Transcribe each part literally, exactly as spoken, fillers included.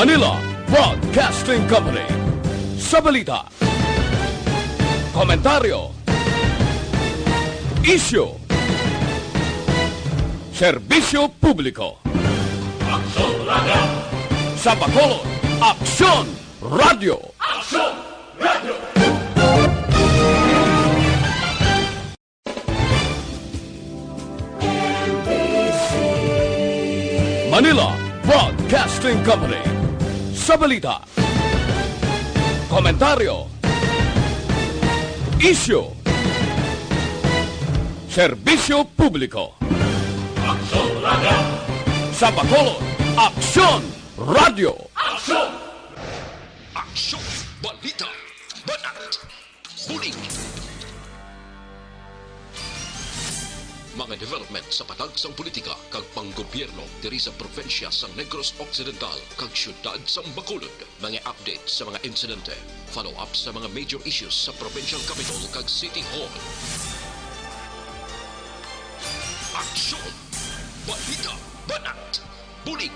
Manila Broadcasting Company. Sa balita, komentaryo, isyu, serbisyo publiko. Aksyon Radio! Sa Bacolod, Aksyon Radio! Aksyon Radio! Manila Broadcasting Company. Sa balita, komentaryo, isyu, serbisyo publiko. Aksyon Radio! Sa Bacolod, Aksyon Radio! Aksyon! Aksyon! Balita! Banat! Bulig! Mga development sa patag sang politika kag panggobyerno diri sa probinsya sang Negros Occidental kag siyudad sang Bacolod. Mga update sa mga insidente, follow-up sa mga major issues sa provincial capitol kag city hall. Aksyon! Balita! Banat! Bulig!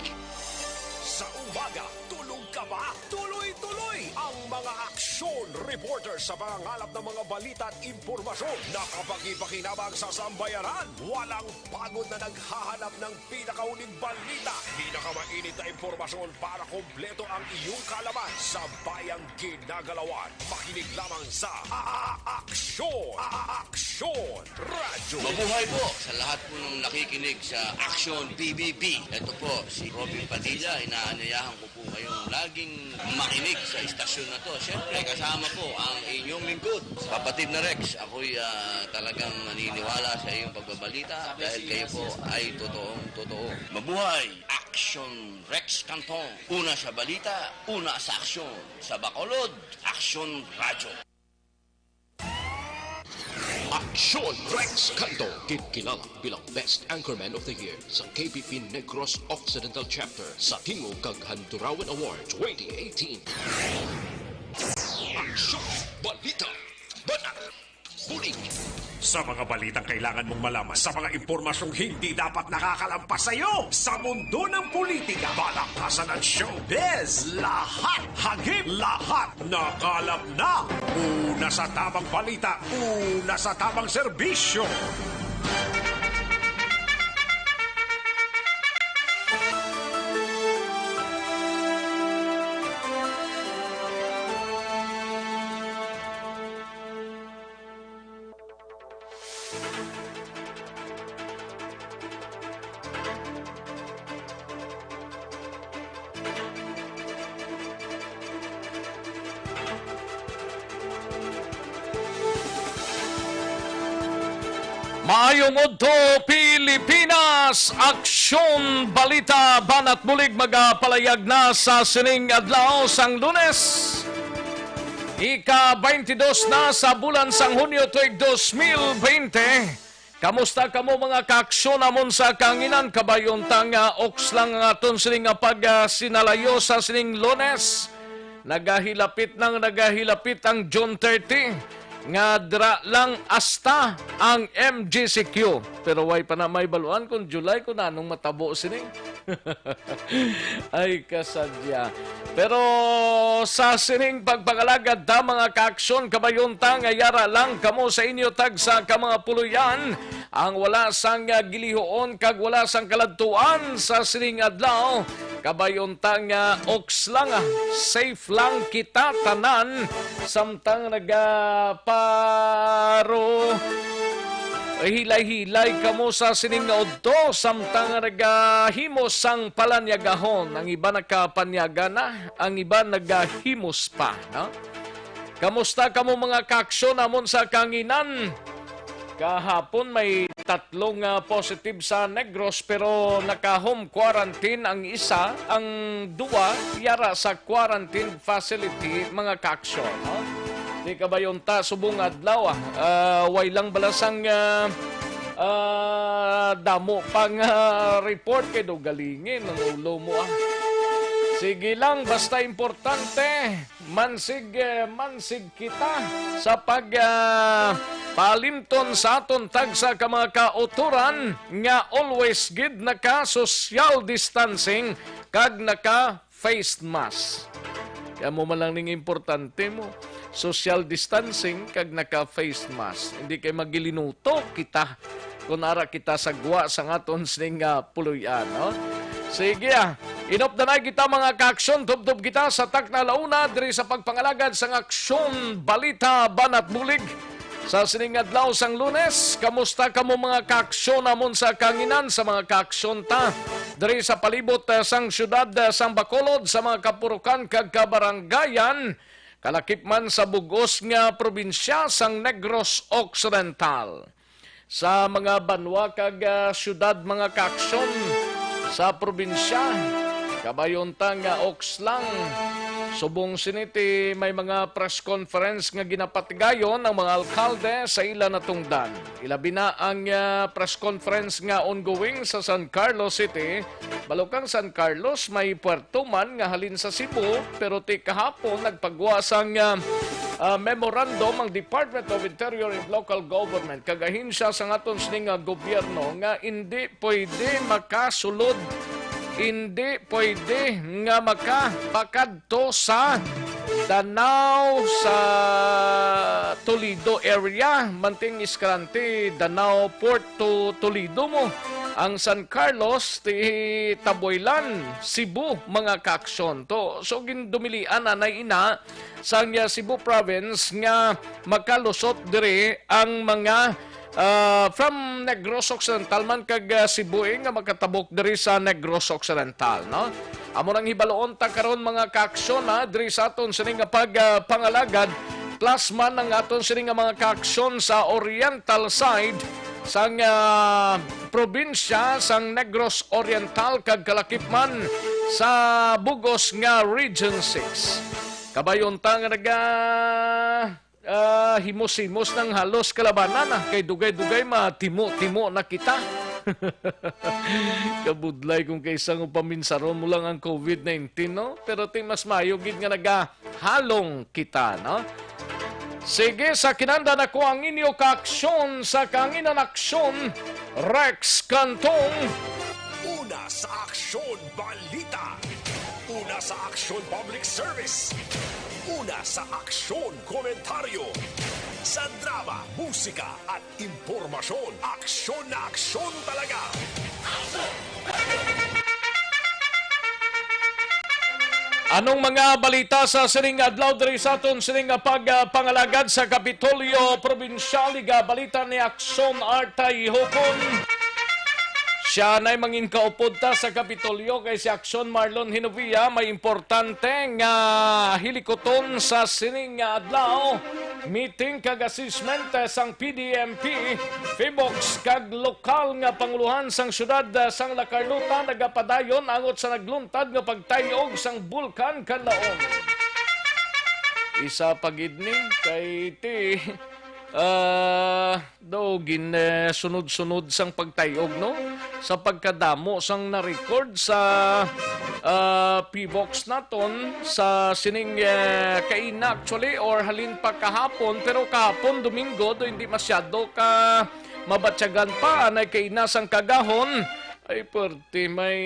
Sa umaga, tulog ka ba? Tuloy-tuloy ang mga aksyon reporter sa pangangalap ng mga balita at impormasyon na kapakipakinabang sa sambayanan. Walang pagod na naghahanap ng pinakahuling balita, pinakamainit na impormasyon para kompleto ang iyong kaalaman sa bayang ginagalawan. Makinig lamang sa A-, A-, Aksyon! A-, A-, Aksyon! Radyo! Mabuhay po sa lahat po ng nakikinig sa Aksyon P B B. Ito po si Robin Padilla. Inaanyayahan ko po kayong laging makinig sa istasyon na to. Siyempre, kasama po ang inyong lingkod, Kapatid na Rex. Ako'y, ah, talagang naniniwala sa iyong pagbabalita dahil kayo po ay totoong totoo. Mabuhay! Aksyon Rex Cantong. Una sa balita, una sa aksyon. Sa Bacolod, Aksyon Radyo. Aksyon Rex Cantong, ginkilala bilang Best Anchorman of the Year sa K B P Negros Occidental Chapter sa Tingog kag Handurawan Award twenty eighteen. Aksyon! Balita! Banat! Bulig! Sa mga balitang kailangan mong malaman, sa mga impormasyong hindi dapat nakakalampas sa iyo, sa mundo ng politika, balakasan at showbiz, lahat, hagip, lahat, nakalap na. Una sa tamang balita, una sa tamang serbisyo. Maayong udto, Pilipinas! Aksyon, balita, banat bulig magapalayag na sa sining adlaw sang Lunes. Ika-twenty-dos na sa bulan sang Hunyo tuig dos mil bente. Kamusta kamo, mga kaaksyon namon sa kahanginan? Kabay unta nga oks lang ang aton sini nga pagsinalayo sa sining Lunes. Nagahilapit nang nagahilapit ang June thirty, nga dira lang asta ang M G C Q. Pero way pa na may baluan kung July kung anong matabo sini. Ay, kasadya. Pero sa sining pagpangalagad ta, mga kaaksyon, kabay unta nga yara lang kamo sa inyo tagsa ka mga puloy-an, ang wala sang, ah, gilihoon kag wala sang kaladtuan sa sining adlaw. Kabay unta nga oks lang, ah, safe lang kita tanan, samtang nagaparo hilay-hilay kamo sa sining nga udto, samtang nagahimo sang palanyagahon. Ang iba nakapanyaga na, ang iba nagahimos pa, no? Kamusta kamo, mga kaaksyon namon sa kahanginan? Kahapon may tatlong, ah, positive sa Negros, pero naka-home quarantine ang isa, ang duwa yara sa quarantine facility, mga kaaksyon, no? Di kabay unta subong adlaw, ah. Ah, way lang bala sang, ah, ah, damo pang, ah, report kay do galingin ang ulo mo, ah. Sige lang, basta importante, mansig, eh, mansig kita sa pag, ah, paalimton sa aton tagsa ka mga kautoran nga always gid naka social distancing kag naka face mask. Kaya mo man lang ning importante mo, social distancing kag naka-face mask. Hindi kay magilinuto kita kung ara kita sa gwa sa aton sining, ah, puloy-an, no? Sige, ah. Inop na na kita, mga kaaksyon. Tubtob kita sa takna launa diri sa pagpangalagad sang Aksyon Balita Banat Bulig. Sa sining adlaw sang Lunes, kamusta kamo, mga kaaksyon namon sa kanginan, sa mga kaaksyon ta diri sa palibot, eh, sang siyudad, eh, sang Bacolod, sa mga kapurukan kag kabarangayan, kalakip man sa bug-os nga probinsya sang Negros Occidental. Sa mga banwa kag, ah, siyudad, mga kaaksyon, sa probinsya, kabay unta nga Ocslang, subong sini ti may mga press conference nga ginapatigayon ang mga alkalde sa ila natungdan. Ilabi na ang, ah, press conference nga ongoing sa San Carlos City. Balo kang San Carlos, may puerto man nga halin sa Cebu, pero ti kahapon nagpagwa sang, ah, ah, memorandum ang Department of Interior and Local Government kag ahensya sa aton sining nga gobyerno nga indi pwede makasulod, indi pwede nga makapakadto sa Danao, sa Toledo area, Manting Escalante, Danao, Port to Toledo mo, ang San Carlos, ti Taboylan, Cebu, mga kaaksyon. To, so, gindumilian anay ina sang, ah, Cebu Province nga makalusot diri ang mga, ah, from Negros Occidental man kag, ah, Cebu, eh, nga makatabok diri sa Negros Occidental, no? Amo nang hibaluon ta karon, mga kaaksyon, ha, diri sa aton sini nga pag, ah, pangalagad, plus man ang aton sini nga mga kaaksyon sa oriental side sang, ah, probinsya sang Negros Oriental kag kalakip man sa bug-os nga Region six. Kabay unta nga naga, ah, himos-himos nang halos kalabanan, ah, kay dugay-dugay matimo-timo na kita. Kabudlay kung kaisa nga paminsaron mo lang ang covid nineteen, no? Pero ti mas maayo gid nga nagahalong kita, no? Sige, sa kinanda na ko ang inyo kaaksyon sa Kanginan Aksyon, Rex Cantong. Una sa Aksyon Balita. Una sa Aksyon Public Service. Una sa Aksyon Komentaryo. Sa drama, musika, at impormasyon, aksyon na aksyon talaga. Anong mga balita sa sining adlaw diri sa aton sining nga pagpangalagad sa Kapitolyo Probinsyal? Iga balita ni Aksyon Artay Hukon. Siya na'y mangin kaupod ta sa Kapitolyo kay si Aksyon Marlon Hinovia may importante nga hilikuton sa sining nga adlaw. Meeting kag assessment, eh, sang P D M P, PHIVOLCS kag lokal nga pangulohan sang siyudad, eh, sang La Carlota nagapadayon angot sa nagluntad nga pagtay-og sang Bulkan Kanlaon. Isa pa gid ni kay ti, ah, daw gin, eh, sunod-sunod sang pagtay-og, no? Sa pagkadamo sang na-record sa, ah, PHIVOLCS naton sa sining, eh, kaina actually or halin pa kahapon, pero kahapon Domingo do hindi masyado ka mabatyagan pa anay kaina sang kagahon. Ay, perte may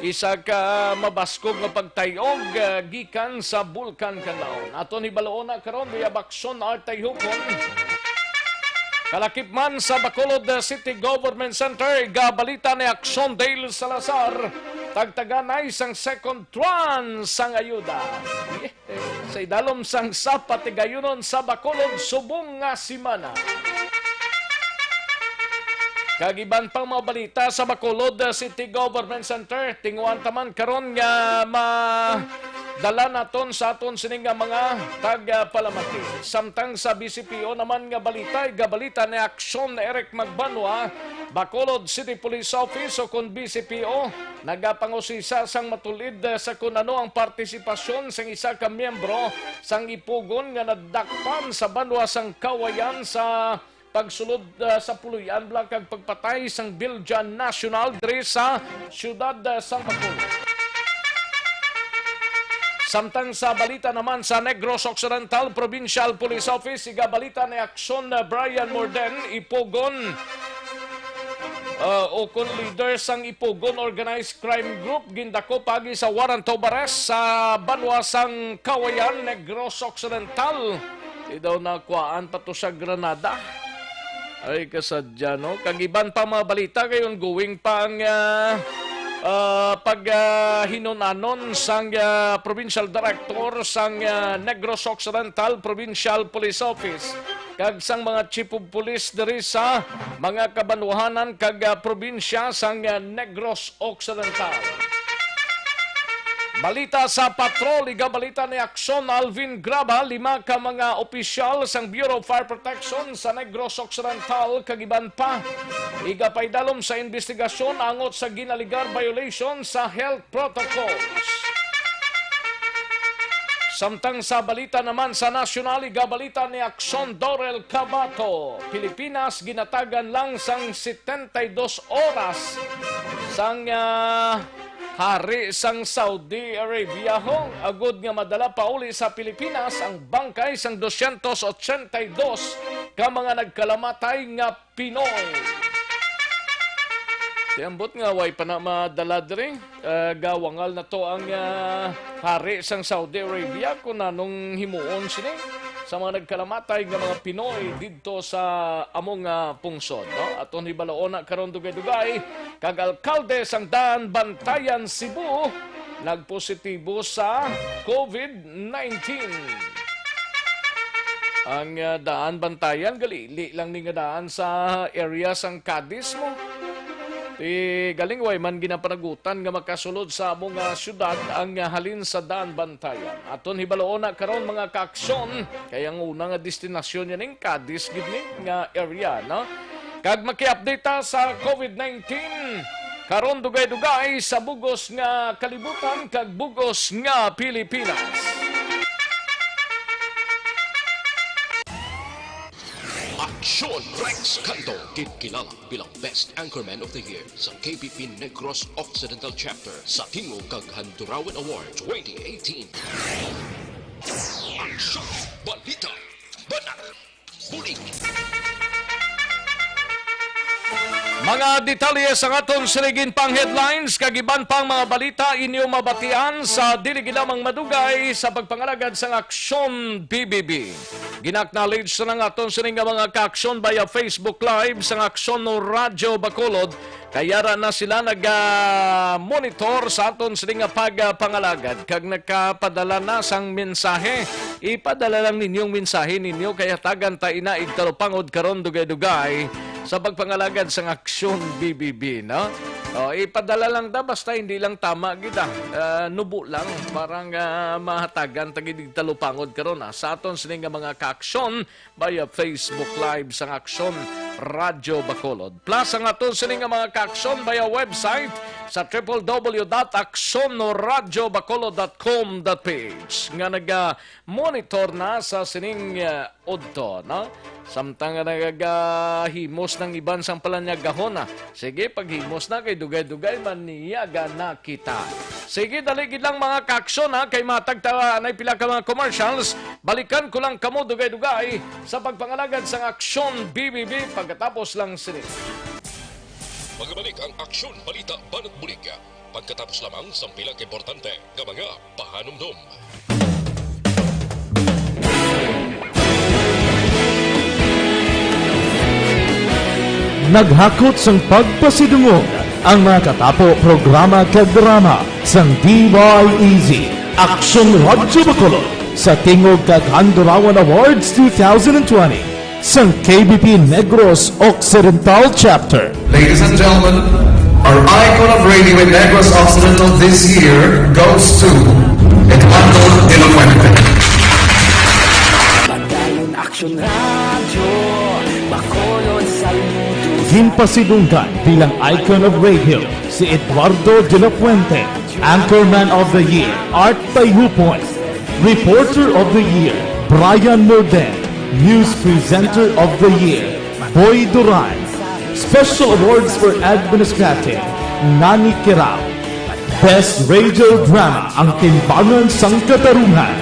isa ka mabaskog nga pagtay-og, ah, gikan sa Bulkan Kanlaon. Aton hibaluon na karon via Aksyon Artay Hukon. Kalakip man sa Bacolod City Government Center, gabalita ni Aksyon Dale Salazar, tagtaganay sang second tranche sang ayuda. Sa idalom sang sapat tigayunon sa Bacolod subong nga semana. Kag iban pang mga balita sa Bacolod City Government Center, tinguan ta man karon nga ma- dala naton sa aton sini nga mga tagapalamati. Samtang sa B C P O naman nga balita, igabalita ni Aksyon Eric Magbanwa, Bacolod City Police Office o kon B C P O, nagapangusisa sang matulid sa kun ano ang partisipasyon sang isa ka miyembro sang ipugon nga nadakpan sa banwa sang Kawayan sa pagsulod, ah, sa puloy-an bala kag pagpatay sang Biljan National diri sa siyudad, ah, sang Bacolod. Samtang sa balita naman sa Negros Occidental Provincial Police Office, igabalita ni Aksyon, ah, Brian Morden, ipugon ah, ukon leader sang Ipugon Organized Crime Group gindakop paagi sa warrant of arrest sa banwa sang Kawayan, Negros Occidental. Di daw nakuhaan pa to sa Granada. Ay, kasadya, no? Kag iban pa mga balita kay ongoing pa ang, ah, ah, pag, ah, hinunanon sang, ah, provincial director sang, ah, Negros Occidental Provincial Police Office kag sang mga chief of police diri sa mga kabanwahanan kag, ah, probinsya sang, ah, Negros Occidental. Balita sa patrol, igabalita ni Akson Alvin Graba, lima ka mga opisyal sang Bureau of Fire Protection sa Negros Occidental kag iban pa igapaidalom sa investigasyon angot sa ginaligar violation sa health protocols. Samtang sa balita naman sa nasyonal, igabalita ni Akson Dorel Cabato, Pilipinas ginatagan lang sang setenta y dos oras sang, ah, hari sang Saudi Arabia, ho, agud nga madala pauli sa Pilipinas ang bangkay sang dosyentos ochenta y dos ka mga nagkalamatay nga Pinoy. Ti ambot nga way pa na madala diri, ah, gawangal na to ang, ah, hari sang Saudi Arabia kung anong himuon sini sa mga nagkalamatay nga mga Pinoy didto sa among, ah, pungsod, no? Aton hibaloon na karon dugay-dugay, kag alkalde sang Daanbantayan, Cebu, nagpositibo sa covid nineteen. Ang, ah, Daanbantayan, galili lang ni nga daan sa area sang Cadiz mo. Ti galing way man ginapanagutan nga makasulod sa amo nga syudad ang, ah, halin sa Daanbantayan. Aton hibaloon na karon, mga kaaksyon, kay ang una nga destinasyon niya ning Cadiz gid ni nga area, no? Kag maki-update ta sa covid nineteen karon dugay-dugay sa bugos nga kalibutan kag bugos nga Pilipinas. Aksyon Rex Cantong, ginkilala bilang Best Anchorman of the Year sa K B P Negros Occidental Chapter sa Tingog kag Handurawan Award twenty eighteen. Aksyon, balita, banat, bulig. Mga detalye sang aton sining ginpang headlines kag iban pang mga balita inyo mabatian sa dili gid lamang madugay sa pagpangalagad sang Aksyon B B B. Gina-acknowledge na nga aton sini nga mga ka-aksyon via Facebook Live sang Aksyon no Radyo Bacolod. Kay ara na sila naga-monitor sa aton sini nga pagpangalagad kag nakapadala na sang mensahe. Ipadala lang ninyong mensahe ninyo kay hatagan ta ina igtalupangod karon dugay-dugay sa pagpangalagad sang Aksyon B B B, no? O, ipadala lang ta, basta hindi lang tama gid, ah. Ah, nubo lang, parang, ah, mahatagan ta gid igtalupangod karon, ah, sa aton sini nga mga kaaksyon via Facebook Live sang Aksyon Radyo Bacolod. Plus ang aton sini nga mga kaaksyon via website sa triple W dot aksyon no radyo bacolod dot com dot P H nga naga-monitor na sa sining, ah, udto, no? Samtang nga nagahimos ng iban sang palanyagahon, ah. Sige, paghimos na kay dugay-dugay man niya gana kita. Sige, dali gid lang mga kaaksyon, ha, kay matag ta anay pila ka mga commercials. Balikan ko lang kamo dugay-dugay sa pagpangalagad sang Aksyon B B B pagkatapos lang sini. Magabalik ang Aksyon Balita Banat Bulig pagkatapos lamang sang pila ka importante nga mga pahanumdom. Naghakot sang pagpasidungog ang mga katapo, programa kag drama sang D Y E Z, Aksyon Radyo Bacolod, sa Tingog kag Handurawan Awards two thousand twenty sang K B P Negros Occidental Chapter. Ladies and gentlemen, our icon of radio in Negros Occidental this year goes to Eduardo de la Fuente. Padayon Aksyon Radyo Bacolod, saludo. Ginpasidunggan bilang icon of radio si Eduardo de la Fuente, Anchorman of the Year, Art Tayupon, Reporter of the Year, Brian Morden, News Presenter of the Year, Boy Duran, Special Awards for Administrative, Nani Kirao, Best Radio Drama, Ang Timbangan sang Katarungan,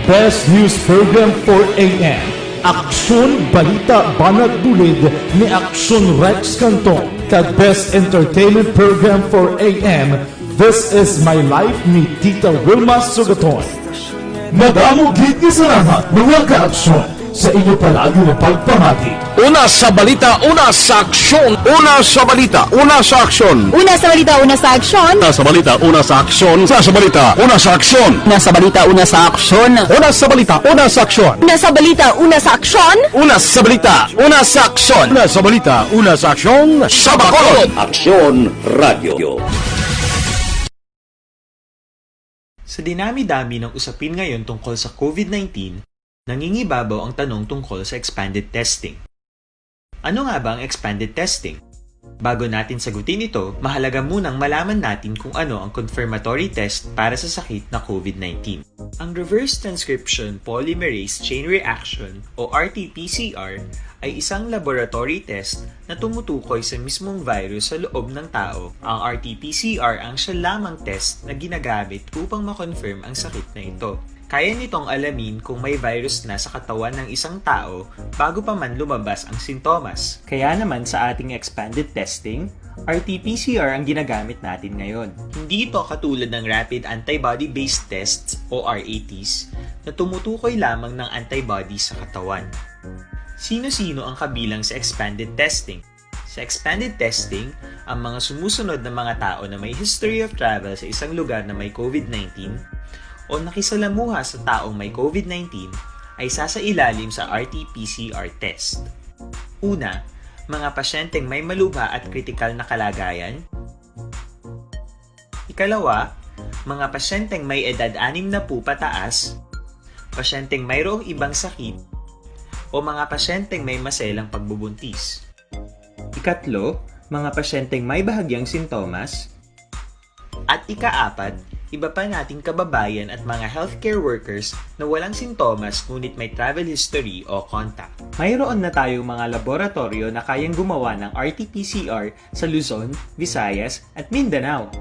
Best News Program, four A M, Aksyon Balita Banat Bulig ni Aksyon Rex Cantong, The best entertainment program for A M, This Is My Life ni Tita Wilma Sugaton. Madamo gid nga salamat, mga kaaksyon, sa inyo palagi nga pagpamati. Una sa balita, una sa aksyon. Una sa balita, una sa aksyon. Una sa balita, una sa aksyon. Una sa balita, una sa aksyon. Una sa balita, una sa aksyon. Una sa balita, una sa aksyon. Una sa balita, una sa aksyon. Una sa balita, una sa aksyon. Una sa balita, una sa aksyon. Una sa balita, una sa aksyon. Sa Bacolod. Aksyon Radio. Sa dinami-dami ng usapin ngayon tungkol sa COVID nineteen, nangingibabaw ang tanong tungkol sa expanded testing. Ano nga ba ang expanded testing? Bago natin sagutin ito, mahalaga munang malaman natin kung ano ang confirmatory test para sa sakit na COVID nineteen. Ang reverse transcription polymerase chain reaction o R T P C R ay isang laboratory test na tumutukoy sa mismong virus sa loob ng tao. Ang R T P C R ang siya lamang test na ginagamit upang ma-confirm ang sakit na ito. Kaya nitong alamin kung may virus na sa katawan ng isang tao bago pa man lumabas ang sintomas. Kaya naman sa ating expanded testing, R T P C R ang ginagamit natin ngayon. Hindi ito katulad ng rapid antibody-based tests o R A Ts na tumutukoy lamang ng antibody sa katawan. Sino-sino ang kabilang sa expanded testing? Sa expanded testing, ang mga sumusunod na mga tao na may history of travel sa isang lugar na may COVID nineteen o nakisalamuha sa taong may COVID nineteen ay sasailalim sa R T P C R test. Una, mga pasyenteng may malubha at kritikal na kalagayan. Ikalawa, mga pasyenteng may edad anim na po pataas, pasyenteng mayroong ibang sakit, o mga pasyenteng may maselang pagbubuntis. Ikatlo, mga pasyenteng may bahagyang sintomas. At ikaapat, iba pa nating kababayan at mga healthcare workers na walang sintomas ngunit may travel history o contact. Mayroon na tayong mga laboratoryo na kayang gumawa ng R T P C R sa Luzon, Visayas, at Mindanao.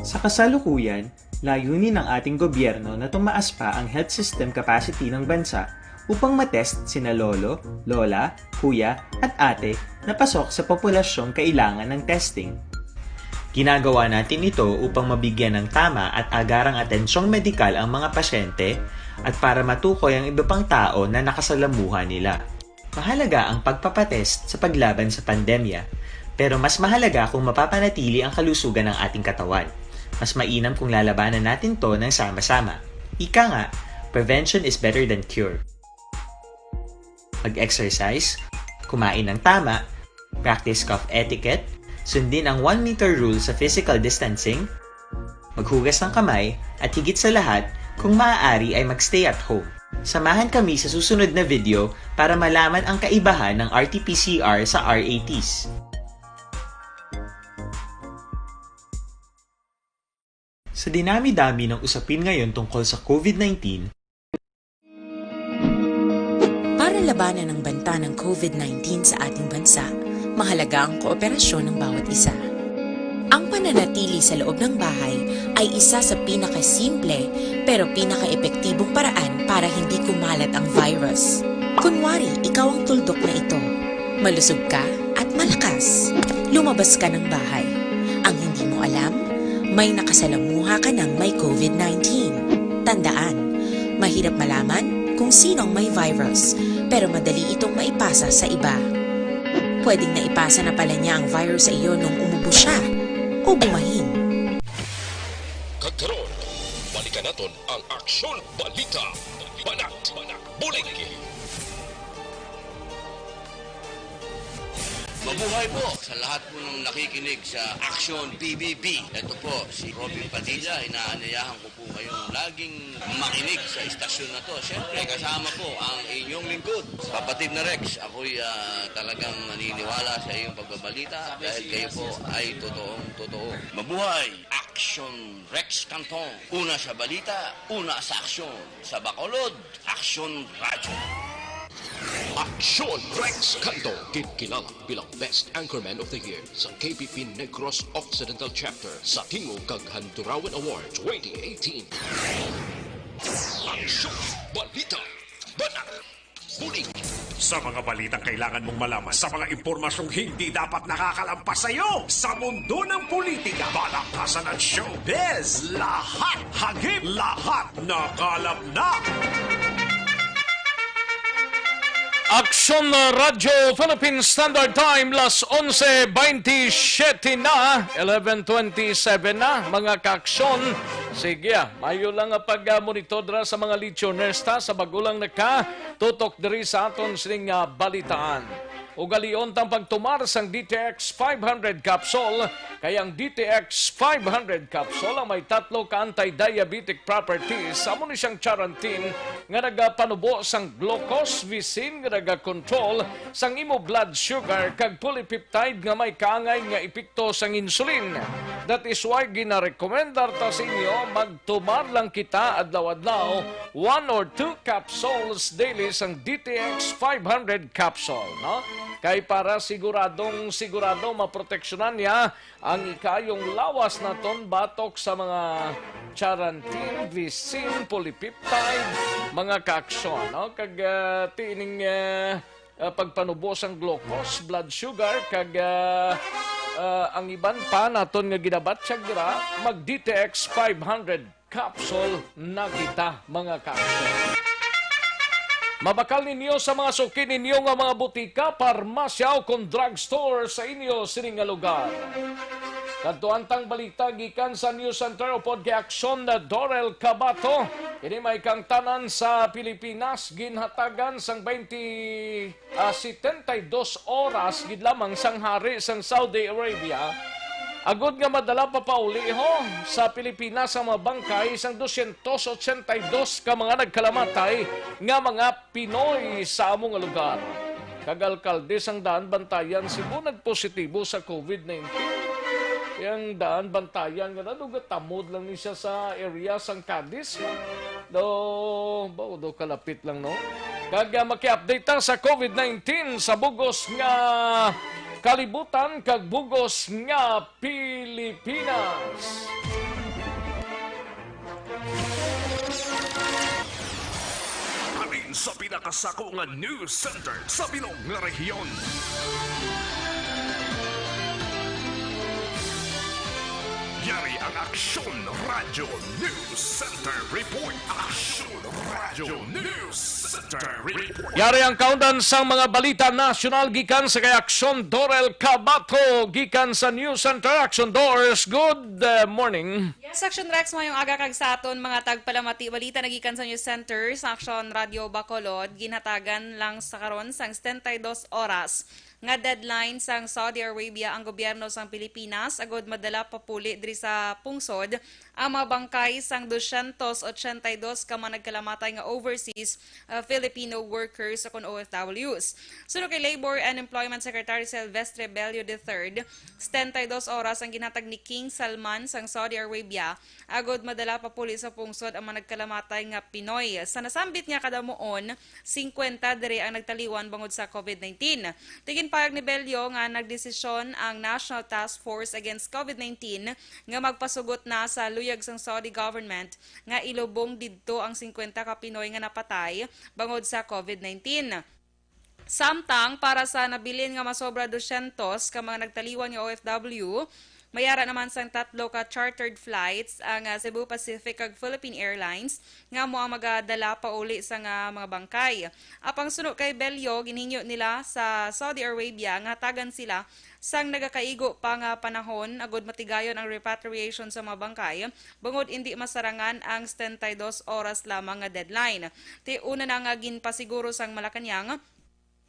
Sa kasalukuyan, layunin ng ating gobyerno na tumaas pa ang health system capacity ng bansa upang matest sina lolo, lola, kuya, at ate na pasok sa populasyong kailangan ng testing. Ginagawa natin ito upang mabigyan ng tama at agarang atensyong medikal ang mga pasyente at para matukoy ang iba pang tao na nakasalamuha nila. Mahalaga ang pagpapatest sa paglaban sa pandemya, pero mas mahalaga kung mapapanatili ang kalusugan ng ating katawan. Mas mainam kung lalabanan natin 'to ng sama-sama. Ika nga, prevention is better than cure. Mag-exercise, kumain ng tama, practice cough etiquette, sundin ang one meter rule sa physical distancing, maghugas ng kamay, at higit sa lahat, kung maaari ay mag-stay at home. Samahan kami sa susunod na video para malaman ang kaibahan ng R T P C R sa R A Ts. Sa dinami-dami ng usapin ngayon tungkol sa COVID nineteen, Para labanan ang banta ng COVID nineteen sa ating bansa, mahalaga ang kooperasyon ng bawat isa. Ang pananatili sa loob ng bahay ay isa sa pinakasimple pero pinakaepektibong paraan para hindi kumalat ang virus. Kunwari, ikaw ang tuldok na ito. Malusog ka at malakas. Lumabas ka ng bahay. Ang hindi mo alam, may nakasalamuha ka ng may COVID nineteen. Tandaan, mahirap malaman kung sino ang may virus, pero madali itong maipasa sa iba. Pwedeng naipasa na pala niya ang virus sa iyo nung umubo siya o bumahin. Kag karon, balikan naton ang Aksyon Balita. Banat, banat, bulig. Mabuhay po sa lahat po ng nakikinig sa Action P B B. Ito po si Robin Padilla. Inaanyayahan ko po kayong laging makinig sa istasyon na to. Siyempre, kasama po ang inyong lingkod, Kapatid na Rex. Ako'y ah, talagang naniniwala sa iyong pagbabalita dahil kayo po ay totoong totoo. Mabuhay! Action Rex Canton. Una sa balita, una sa aksyon. Sa Bacolod, Action Radyo. Aksyon Rex Canto, ginkilala bilang Best Anchorman of the Year sa K P P Negros Occidental Chapter sa Tingog kag Handurawan Award twenty eighteen. Aksyon, balita, banat, bulig. Sa mga balitang kailangan mong malaman, sa mga impormasyong hindi dapat nakakalampas sa iyo, sa mundo ng politika, balakasan at showbiz, lahat, hagip, lahat, nakalap na. Aksyon Radyo Philippine Standard Time, las onse twenty-seven na, eleven twenty-seven na, mga kaaksyon. Sige, ah, mayo lang nga pag-monitor dira sa mga listeners ta sa bago lang nakatutok diri sa aton sining, ah, balitaan. Ugalion tang pagtumar sang D T X five hundred capsule, kay ang D T X five hundred capsule ang may tatlo ka anti-diabetic properties. Amo ni siyang charantin nga nagapanubo sang glucose, visin nga nagakontrol sang imo blood sugar, kag polypeptide nga may kaangay nga epekto sang insulin. That is why ginarekomendar ta sa inyo, magtumar lang kita adlaw-adlaw, one or two capsules daily sang D T X five hundred capsule, no? Kay para siguradong sigurado maproteksyonan niya ang ikaayong lawas naton batok sa mga charantin, visin, polypeptide, mga kaaksyon, no? Kag, ah, ti ining, ah, ah, pagpanubo sang glucose, blood sugar, kag, ah, ah, ang iban pa naton nga ginabatyag dira, mag D T X five hundred capsule na kita, mga kaaksyon. Mabakal ninyo sa mga suki ninyo nga mga butika, parmasya, o kon drugstore sa inyo sini nga lugar. Kadtuan tang balita gikan sa News Center upod kay Aksyon na Dorel Cabato. Kini may kaangtanan sa Pilipinas, ginhatagan sang twenty, ah, setenta y dos oras gid lamang sang hari sang Saudi Arabia, agud nga madala papauli ho sa Pilipinas ang mga bangkay sang dosyentos otsenta y dos ka mga nagkalamatay nga mga Pinoy sa amo nga lugar. Kag alkalde sang Daanbantayan, Cebu, nagpositibo sa COVID nineteen. Ang Daanbantayan nga nalugatamod lang ni siya sa area sang Cadiz. Do, ba, do kalapit lang, no? Kag, ah, maki-update ta sa COVID nineteen sa bugos nga kalibutan kag bugos nga Pilipinas. Halin sa pinakasako nga news center sa bilog nga rehiyon. Yari ang Aksyon Radyo News Center Report. Aksyon Radyo News Center Report. Yari ang kaundan sang mga balita nasyonal gikan sa kay Aksyon Dorel Cabato gikan sa News Center. Aksyon Dors, good, uh, morning. Yes, Aksyon Rex, mayong aga kag sa aton mga tagpalamati. Balita na gikan sa News Center sa Aksyon Radyo Bacolod. Ginhatagan lang sa karon sang setenta y dos oras nga deadline sang Saudi Arabia ang gobyerno sang Pilipinas agud madala papuli diri sa pungsod ang mga bangkay sang dosyentos otsenta y dos ka mga nagkalamatay nga overseas, uh, Filipino workers o kon O F Ws. Suno kay Labor and Employment Secretary Silvestre Bello the third, setenta y dos oras ang ginhatag ni King Salman sang Saudi Arabia agud madala papuli sa pungsod ang mga nagkalamatay nga Pinoy. Sa nasambit nga kadamuon, singkwenta diri ang nagtaliwan bangod sa COVID nineteen. Ti ginpahayag ni Bello nga nagdesisyon ang National Task Force Against COVID nineteen nga magpasugot na sa luyag sang Saudi government nga ilubong didto ang singkwenta ka Pinoy nga napatay bangod sa COVID nineteen. Samtang para sa nabilin nga masobra dosyentos ka mga nagtaliwan nga O F W, may ara naman sang tatlo ka chartered flights ang, ah, Cebu Pacific kag Philippine Airlines nga amo ang magadala pauli sang, ah, mga bangkay. Apang suno kay Bello, ginhingyo nila sa Saudi Arabia nga hatagan sila sang nagakaigo pa nga panahon agud matigayon ang repatriation sa mga bangkay, bangod indi masarangan ang setenta y dos oras lamang nga deadline. Ti una na nga ginpasiguro sang Malacañang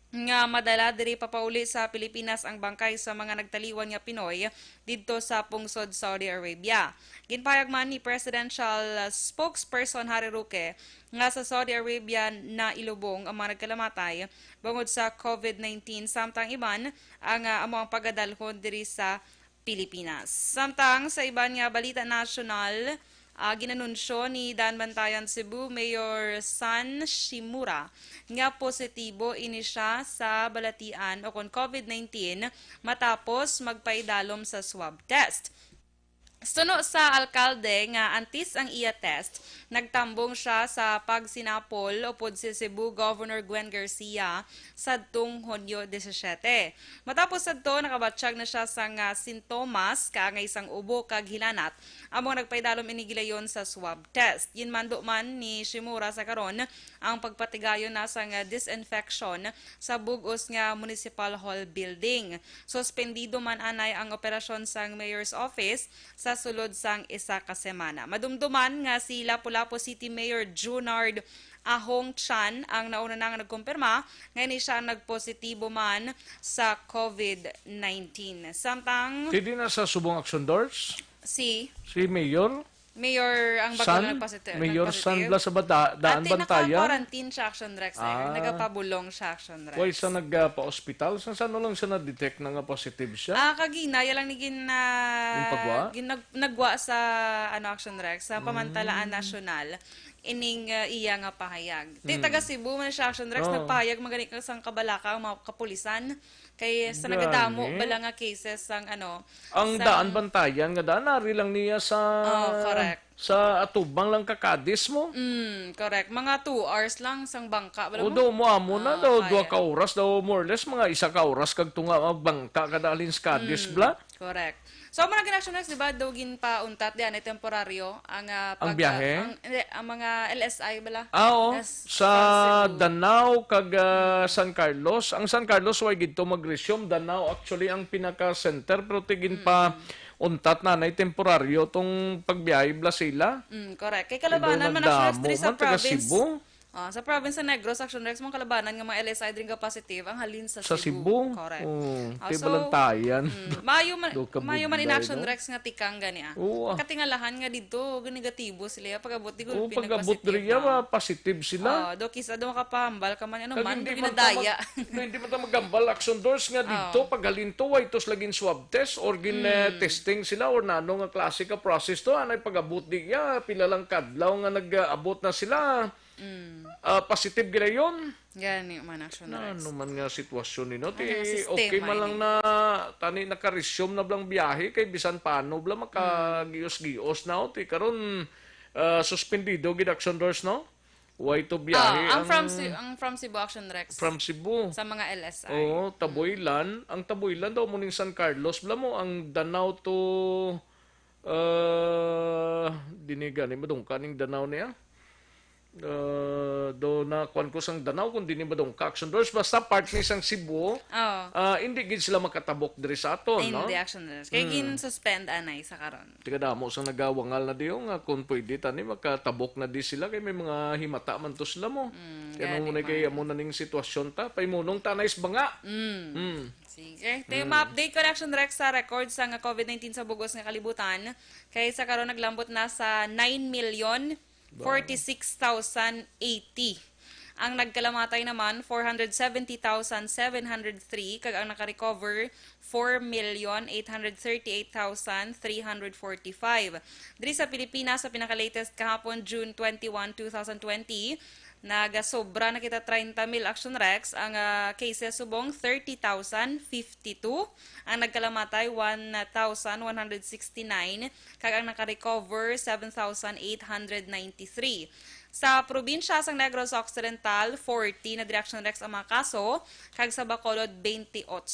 nga madala diri papauli sa Pilipinas ang bangkay sa mga nagtaliwan nga Pinoy didto sa pungsod Saudi Arabia. Ginpahayag man ni Presidential Spokesperson Harry Roque nga sa Saudi Arabia na ilubong ang mga nagkalamatay bangod sa COVID nineteen, samtang iban ang, ah, amo ang pagadalhon diri sa Pilipinas. Samtang sa iban nga balita nasyonal, ah, ginanunsyo ni Daanbantayan Cebu Mayor San Shimura nga positibo ini siya sa balatian o kon COVID nineteen matapos magpaidalom sa swab test. Suno sa alkalde nga antes ang iya test, nagtambong siya sa pagsinapol upod si Cebu Governor Gwen Garcia sadtong Hunyo disisiete. Matapos sadto, nakabatyag na siya sang, ah, sintomas, kaangay sang ubo kag hilanat. Amo nagpaidalom ini gilayon sa swab test. Ginmando man ni Shimura sa karon ang pagpatigayon na sang, ah, disinfection sa bug-os nga Municipal Hall building. Suspendido man anay ang operasyon sang Mayor's Office sa sulod sang isa ka semana. Madumduman nga si Lapu-Lapu City Mayor Junard Ahong Chan ang nauna na nga nagkumpirma nga ini siya ang nagpositibo man sa covid nineteen. Samtang Hindi na sa subong Action Doors? Si Si Mayor? Mayor ang bago San? na nagpositi-, Mayor San nagpositive. Blas sa bata-, daan Ate, bantayan? Naka-quarantine siya, Action Rex, eh. Ah. Nagapabulong siya, Action Rex. Why sa nagpa-hospital? Sa saan lang siya na-detect na nga positive siya? Ah, kagina, ya lang ni gin-, ah, Yung pagwa? gin-, nag-, nagwa sa, ano, Action Rex, sa pamantalaan Mm. nasyonal, ining, ah, iya nga pahayag. Ti, Mm. taga Cebu man siya, Action Rex, Oo. nagpahayag man gani ka sang kabalaka ang mga kapulisan. Kay sa Gani. nagadamo bala nga cases sang, ano, Ang sang daan bantayan nga daan, ari lang niya sa, Oh, correct. sa atubang lang ka Cadiz mo. Mm, correct. Mga two hours lang sang bangka, bala O mo? do mo amo na Ah, daw, dua kaya. ka oras daw, more or less, mga isa ka oras kag tunga magbangka kada halin sa Cadiz, Mm, bla. correct. So, amo na gid, Action Rex, di ba, daw ginpauntat di anay temporaryo ang, ah, Ang pag, biyahe? ang, hindi, ang mga L S I bala? Ah, oo. Yes, Sa sa Cebu. Danao kag, ah, San Carlos. Ang San Carlos, way gid to mag-resume. Danao, actually, ang pinaka-center, pero tigin pa Mm. untat na nay temporaryo tong pagbiyahe bla sila. Mm, correct. Kay Kalabanan Daw man, Action Rex, nagdamo diri sa man, taga province. Cebu. Ah, sa province sa Negros, Action Rex, mga Kalabanan nga mga L S I diri nga positive ang halin sa Sa Cebu. Cebu? Correct. Oh, Ah, kay so, Balantayan. mm, maayo man, Daw ka maayo man in budlay, Action no? Rex nga tikang gani, ah. Oo, ah. Katingalahan nga didto, negatibo sila, pag-abot di gud Oo, pag-abot pinagpositibo diri, na. ah, positive sila. Ah, do kisa do makapahambal ka man, ano Kag man, hindi do man ta ginadaya. mag-, hindi man ta maghambal, Action Doors, nga Ah. didto, pag halin to, way tos laging swab test or gin, eh, Mm. testing sila or nano nga klase ka process to, anay pag-abot di, ya, pila lang kadlaw nga nag-abot na sila. Mm. Ah, positive gila yun. Gani man, Action Rex. Ano man nga sitwasyon ni, no? Ti, Ano nga sistema okay man lang ini? na tani naka-resume na blang biyahe kay bisan paano bla makagios-gios na, oh. Ti karon, ah, suspendido gid, Action Doors, no? Way to biyahe Ah, ang ang from Ce-, ang from Cebu, Action Rex. from Cebu. Sa mga L S I. Oo, Taboylan. Ang Taboylan daw mo ning San Carlos. Bla mo, ang Danao to, ah, dini gani, madungka ning Danao niya. Ah, do na kuan ko sang Danao kung dini madungka, Action Doors. Basta part ni sang Cebu, Oo. ah, hindi gid sila makatabok diri sa aton, Ay, no? hindi, Action Doors. Kay Mm. gin-suspend anay sa karon. Tigadamo sang nagawangal na diyo nga kung pwede tani makatabok na di sila kay may mga himata man to sila mo. Mm, Kaya gani nung muna kay man. amo na ning sitwasyon ta, paimunong ta na is banga. Mm. Mm. Sige. Tayo Mm. ma-update ko, Action Rex, sa record sa nga covid nineteen sa bugos nga kalibutan. Kay sa karon naglambot na sa nine million forty-six thousand eighty. Ang nagkalamatay naman, four hundred seventy thousand seven hundred three, kag ang nakarecover, four million eight hundred thirty-eight thousand three hundred forty-five. Diri sa Pilipinas, sa pinaka-latest kahapon, June twenty-one, two thousand twenty, nagasobra na kita treinta mil, Action Rex, ang, ah, cases subong thirty thousand fifty-two, ang nagkalamatay, one thousand one hundred sixty-nine, kag ang naka-recover, seven thousand eight hundred ninety-three. Sa probinsya sang Negros Occidental, forty na diri, Action Rex, ang mga kaso, kag sa Bacolod, twenty-eight.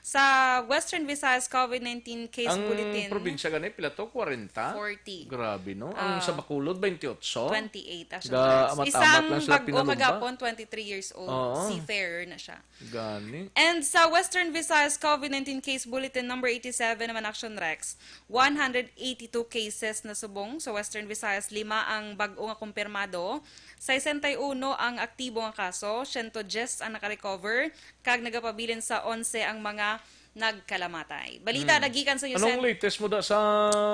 Sa Western Visayas covid nineteen case Ang bulletin, probinsya gani, pila to? Kwarenta? Forty. Grabe, no? Ang Ah. sa Bacolod, twenty-eight. Twenty-eight, Action Ga-, Rex. amat-amat Isang lang sila bag-o pinalumba. kagapon, twenty-three years old. Oo. Seafarer na siya. Gani. And sa Western Visayas covid nineteen case bulletin number eighty-seven naman, Action Rex, one hundred eighty-two cases na subong sa Western Visayas, lima ang bag-o nga kumpirmado, sesenta y uno ang aktibo nga kaso, siyento diyes ang naka-recover, kag nagapabilin sa onse ang mga nagkalamatay. Balita Hmm. nagikan sa Anong Usen- latest mo da sa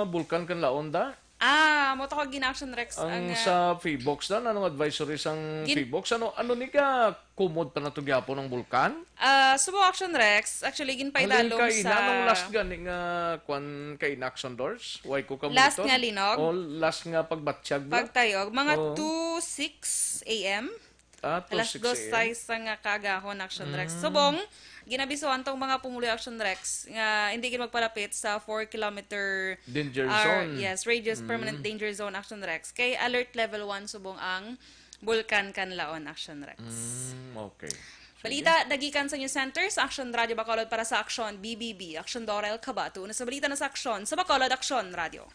Bulkan Kanlaon da? Ah, mo to kag gina-, Action Rex, Ang ang, ah, sa Phivolcs na, anong advisory sang Gin- Phivolcs? Ano, ano ni ka, kumod pa na to gyapon ang bulkan? Ah, sumo, Action Rex, actually, Halin ginpaidalom ka ina, sa anong last gani nga kwan kay Action Doors? Why ko ka Last monitor? nga linog? O last nga pagbatyag mo? Pagtayog, mga Oo. two six A M. Ah, Alas two six A M. dos sais sa nga kaagahon, Action Rex. Mm. Subong, Ginabisuhan tong mga pumuluyo, Action Rex, nga hindi gid magpalapit sa four kilometer Danger ah, zone. Yes, radius, permanent Mm. danger zone, Action Rex. Kay alert level one subong ang Bulkan Kanlaon, Action Rex. Mm, okay. Sige. Balita nagikan sa News Center sa Action Radio Bacolod para sa Action B B B. Action Dorel Kabato. Una sa balita na sa Action sa Bacolod, Action Radio.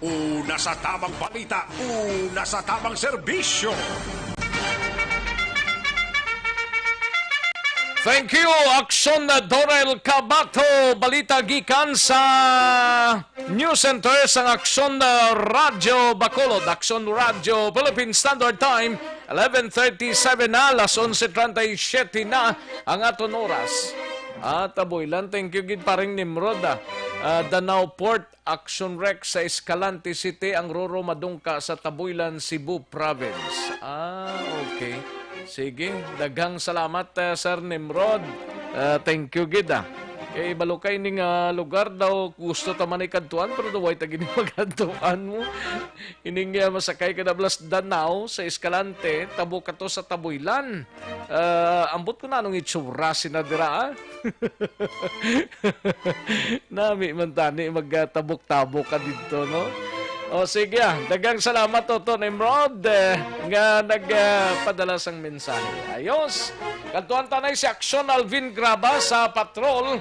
Una sa tamang balita, una sa tamang serbisyo. Thank you, Action Dorel Kabato. Balita gikan sa News Center sang Action Radio Bacolod, Action Radio Philippine Standard Time, eleven thirty-seven na, alas onse treinta y siete na ang aton oras. Ah, Taboylan, thank you gid, paring Nimrod, ah. Ah, Danao Port, Action Rex sa Escalante City, ang Roro madungka sa Taboylan, Cebu Province. Ah, okay. Sige, daghang salamat, eh, Sir Nimrod. Ah, thank you gid, ah. Kay balukay ning, ah, lugar daw gusto ta man ikadtuan, pero daw way ta gid makadtuan mo. Ining, ah, masakay ka na blas Danao sa Escalante, tabok ka to sa Taboylan. Ah, ambot ko na anong itsura sina dira, ah. Nami man tani magtabok-tabok ka didto, no? O sige, ah, daghang salamat, Toto Nimrod, eh, nga nagpadala sang mensahe. Ayos. Kadtuan ta na si Action Alvin Graba sa patrol.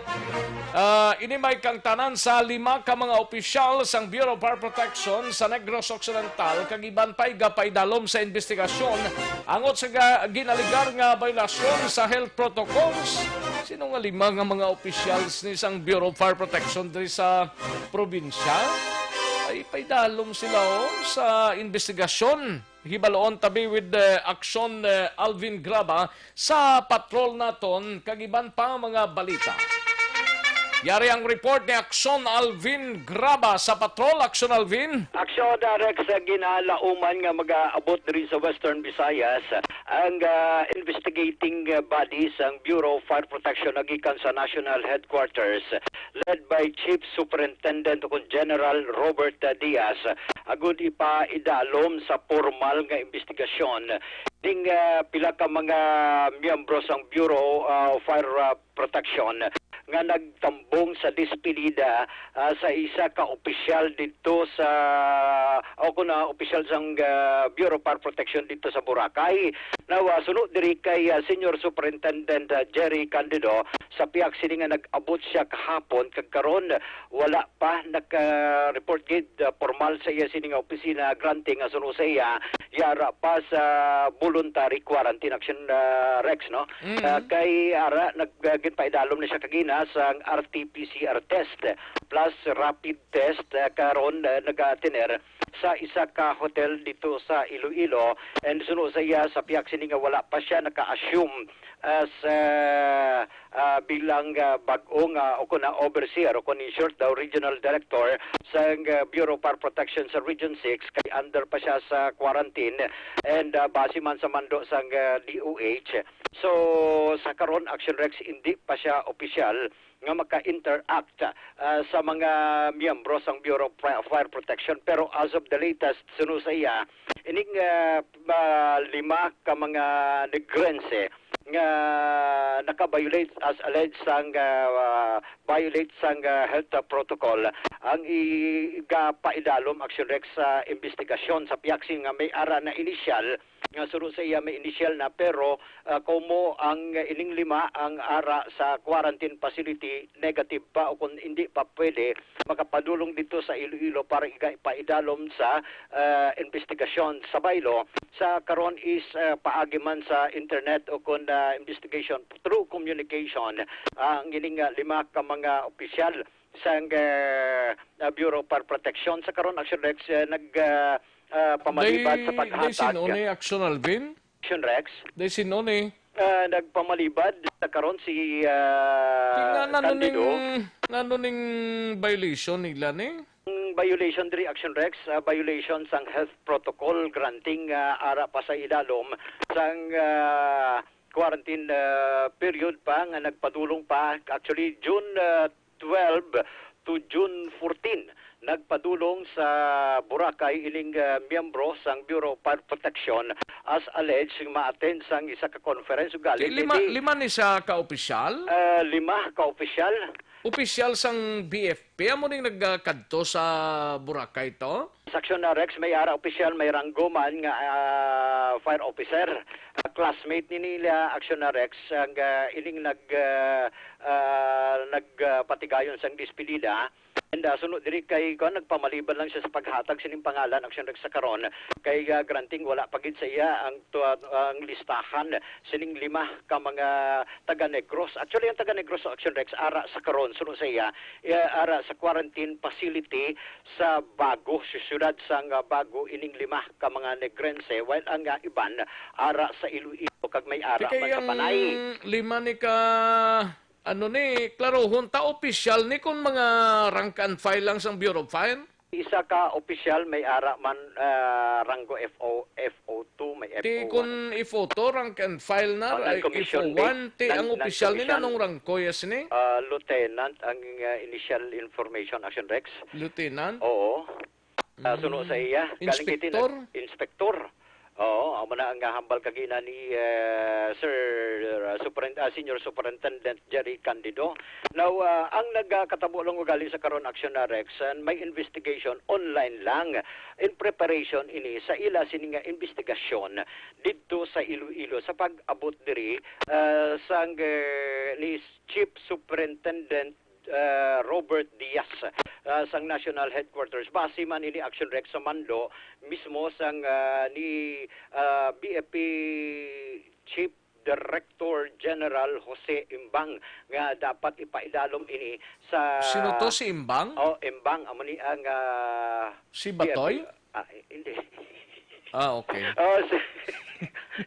Ah, ini may kangtanan sa lima ka mga opisyal sang Bureau of Fire Protection sa Negros Occidental kag iban pa'y gapaidalom sa investigasyon angot sa ga-, ginaligar nga biolasyon sa health protocols. Sino nga lima nga mga opisyals ni sang Bureau of Fire Protection diri sa probinsya? Ay, paidalom sila, oh, sa investigasyon. Hibaluon tabi with, eh, Action, eh, Alvin Graba sa patrol naton kag iban pa mga balita. Yari ang report ni Action Alvin Graba sa patrol. Action Alvin. Action, ah, Rex, ah, ginalauman nga mag-aabot diri sa Western Visayas ang, ah, investigating, ah, body sang Bureau of Fire Protection nagikan sa National Headquarters, led by Chief Superintendent o kon General Robert, ah, Diaz, agud ipaidalom sa pormal nga investigasyon ding, ah, pila ka mga miyembro sang Bureau, ah, of Fire, ah, Protection nga nagtambong sa despedida, ah, sa isa ka opisyal didto sa, o kon, ah, opisyal sang, ah, Bureau of Fire Protection didto sa Boracay. Now, ah, suno diri kay, ah, Senior Superintendent, ah, Jerry Candido, sa pihak sini nga nag-abot siya kahapon kag karon wala pa naka-report gid, ah, pormal sa iya sini nga opisina, granting nga suno sa iya, yara pa sa voluntary quarantine, Action, ah, Rex, no? Mm. Ah, kay ara nag-, ah, ginpaidalom na siya kagina sang R T P C R test plus rapid test, ah, karon, ah, nagatiner sa isa ka hotel dito sa Iloilo, and suno sa iya, sa pihak sini nga wala pa siya naka-assume as, ah, ah, bilang, ah, bag-o nga o kon na overseer o kon in short daw regional director sang, ah, Bureau of Fire Protection sa Region six, kay under pa siya sa quarantine, and, ah, base man sa mando sang, ah, D O H. So, sa karon, Action Rex, hindi pa siya opisyal nga maka-interact, ah, sa mga miyembro sang Bureau of Pri-, Fire Protection. Pero as of the latest, suno sa iya, ining, ah, ba, lima ka mga Negrense nga naka-violate as alleged sang, ah, violate sang, ah, health, ah, protocol ang i-, igapaidalom, Action Rex, sa investigasyon sa pihak sini nga may ara na inisyal nga suno sa iya may inisyal na, pero, ah, komo ang ining lima ang ara sa quarantine facility, negative pa o kung hindi pa pwede makapadulong dito sa Iloilo para iga-, ipaidalom sa, ah, investigasyon sa baylo. Sa karon is, ah, paagi man sa internet o kung, ah, investigation through communication ang ining, ah, lima ka mga opisyal sang, ah, ah, Bureau of Fire Protection. Sa karon, Action Rex, ah, nag, ah, ah, pamalibad sa Day, day paghatag. Sin-o ni Action Alvin? Action Rex. Day sin-o ni? Ah, nagpamalibad sa karon si, ah, King-, ano Candido. Ning, ano ning violation nila ni? Ang violation diri, Action Rex, ah, violation sang health protocol granting, ah, ara pa sa idalom sang, ah, quarantine, ah, period pa nga nagpadulong pa. Actually, June, ah, twelve to June fourteen, nagpa- padulong sa Boracay ining, ah, miyembro sang Bureau of Fire Protection as alleged ma-attend sang isa ka conference ugali Di lima, dili lima ni sa ka opisyal? Ah, lima ka opisyal. Opisyal sang B F P amo ning nagkadto sa Boracay to? Sa Action Rex, may ara opisyal, may ranggo man nga, ah, fire officer. Ah, classmate ni nila Action Rex ang, ah, ining nag, ah, ah, nag, ah, patigayon sang despedida. And, ah, suno diri kay kuan, nagpamaliban lang siya sa paghatag sining pangalan, Action Rex, sa karon. Kay, ah, granting wala pa gid sa iya ang tua-, ang listahan sining lima ka mga taga Negros. Actually, ang taga Negros, Action Rex, ara sa karon, suno sa iya, iya ara sa quarantine facility sa Bago, sa siyudad sang, ah, Bago, ining lima ka mga Negrense, while ang, ah, iban ara sa Iloilo kag may ara Di kay man sa ang Panay. Lima ni ka, ano ni, klarohon ta, opisyal ni kung mga rank and file lang sang Bureau of Fire? Isa ka opisyal may ara man, ah, ranggo F O, F O two, may Ti F O one. Kun F O two, rank and file na, Oh, ay, non-commissioned F O one, ti ang non-, opisyal ni non-commissioned. Nanong rangko, yes ni? Ah, lieutenant ang, ah, initial information, Action Rex. Lieutenant? Oo. Ah, suno sa Mm. iya. Galing kiti Inspector? nag-, inspector. Oo, amo na ang hambal kagina ni, eh, Sir, uh, Superin-, ah, Senior Superintendent Jerry Candido. Now, ah, ang nagakatabo lang ugali sa karon, Action na Rex, and may investigation online lang. In preparation ini sa ila sini nga investigasyon didto sa Iloilo sa pag-abot diri, ah, sang, eh, ni Chief Superintendent, ah, Robert Diaz, ah, sang National Headquarters. Base man ini, Action Rex, sa mando mismo sang, ah, ni, ah, B F P Chief Director General Jose Imbang nga dapat ipaidalom ini sa Sino to, si Imbang? Oh, Imbang, amo ni ang, ah, Si Batoy? B F P. Ah, eh, hindi. Ah, okay. Oh, si,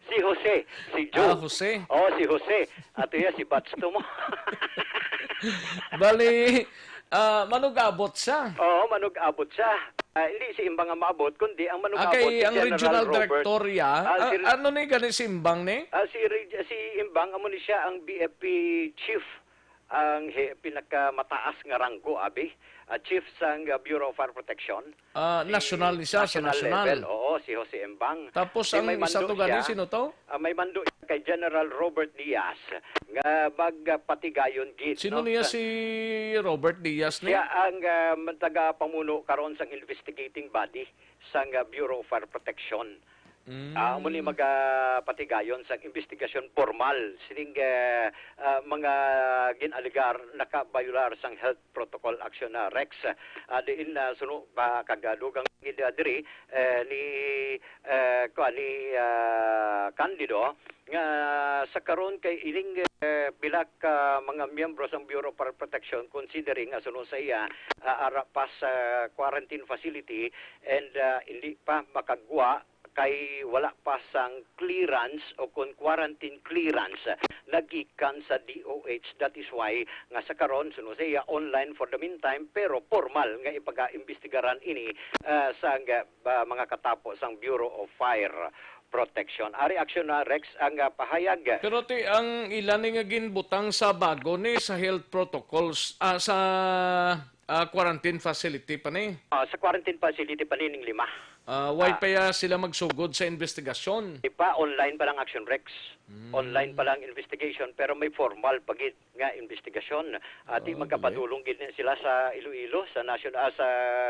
si Jose, si Joe. Ah, Jose. Oh, si Jose. Ato ya, si batch to mo. Bali, ah, manug-abot siya. Oo, manug-abot siya. Ah, hindi si Imbang ang maabot, kundi ang manug-abot Okay, si ang General regional Robert. Director ya. Ah, Ah, si ano ni gani si Imbang ni? Ah, si Reg-, si Imbang, amo ni siya ang B F P chief, ang he-, pinakamataas nga ranggo, abi. Ah, chief sang, ah, Bureau of Fire Protection. Ah, Si national ni siya, sa national national. level, oo, si Jose Imbang. Tapos Di ang may isa mando to gani, siya, sino to? ah, may mando siya kay General Robert Diaz nga magpatigayon gid, Sino no, niya sa si Robert Diaz ni? Siya ang, ah, man-, tagapamuno karon sang investigating body sang, ah, Bureau of Fire Protection. Mm. Ah, amo ni magapatigayon sang investigasyon formal sining, ah, ah, mga gin-alegar nakabayular sang health protocol, Action na Rex. Ah, diin na suno pa kagadugang gid, ah, diri, eh, ni, eh, kuan, ni, ah, Candido nga sa karon kay ining, eh, pila ka mga miyembro sang Bureau of Fire Protection, considering nga suno sa iya, ah, ara pa sa quarantine facility and, ah, hindi pa makagwa kay wala pa sang clearance o kon quarantine clearance nagikan sa D O H. That is why nga sa karon, suno sa iya, online for the meantime, pero formal nga ipagaimbestigaran ini, ah, sa nga, ah, mga katapo sang Bureau of Fire Protection. Ari, Action na Rex ang, ah, pahayag. Pero ti ang ila ni nga ginbutang sa Bago ni sa health protocols, ah, sa, ah, quarantine facility pa ni? Ah, sa quarantine facility pa ni ning lima. Ah, why Ah. pa ya sila magsugod sa investigasyon? Di pa, online pa lang, Action Rex. Mm. Online pa lang investigation, pero may formal pa gid nga investigasyon. Ati Ah, magapadulong gid ni sila sa Iloilo, sa national, ah, sa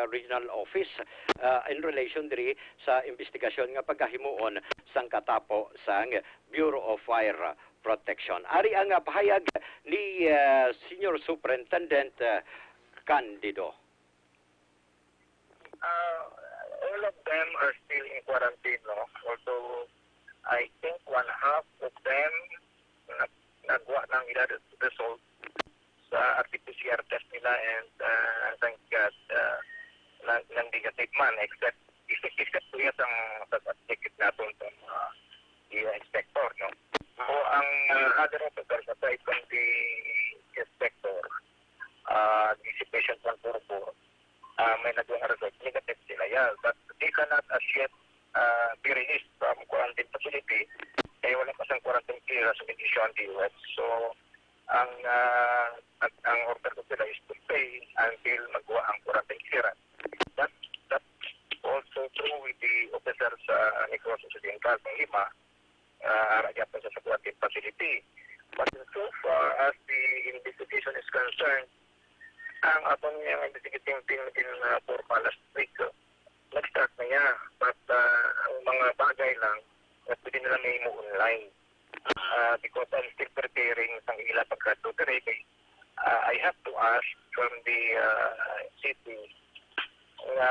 regional office, ah, in relation diri sa investigasyon nga pagahimuon sang katapo sang Bureau of Fire Protection. Ari ang, ah, pahayag ni, ah, Senior Superintendent, ah, Candido. Uh, all of them are still in quarantine, no? Although, I think one half of them nag-, nagwa ng ila result sa R T P C R test nila and, uh, thank God, uh, nang, nang negative man, except, except, except kuya sang, sa, sa ticket natin sa mga, uh, inspector, no? So, ang, uh, other officers, aside from the inspector, uh, the patient one four four, uh, may nagwa nga result, negative sila, yeah. But they cannot as yet, uh, be released from quarantine facility. Eh, wala pa sang quarantine clearance sa Division D O H. So, ang, uh, ang, ang order ko sila is to stay until magwa ang quarantine clearance. City. But so far as the investigation is concerned, ang atong nga investigating team in, uh, Porma last week, uh, nag-start na niya. But, uh, ang mga bagay lang, nga pwede na lang mahimo online. Uh, because I'm still preparing sang ila pagkadto diri, kay, uh, I have to ask from the, uh, city nga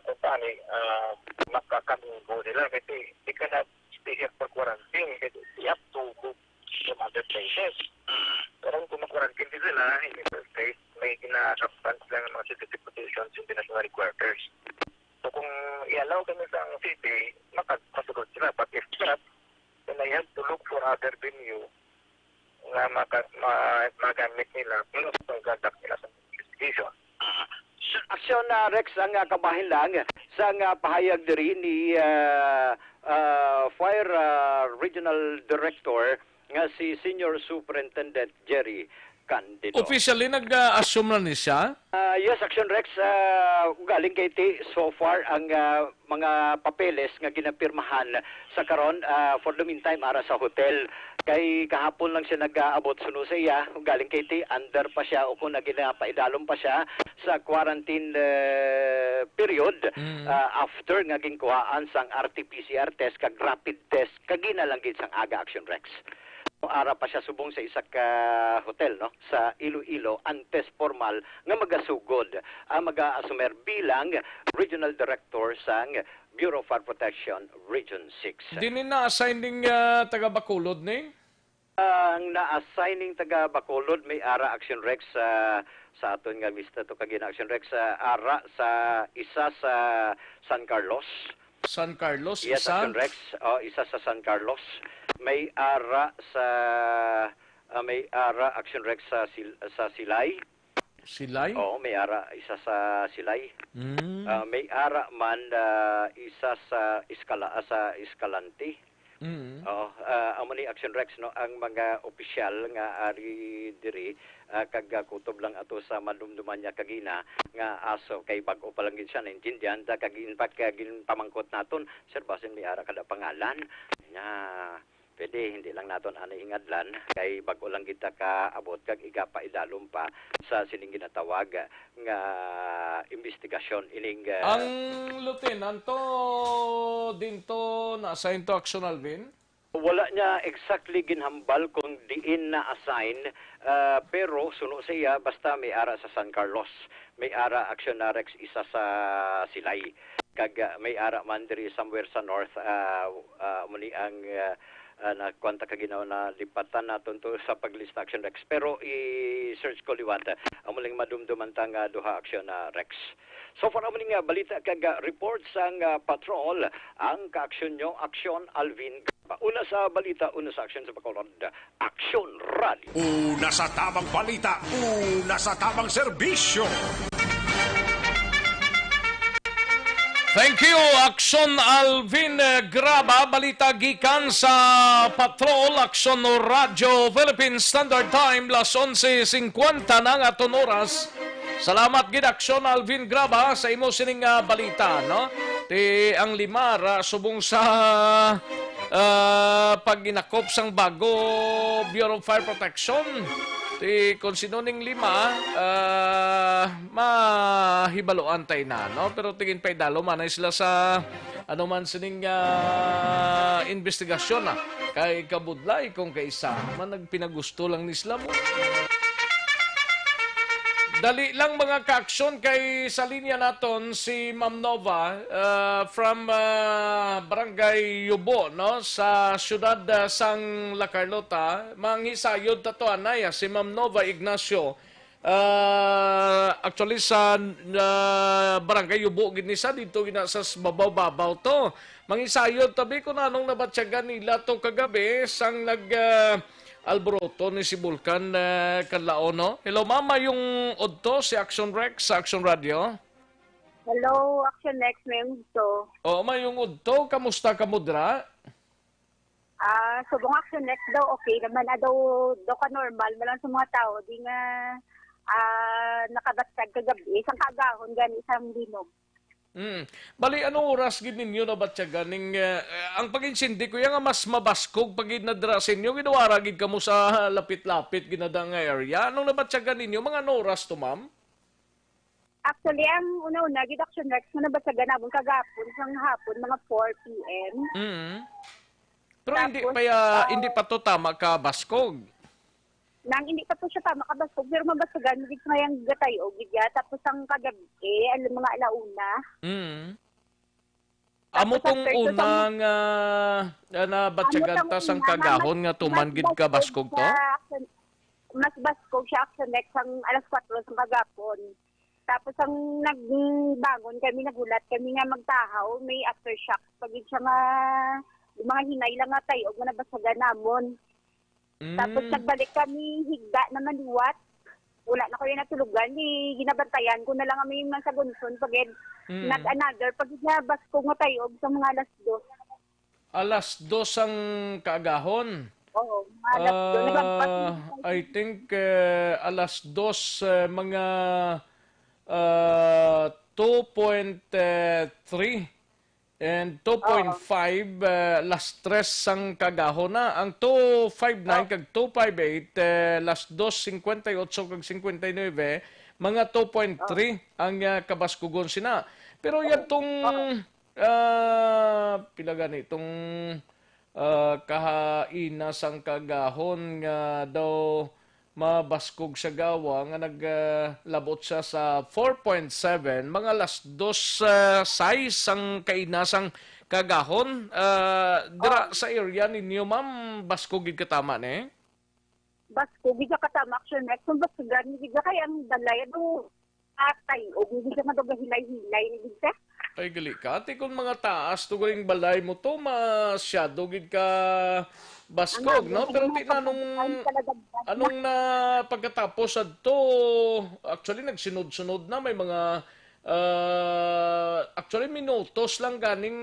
kung paano, uh, makakamingo nila. Kasi they cannot stay here for quarantine. Kasi they have to go from other places. Pero kung mag-quarantine din sila, in the first place, may gina-substance lang ang mga city deputations, international requirements. So kung i-allow kami sa city, makapasugod sila. But if not, then I have to look for other venue nga maka, ma, magamit nila, pero sa pagkadak nila sa investigation. Aksyon, ah, Rex, ang, ah, kabahin lang sa nga pahayag diri ni, ah, ah, Fire, ah, Regional Director nga si Senior Superintendent Jerry Candido. Officially, nag-assume na ni siya? Ah, yes, Action Rex, ah, galing kay ti, so far ang, ah, mga papeles nga ginapirmahan sa karon, ah, for the meantime, ara sa hotel. Kay kahapon lang siya nag-aabot suno sa iya, galing kay ti, under pa siya o kung naginapaidalom pa siya sa quarantine, eh, period, Mm. ah, after nga ginkuhaan sang R T P C R test kag rapid test kagina lang gid sang aga, Action Rex. Ara pa siya subong sa isa ka hotel, no, sa Iloilo, antes formal nga magasugod ang mag-aasumer bilang Regional Director sang Bureau of Fire Protection Region six. Dini na-assign ning, ah, taga Bacolod ni? Ang na-assign ning taga Bacolod may ara, Action Rex, sa, sa aton nga lista to kagina, Action Rex, ah, ara sa isa sa San Carlos. San Carlos, Yes, isa? Action Rex. Oh, isa sa San Carlos. May ara sa, ah, may ara, Action Rex, sa Sil-, sa Silay. Silay? Oo, may ara isa sa Silay. Mm. Ah, may ara man, ah, isa sa Escala-, ah, sa Escalante. Mm. Oo, ah, amo ni, Action Rex, no, ang mga opisyal nga ari diri, ah, kag, ah, kutob lang ato sa madumduman niya kagina nga aso, kay bag-o pa lang gid siya naintindihan ta, kag in fact, kag ginpamangkot naton, "Sir, basin may ara kada pangalan?" Nya, pwede, hindi lang naton anay hingadlan, kay bag-o lang kita kaabot, kag igapaidalom pa sa sining ginatawag nga imbestigasyon ining, ah, Ang lieutenant to dinto na-assign to Action Alvin? Wala niya exactly ginhambal kung diin na-assign, ah, pero suno sa iya, basta may ara sa San Carlos, may ara, Action Rex, isa sa Silay, kag, ah, may ara man diri somewhere sa north, ah, ah, amo ni ang, ah, ah, na, kuwan ta kaginaw, na lipatan naton to sa paglista, Action Rex. Pero i-search ko liwat, ah, amo lang madumduman ta nga duha, Action, ah, Rex. So far, amo ni nga balita kag, ah, report sang, ah, patrol, ang kaaksyon nyo, Aksyon Alvin Gaba. Una sa balita, una sa aksyon sa Bacolod, Aksyon Rally. Una sa tamang balita, una sa tamang serbisyo. Thank you, Aksyon Alvin, eh, Graba. Balita gikan sa Patrol, Aksyon Radyo Philippine Standard Time, las onse singkwenta na ang aton oras. Salamat gid, Aksyon Alvin Graba, sa imo sining, ah, balita, no? Ti ang lima ra subong sa, ah, pag-inakop sang bago Bureau of Fire Protection. Ti kon sino ning lima, ah, mahibaluan tay na, no? Pero tingin pa idalo manay sila sa ano man sining, ah, investigasyon, ah. Kay kabudlay kung kaisa man nagpinagusto lang ni sila mo. Dali lang, mga kaaksyon, kay sa linya naton si Ma'am Nova, ah, from, ah, Barangay Yubo, no, sa siyudad, ah, sang La Carlota. Manghisayod ta to anay, ah, si Ma'am Nova Ignacio. Ah, actually, sa, ah, Barangay Yubo gid ni sa dito gina sa s-, babaw-babaw to. Mangisayod tabi kung anong nabatyagan nila to kagabi sang nag, ah, alboroto ni si Bulkan, ah, Kanlaon, no? Hello, ma'am. Mayong udto, si Action Rex sa Action Radio. Hello, Action Rex, mayong udto. Oo, mayong udto. Kamusta ka mo dira? Ah, subong Action Rex daw, okay naman na daw, daw ka normal na lang sa mga tao. Di nga, ah, nakabatyag kagabi, isang kaagahon gani, isang linog. Mm. Bali, ano oras gid ninyo nabatyagan ning, eh, eh, ang pag-insindi ko, ya nga mas mabaskog pa gid na dira sa inyo, gid wara gid kamo sa lapit-lapit gid na da nga area. Anong nabatyagan ninyo? Mga ano oras to, ma'am? Actually, ang una-una, gid, Action Rex, nga nabatyagan namon kagapon, sang hapon, mga four P M. Mm. Pero hindi Tapos, pa ya-, ah, hindi pa to tama ka baskog. Nang hindi pa to siya tama ka baskog, pero mabasagan mo gid nga yung gatay o gid ya. Tapos ang kagabi, eh, alam, mga alauna. Mm. Amo Tapos tong after to, sa unang, ah, ah, amo nabatyagan tong ta sang una nga kagahon mas, nga tuman mas gid ka baskog baskog to? siya, Action, mas baskog siya, Action Rex, ang alas kwatro sa kagapon. Tapos ang nagbangon kami, naghulat kami nga magtahaw, may aftershock pa gid siya nga mga hinay lang nga tayo nga nabasagan namon. Tapos Mm. nagbalik kami, higda naman liwat. Wala na ko yung natulugan. Di, ginabantayan ko na lang kami yung mga sagunson pag Mm. nag-another. Pag nga baskog nga tayo sa mga alas dos. Alas dos ang kaagahon. Oo, mga alas dos. Naglampas Ah, na. I think, eh, alas dos, eh, mga, ah, two point three and Oo. two point five, eh, alas tres sang kaagahon na. Ang two five nine Oh. kag two five eight, eh, alas dos cincuenta y ocho kag cincuenta y nueve, mga two point three Oh. ang, ah, kabaskugon sina. Pero Oo. yadtong Oo. Ah, pila gani itong, ah, kahaina sang kaagahon nga daw mabaskog sa gawa nga nag, ah, labot siya sa four point seven, mga alas dos, ah, sais ang kaina sang kaagahon. Ah, dira Oh. sa area ninyo, ma'am, baskog gid katama ni? Baskog gid siya katama, Action Rex. Kung baskog gani gid siya, kay ang balay, ano, atay, o gid siya nga daw hilay-hilay na gid siya. Ay, gali ka. Ate, kung mga taas to galing balay mo to, masyado gid ka baskog, Ang no? Pero ang ti na nung, talaga, anong na pagkatapos adto, actually, nagsunod-sunod na, may mga, ah, actually, minutos lang ganing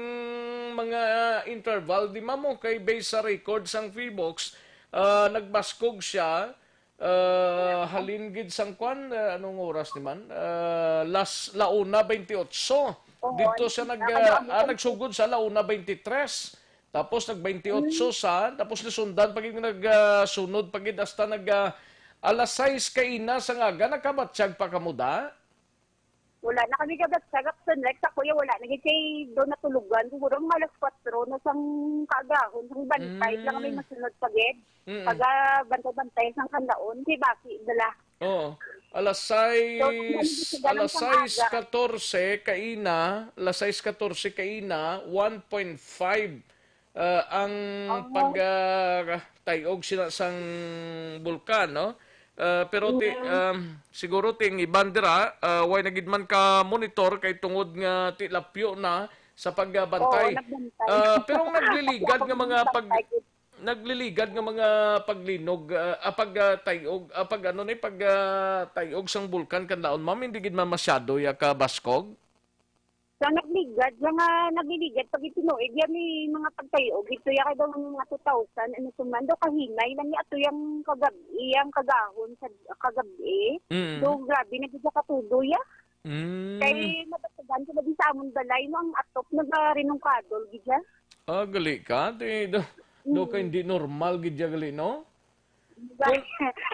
mga interval, di, ma'am, oh, kay based sa record sang Phivolcs, ah, nagbaskog siya, ah, halin gid sang kwan, ah, anong oras ni man? Ah, las, la una veintiocho. Oo, Dito siya nag, ah, ah, nagsugod sa la una veintitrés. Tapos nag veintiotso sa, tapos nasundan pa gid, nag, ah, sunod pa gid hasta nag, ah, alas sais kaina sa ngaga, nakabatyag pa kamo da? Wala na kami gabatyag, Action Rex. Ako ya, wala na gid kay do natulugan. Siguro mga alas kwatro na sang kaagahon, sang bantay lang may Mm. masunod pa gid. Mm. Pag, ah, bantay-bantay sang kanlaon, kay basi dala. Oo. Alas sais, So, ang alas nagdala sais sa aga. katorse kaina, alas sais katorse kaina, one point five, ah, ang Oo. pag, ah, tayog sila sang bulkan, no? Ah, pero ti, Mm. um, siguro ti ang iban dira, ah, way na gid man ka monitor kay tungod nga ti lapyo na sa pagbantay. Oo, nagbantay. Ah, pero ang nagliligad nga mga pag-, Nagbantay gid. nagliligad nga mga paglinog, ah, ah, pag, ah, tayog, ah, pag ano ni, pag, ah, tayog sang bulkan kanlaon, ma'am, hindi gid man masyado ya ka baskog? Sa nagligad, mga nagliligad, pag itinuig, yan may mga pagtayog. Ito ya kay daw mga two thousand, ano to man, daw kahinay lang ni ato yang kagab-, yang kagahon sa kagabi. Mm. Daw grabe na gid siya katudo ya. Mm. Kay matasagan ko na di sa amon balay, no, ang atop nagarinungkadol gid siya. Ah, gali ka. Di, do, do ka Mm. hindi normal gid ya gali, no?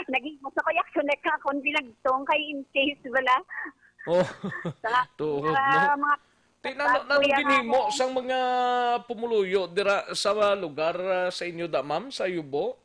Naging gusto ko yung sunek ka kung binagtong kay in case bala. Oh, Sa, tuod, sa no? mga Ti, nano, nano kuya nga ginhimo ako. sang mga pumuluyo dira sa lugar, ah, sa inyo da, ma'am, sa Yubo?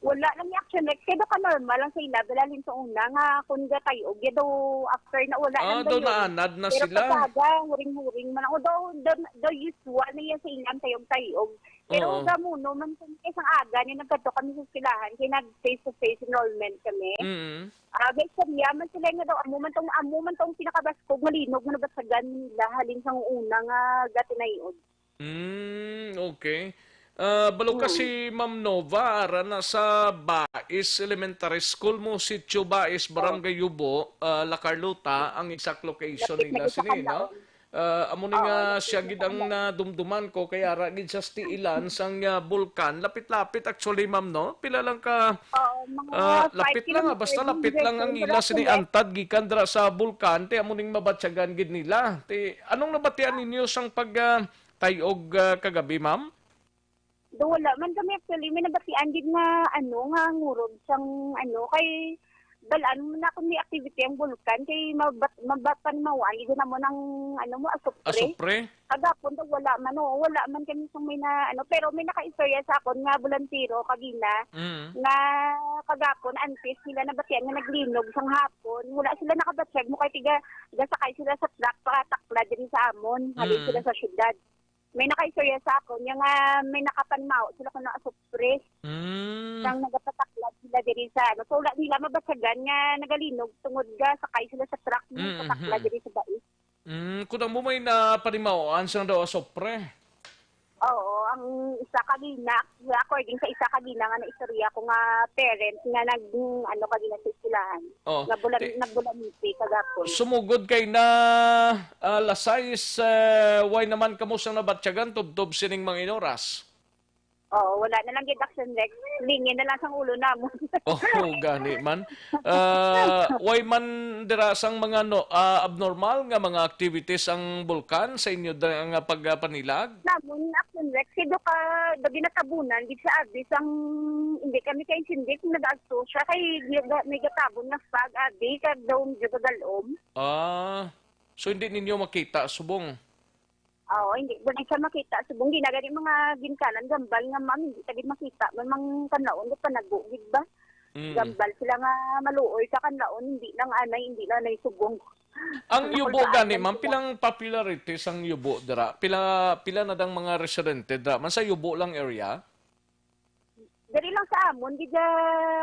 Wala lang yung action, like, kaya ka normal lang sa ila, dala lang sa una nga, kung ga tayo, ya daw after na wala Ah, lang daw dayon. naanad na Pero sila. pagkaga, huring-huring man ako, daw, daw, daw usual na yan sa ilang tayog-tayog. Pero Oo. gamuno man kami kay sang aga ni nagkadto kami sa eskwelahan, kay nag face to face enrollment kami. Mm. Ah, guys, sabiya man sila nga daw, amo man tong, amo man tong pinakabaskog nga linog nga nabasagan nila halin sang una nga gatinayod. Mm, okay. Ah, balo ka Mm. si Ma'am Nova, ara na sa Bais Elementary School mo, Sitio Bais, Oh. Barangay Yubo, ah, La Carlota, ang exact location Lapit na nila gid sa sini, no? Kanaon. Ah, amo ni Oo, nga lapit siya na gid sa ang ano. Nadumduman ko, kay ara gid siya sa tiilan sang, ah, bulkan. Lapit-lapit actually, ma'am, no? Pila lang ka, Oo, mga ah, five lapit lang, ah, kilometers basta lapit lang ang ila sini antad gikan dira sa bulkan, ti amo ning mabatyagan gid nila. Ti, anong nabatian ninyo sang pag, ah, tay-og, ah, kagabi, ma'am? Do, wala man kami actually. May nabatian gid nga, ano, nga ngurog sang, ano, kay balaan mo na kung may activity ang bulkan, kay mabat-, mabat-, panimawan gid na mo ng, ano mo, asupre. Asupre? Kagapon daw, wala man, oo, wala man kami sang may na, ano, pero may nakaistorya sa akon nga bolantero kagina, Mm. nga kagapon, antes nila nabatian nga naglinog sang hapon, wala sila nakabatyag mo kay tiga, tiga sakay sila sa truck, pataklad diri sa amon, halin Mm. sila sa syudad. May nakaistorya sa akon, yung, ah, may nakapanimaw sila kuno asupre. Mm. Nang nagapataklad sila diri sa, ano, so, wala nila mabatyagan nga nagalinog tungod ga sakay sila sa truck nga Mm, pataklad mm. diri sa bais. Mm, kung ang bumay na panimaoan sang daw asupre. Oo, ang isa kagina, according sa isa kagina nga naistorya ko nga parent nga nag, ano, kagina sa eskwelahan. Oh, nga bulan, ti- nagbulaniti kagapon. Sumugod kay na, ah, alas sais, eh, way naman kamo sang nabatyagan tubtob sining mga inoras? Oo, wala na lang gid, Action Rex. Lingin na lang sang ulo namon. Oh, gani man. Ah, way man dira sang mga no, ah, abnormal nga mga activities ang bulkan sa inyo dira nga pagpanilag? Namon, Action Rex, kay do ka, do ginatabunan gid sa abi sang, hindi kami kaintindi kung nag-agto siya kay may gatabon nga fog abi kag daw medyo gagalom. Ah, so hindi ninyo makita subong? Oo, hindi. Dili siya makita. Subong gina gani mga ginkanan gambal nga, ma'am, hindi ta gid makita. May mang kanlaon nga panago gid ba? Mm. Gambal sila nga maluoy sa kanlaon, hindi lang anay, hindi lang anay subong. Ang Ano yubo kung gani, saan ma'am, sila? Pilang popularity sang yubo dira? Pila, pila na dang mga residente dira? Man sa yubo lang area? Diri lang sa amon, di dya,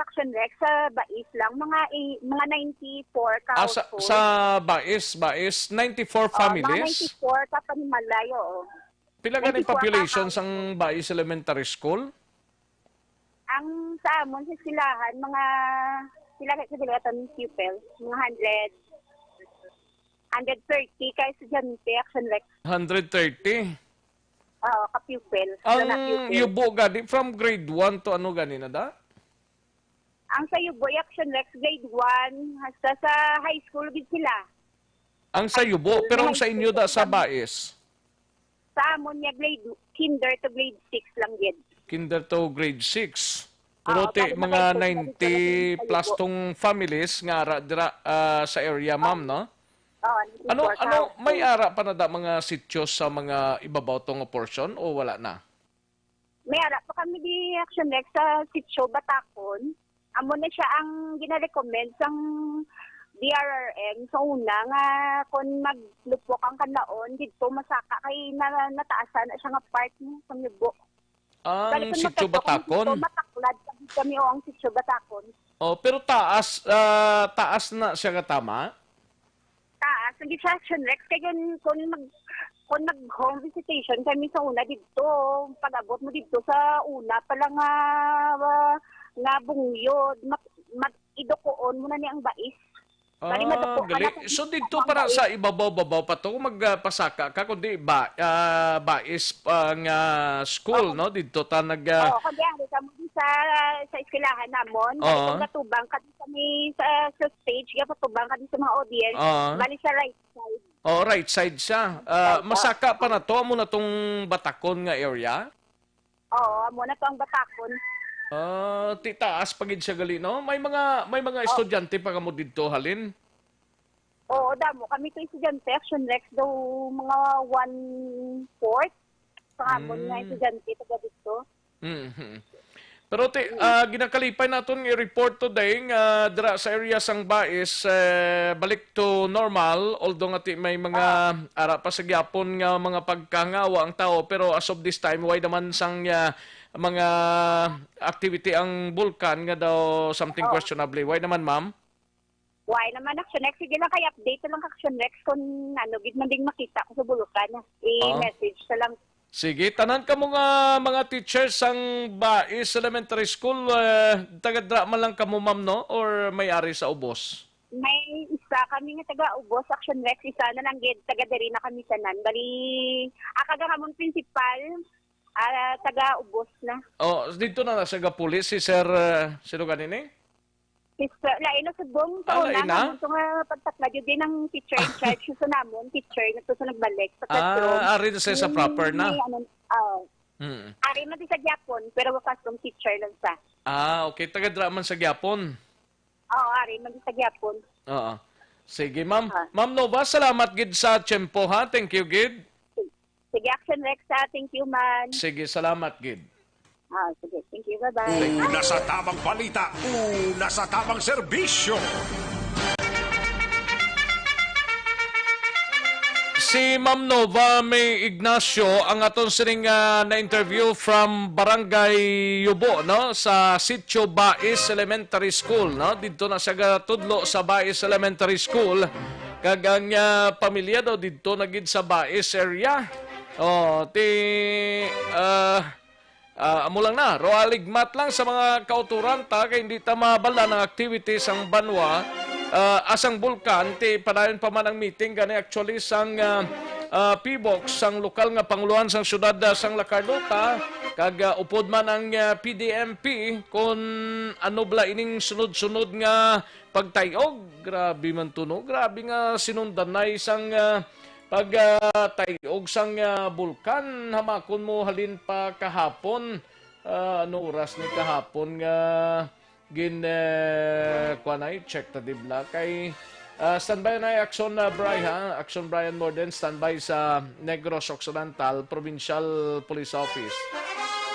Action Rex, sa Bais lang, mga i-, mga ninety-four ka Ah, sa, household. Sa Bais, Bais, ninety-four Oh, mga families? Ninety-four ka panimalay, oo. Pila gani Ninety-four ka population household. Sang Bais Elementary School? Ang sa amon, sa eskwelahan, mga, pila ka, sa bilatan, pupil, mga hundred, hundred thirty ka estudyante, Action Rex. Hundred thirty? Oo, ka-pupil. Ang Wala pupil. Yubo gani, from grade one to ano gani na da? Ang sa Yubo, Action Rex, grade one, hasta sa high school gid sila. Ang sa Yubo, pero ang sa inyo da sa Bais? Sa amon niya, grade, kinder to grade six lang gid. Kinder to grade six. Pero Oo, ti, bali mga mga grade six na ninety plus tong families nga ara dira, ah, sa area, ma'am, no? Oo, ninety-four thousand. Ano, ano, may ara pa na da mga sityo sa mga ibabaw to nga portion o wala na? May ara pa kami di, Action Rex, sa Sitio Batacon. Amo na siya ang ginarecommend sang D R R M sa una nga kon maglupok ang kanlaon didto masaka kay na, nataasan na siya nga part, no, sa Yubo. Ang Bali, kung Sitio magkadto kami Batacon? Dito, mataklad kami, kami o ang Sitio Batacon. Oh, pero taas, ah, taas na siya nga tama? Taas ang distraction, Rex. Kay kun, kun mag, kun mag home visitation kami sa una didto, pag-abot mo didto sa una pa lang nga, ah, nga bungyod, mak-, mag-idukuon mo na ni ang Bais. Bali, Ah, maduko ka gali. Na kung So, didto ang para Bais. Sa ibabaw-babaw pa to, kung magpasaka ka, kundi ba, ah, Bais pa nga school, Oo. No? Didto ta nag, ah, Oo, kundi ang sa, sa, sa eskwelahan namon, bali Oo. Kung gatubang ka sa may, sa, sa stage, gatubang ka sa mga audience, Oo. Bali sa right side. Oh, right side siya. Ah, Right, masaka pa na to, amo na tong Batacon nga area? Oo, amo na to ang Batacon. Ah, ti taas pa gid siya gali, no? May mga, may mga Oh. Estudyante pa kamo didto halin? Oo, damo. Kami to estudyante, Action Rex, daw mga one-fourth sa amon nga Mm. Estudyante taga didto. Mhm. Pero ti, ah, ginakalipay naton i-report today nga dira sa area sang Bais, eh, balik to normal, although nga ti may mga ara pa sa gyapon nga mga pagkangawa ang tawo, pero as of this time, way naman sang, ah, mga activity ang bulkan nga daw something Oo. Questionable. Way naman, ma'am? Why naman, Action Rex? Sige lang, kay update lang, Action Rex, kung ano gid man ding makita ko sa bulukan. Oo. I-message na lang. Sige, tanan kamo nga mga teachers sang Bais Elementary School, eh, taga dra man lang kamo, ma'am, no? Or may ari sa ubos? May isa kami nga taga Ubos, Action Rex, isa na lang gid, taga diri na kami tanan. Bali, ah, kag ang amon principal, ah, taga Ubos na. Oh, dito na na sa Gapulis si Sir, eh, sino ganini? Sister, lain na subong Ah, sa una lain na? Namon to nga pagtakla jud din ang teacher in charge sa namon, teacher na to sa nagbalik sa classroom. Ah, ari na siya sa Yung proper na. may ano, ah, Mm. Ari man di sa gyapon, pero classroom teacher lang sa. Ah, okay. Taga dra man sa gyapon. Oo, ari man di sa gyapon. Oo. Sige, ma'am. Ah. Ma'am Nova, salamat gid sa tiyempo, ha. Thank you gid. Sige, Action Rex, ha. Thank you, man. Sige, salamat gid. Ah, sige. Thank you. Bye-bye. Una sa tamang balita, una sa tamang serbisyo. Si Ma'am Nova May Ignacio ang aton sining, ah, na-interview from Barangay Yubo, no, sa Sitio Bais Elementary School, no? Didto na siya gatudlo sa Bais Elementary School, kag ang, ah, pamilya daw didto na gid sa Bais area. Oh, ti, ah, Ah, amo lang na, raw aligmat lang sa mga kauturan ta kay hindi ta mabalaan ang activities sang banwa, ah, asang bulkan, ti padayon pa man ang meeting gani actually sang, ah, ah, PHIVOLCS sang lokal nga pangulohan sang siyudad, ah, sang La Carlota, kag, ah, upod man ang, ah, P D M P kon ano bala ining sunod-sunod nga pagtay-og. Grabe man to, no? Grabe nga sinundanay sang, ah, pag, ah, tay-og sang, ah, bulkan, hamakon mo halin pa kahapon. Ah, ano oras ni kahapon nga gin, eh, kuwan ay, check ta dibla kay, ah, standby na Action, ah, Bri, ha? Action Brian Morden, standby sa Negros Occidental Provincial Police Office.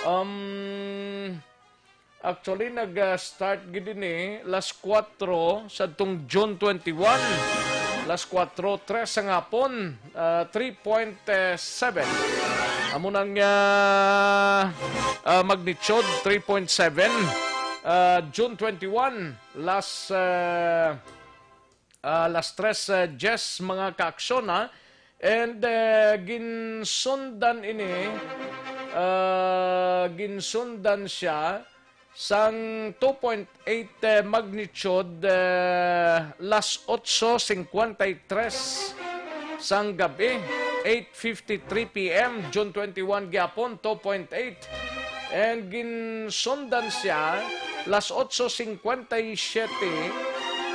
Um, Actually, nag-start gid ini las kuwatro sadtong June twenty-one. Las kuwatro tres sang hapon, ah, three point seven. Amo nang, ah, ah, magnitude, three point seven. Ah, June twenty-one, las, ah, ah, las tres, ah, dyes, mga kaaksyon, ha. And, eh, ginsundan ini, ah, ginsundan siya sang two point eight, eh, magnitude, eh, las otso cincuenta y tres sang gabi, eight fifty-three P M, June twenty-one gyapon, two point eight. And ginsundan siya, las otso cincuenta y siete,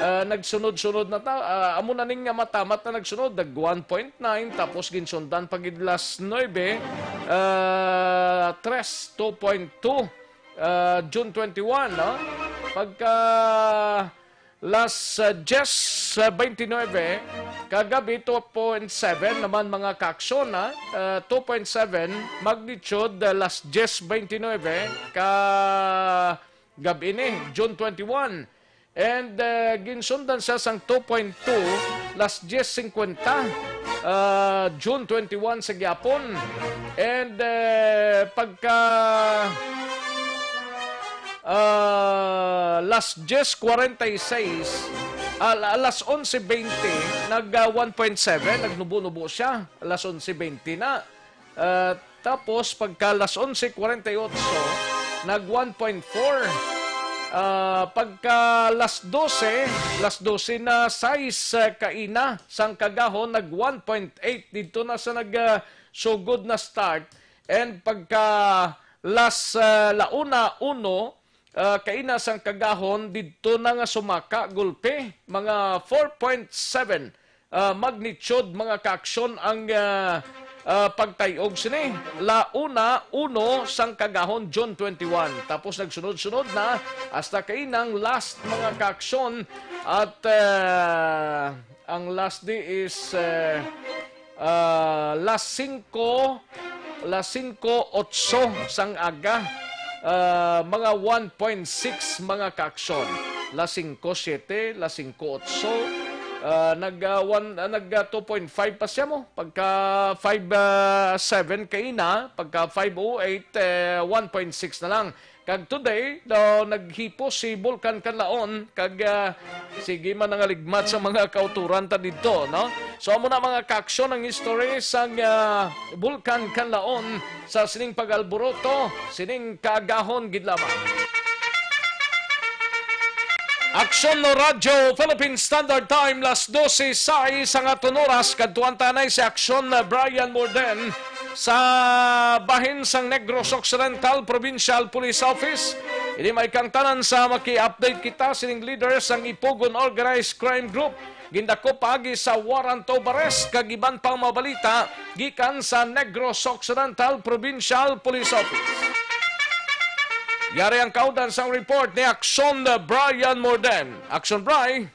ah, nagsunod-sunod na ta, ah, amo na ning nga matamat na nagsunod, nag one point nine, tapos ginsundan pa gid las nuebe, ah, tres, two point two, ah, June twenty-one, no? Pagka Las, ah, dyes, ah, twenty-nine, kagabi, two point seven naman, mga kaaksyon, ha? Ah, two point seven magnitude, ah, las dyes twenty-nine ka gabi ni, June twenty-one. And, ah, ginsundan siya sang two point two, las dyes cincuenta, ah, June twenty-one sa gyapon. And, ah, pagka Ah, las dyes kwarenta y seis, ah, la-, las onse bente, nag, ah, one point seven, nagnubo-nubo siya. Las onse bente na. Ah, tapos, pagka las onse kwarenta y otso, nag one point four. Ah, pagka las dose, las dose na sais, ah, kaina, sang kagahon, nag one point eight. Didto na sa nag, ah, sugod na start. And pagka las, ah, la una uno, ah, kaina sang kagahon, didto na nga sumaka gulpi, mga four point seven, ah, magnitude, mga kaaksyon, ang, ah, ah, pagtay-og sini. La una uno sang kagahon, June twenty-one. Tapos nagsunod-sunod na hasta kainang last, mga kaaksyon. At, ah, ang last di is, eh, ah, las singko, las singko otso sang aga, ah, mga one point six, mga kaaksyon. Las singko siete, las singko otso, ah, nag, ah, one, ah, nag, ah, two point five pa siya mo. Pagka five, ah, seven kaina, pagka five oh eight, eh, one point six na lang. Kag today, daw naghipos si Bulkan Kanlaon, kag, ah, sige man nangaligmat sa mga kauturan ta didto, no? So, amo na, mga kaaksyon, ang history sang, ah, Bulkan Kanlaon sa sining pag-alboroto, sining kaagahon gid lamang. Aksyon no Radyo Philippine Standard Time, las dose sais ang aton oras. Kadtuan tanay si Aksyon Brian Morden sa bahin sang Negros Occidental Provincial Police Office. Ini may kang tanan sa maki-update kita sining leader sang Ipugon Organized Crime Group. Gindakop paagi sa warrant of arrest kag iban pang mga balita gikan sa Negros Occidental Provincial Police Office. Yari ang kaundan sang report ni Aksyon Brian Morden. Aksyon, Bri.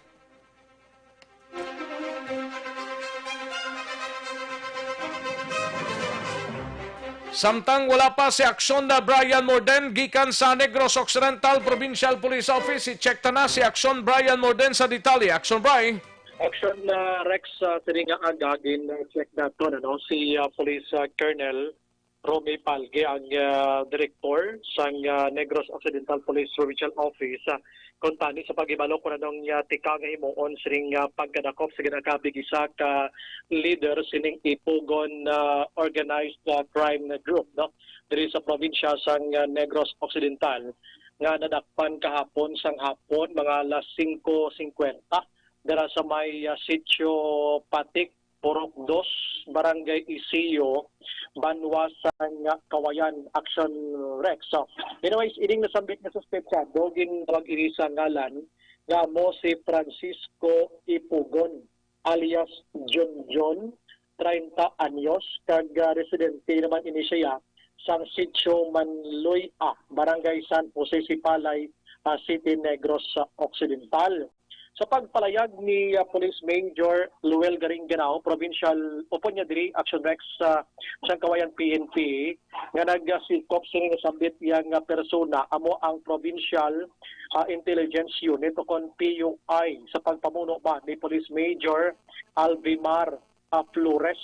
Samtang wala pa si Aksyon na Brian Morden gikan sa Negros Occidental Provincial Police Office, i-check ta na si Aksyon Brian Morden sa detalye. Aksyon, Bri. Aksyon na Rex, sa sining nga aga, gin-check naton, ano, si, ah, Police, ah, Colonel Romy Palge, ang, ah, direktor sang, ah, Negros Occidental Police Provincial Office, ah, kuntani sa paghibalo kung anong, ah, tikang nga himuon sining, ah, pagkadakop sa ginakabig isa ka leader sining Ipugon, ah, organized, ah, crime group, no, diri sa probinsya sang, ah, Negros Occidental, nga nadakpan kahapon sang hapon, mga alas singko singkwenta, dira sa may, ah, Sitio Patik, Purok Dos, Barangay Isiyo, banwa sang Kawayan. Aksyon, Rex. So, anyways, ining nasambit nga suspetsado, ginawag ini sa ngalan nga amo si Francisco Ipugon, alias Junjun, treinta anyos, kag, ah, residente naman ini siya sang Sitio Manluy-a, Barangay San Jose Sipalay, ah, City, Negros Occidental. Sa pagpalayag ni, ah, Police Major Luel Garingganao, provincial, upod niya diri, Action Rex, ah, sang Kawayan P N P, nga nagasikop sini nga sambit iya nga persona, amo ang Provincial, ah, Intelligence Unit o kon P U I, sa pagpamuno ba ni Police Major Alvimar, ah, Flores.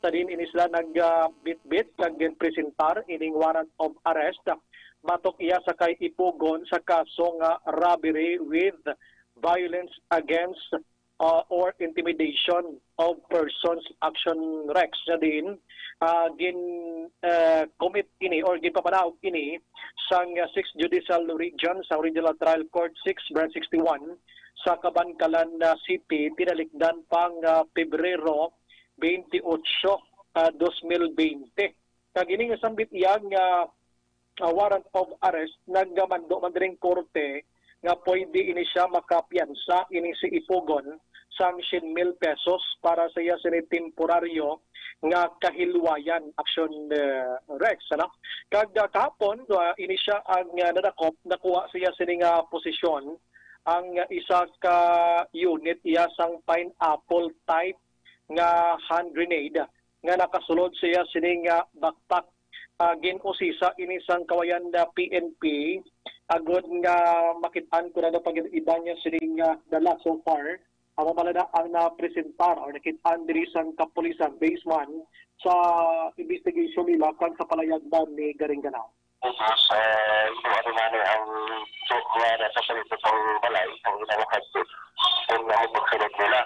Sa diin ini sila nagbitbit kag ginpresentar ining warrant of arrest batok iya sa kay Ipugon sa kaso nga robbery with violence against, ah, or intimidation of persons. Action Rex, na din, ah, gin, ah, commit ini or ginpapanaog ini sang, ah, Sixth Judicial Region sa Regional Trial Court Six, Branch sixty-one sa Kabankalan, ah, City, tinalikdan pang, ah, Pebrero twenty-eight, ah, twenty twenty. Kag ini nga sambit iya nga, ah, warrant of arrest, nagmando man diri ang korte nga pwede ini siya makapiyansa, ini si Ipugon, sang syen mil pesos para sa iya sini temporaryo nga kahilwayan. Action, eh, Rex, ano? Kag, ah, kahapon, ah, ini siya ang, ah, nadakop, nakuha siya sini nga posisyon ang, ah, isa ka unit iya sang pineapple type nga hand grenade nga nakasulod siya sini nga backpack. Ah, gin-usisa ini sang Kawayan na P N P agod nga makit-an kung ano pa gid iban niya sini nga dala so far. Amo pala na ang napresentar or nakit-an diri sang kapulisan based man sa investigation nila kag sa palayag man ni Garingganao. Tapos, ah, ito, ano na ni ang so, nga nasa sa ito pang balay, ang ilang hadlok. Kung ano pagsunod nila.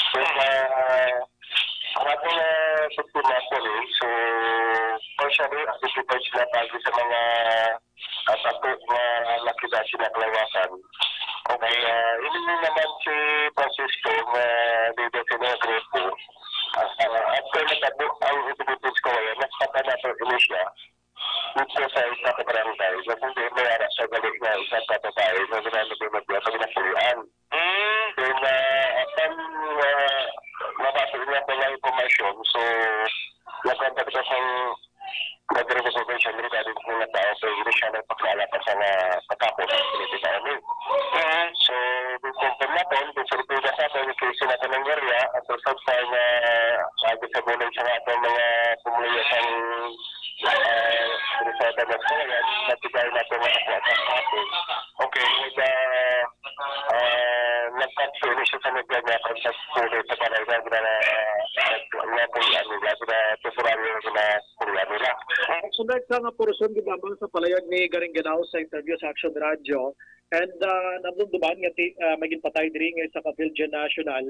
So, ah, ang ating, ah, biktima po ni, so, partially occupied sila pagi sa mga, ah, tapo nga nakita sila kalawasan. Okay, ah, ini naman si Francisco nga leader sa mga grupo. Ah, ah, after natabo ang incident sa Kawayan, nagpatanato ini siya dito sa isa ka barangay, nga kung di may ara sa gali nga isa ka babae nga ginamit yung media pag napulian. Mm. Then, ah, apan, ah, nabasa niya ko ng information, so, nagkontak siya sa Federal Information regarding sa mga tao, so, hindi siya nagpakilala pa sa nga katapos ang pinipita kami. Mm. So, di confirm natin, di surprise sa atin, yung case na ito nangyari, ah, at the same time, ah, ah, di sa bulay sa nga itong mga pumuluya sa, ah, Minnesota na sa yan, natigay natin na ako sa atin. Okay. Kaya, ah, nagpag-finish sa nagkanya, pag nagpuli sa balay na, na, na, na, na, na, temporaryo na, na, nila. Sunod sa nga portion, gid lamang sa palayag ni Garingganao sa interview sa Action Radio, and, ah, nadumduman nga ti-, ah, may ginpatay diri nga isa ka Belgian national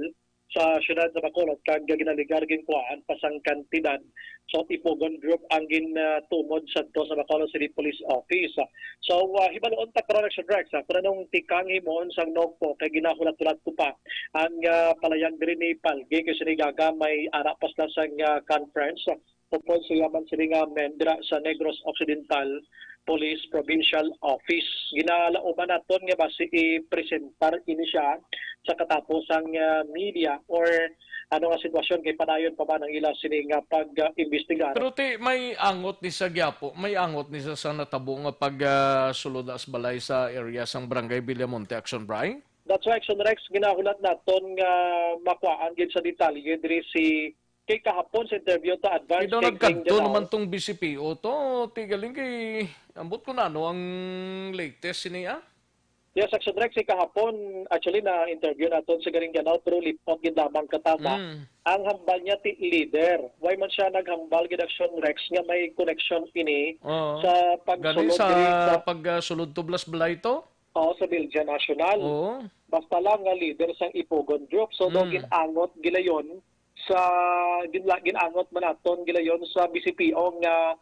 sa siyudad sa Bacolod, kag ginaligar ginkuhaan pa sang kantidad. So, Ipugon Group ang gintumod sadto sa Bacolod City Police Office. So, ah, hibaluon ta karon, Action Rex, ah, kung anong tikang himuon sang NOCPO, kay ginahulat-hulat ko pa ang, ah, palayag diri ni Palgi, kay sini gaga may ara pa sila sang, ah, conference upod sa yaman sini nga mendra sa Negros Occidental Police Provincial Office. Ginalauman naton nga basi i-presentar ini siya sa katapos ang, ah, media or ano nga sitwasyon, kay padayon pa ba ang ila sini nga pag-imbestigar. Pero ti, may angot ni sa Quiapo, may angot ni sa, sa natabo nga pag, ah, sulod as balay sa area sang Barangay Villamonte, Action Bray? That's why, Action Rex, ginahulat naton nga makuhaan gid sa detalye diri si, kay kahapon sa interview ta advance Kay daw kay Glenn nagkadto Ganao. Naman tong B C P O to. Ti galing kay, ambot ko na ano ang latest sini, ah? Yes, Action Rex, kay kahapon, actually, na-interview naton si Garing Ganao, pero lipot gid lamang katama. Mm. Ang hambal niya ti leader. Why man siya naghambal gid, Action Rex, nga may connection ini Oo. sa Gani pagsulod sa diri sa pagsulod tublas balay to? Oo, sa Bilja National. Oo. Basta lang nga leader sang Ipugon Group. So, daw Mm. gin-angot gilayon sa, ginla-, gin-angot man naton gilayon sa B C P O nga,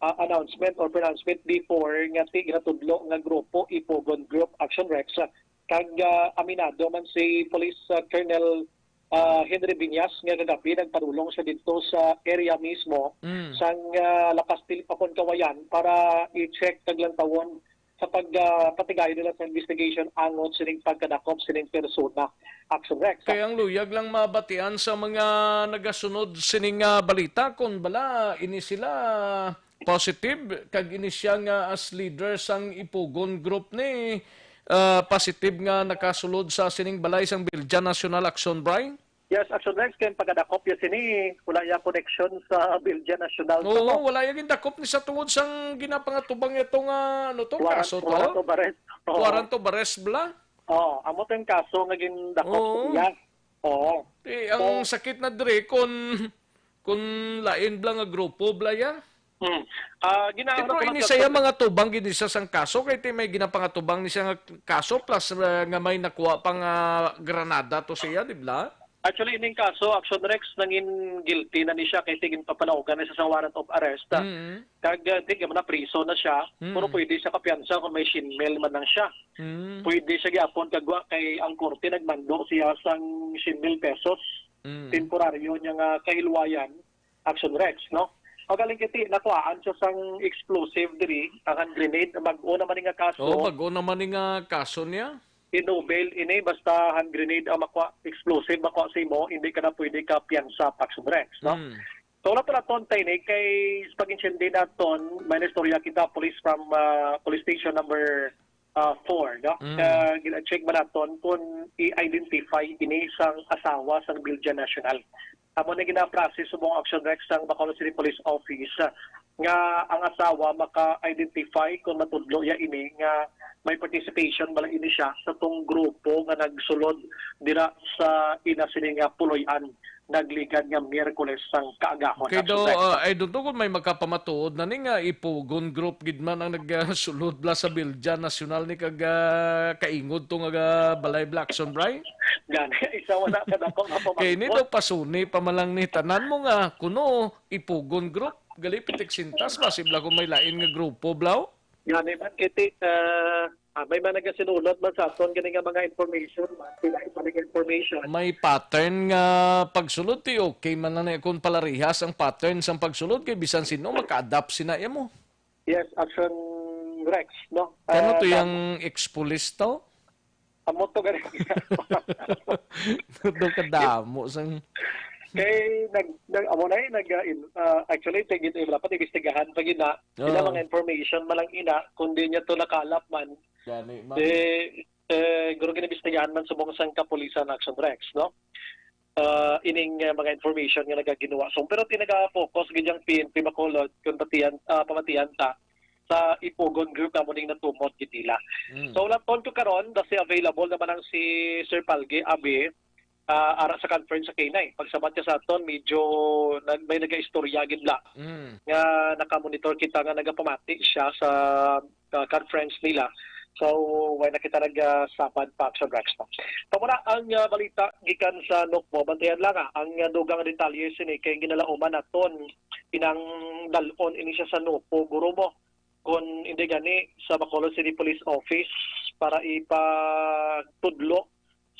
ah, announcement or pronouncement before nga ti-, ginatudlo nga grupo, Ipugon Group, Action Rex. Kag, ah, aminado man si Police, ah, Colonel, ah, Henry Viñas nga kagabi nagpadulong siya didto sa area mismo Mm. sang, ah, Lapas Tilip, Akon, Kawayan para i-check kag lantawon sa pag, ah, patigayon nila sa investigation angot sining pagkadakop sining persona. Action Rex. Kay ang luyag lang mabatian sa mga nagasunod sining, ah, balita, kung bala ini sila positive, kag ini siya nga as leader sang Ipugon Group ni, ah, positive nga nakasulod sa sining balay sang Bilja National, Action Bray? Yes, Action Rex, kay ang pagkadakop ya sini, wala ya connection sa Bilja National to, Oo, no? Wala ya gindakop ni sa tungod sang ginapangatubang ito nga, ano to, Warrant, kaso to? warrant of arrest. Oo. Warrant of arrest bala? Oo, amo to yung kaso nga gindakop Oo. niya. Oo. Eh, ang So sakit na dire kung, kung lain bala nga grupo bala ya. Hmm. Ah, gina-, Eh, pero ano ko ini lang siya sa mga tubang gid ni siya sang kaso, kay ti may ginapangatubang ni siya nga kaso, plus, ah, nga may nakuha pa nga granada to siya, di ba? Actually, ining kaso, Action Rex, nangin guilty na ni siya kay tigin papanaugan na siya sa warrant of arrest. Mm. Kag, ah, di man na priso na siya, Mm. pero pwede siya kapiyansa kung may shin mil man lang siya. Mm. Pwede siya gyapon kagwa kay ang korte nagmando siya sang shin mil pesos. Mm. Temporaryo niya nga kahilwayan, Action Rex, no? Pagaling kiti, nakuhaan siya sang explosive diri, ang hand grenade, bag-o naman ni nga kaso. Oh, bag-o naman ni nga kaso niya. Inubil ini, basta hand grenade ang makuha, explosive makuha sa imo, hindi ka na pwede ka piyansa, Action Rex, no? Mm. So, wala pala ton tayo ni, kay sa pag-intindi naton, may naistorya kita, police from, ah, police station number, ah, four, no? Mm. Ah, gina-check ba naton kung i-identify ini sang asawa sang Bilja National? Amo na gina-process subong Action Rex sang Bacolod City Police Office, ah, nga ang asawa maka-identify kung matudlo ya ini nga may participation bala ini siya sa tong grupo nga nagsulod dira sa ina sini nga puloy-an nagligad nga Miyerkules sang kaagahon. Kay Action daw, Rex. Ah, I don't know kung may makapamatuod na ni nga Ipugon Group gid man ang nagasulod bala sa Bilja National ni kag, ah, kaingod to nga balay bala, Action Bray. Gani, isa wala ka dako nga Kay ni pamangkot. Daw pasuni pa man lang ni tanan mo nga kuno Ipugon Group, gali pitik sintas, basi bala kung may lain nga grupo, blaw? Gani man, kiti, ah, ah, may mga nagasinulat man sa aton gani nga mga information, man, sila ipalig information. May pattern nga pagsulod, ti, okay man lang na kung palarihas ang pattern sang pagsulod, kay bisan sino maka-adapt sina imo. Yes, Action Rex, no? Kano Ah, to tama. Yang ex-police to? Amo to gani. Daw kadamo sang Kay nag, nag, amo na eh, nag, ah, in-, ah, actually, tigit, eh, dapat imbestigahan pa gid na. Ina Oo. Mga information man lang ina, kung di niya to nakalap man, Gani, ma'am. Eh, eh, guro ginibistigahan man subong sang kapulisan, Action Rex, no? Ah, ining, eh, mga information nga nagaginuwa. So, pero tinaga-focus gid ang P N P Bacolod kung patian, ah, pamatian ta sa Ipugon Group na mo ning natumod gid nila. Mm. So, laton ko karon, dasi available naman ang si Sir Palgi Abi, ah, ara sa conference sa K nine. Pagsabat niya sa aton, medyo nag-, may nagaistorya gid la Mm. nga nakamonitor kita nga nagapamati siya sa, ah, conference nila. So, way na kita nag, ah, sapad pa, Action Rex, no? Amo na ang, ah, balita gikan sa Nokpo. Bantayan lang, ah, ang, ah, dugang detalye sini kay ginalauman naton inang dal-on ini siya sa Nokpo, guro mo. Kung hindi gani sa Bacolod City Police Office para ipatudlo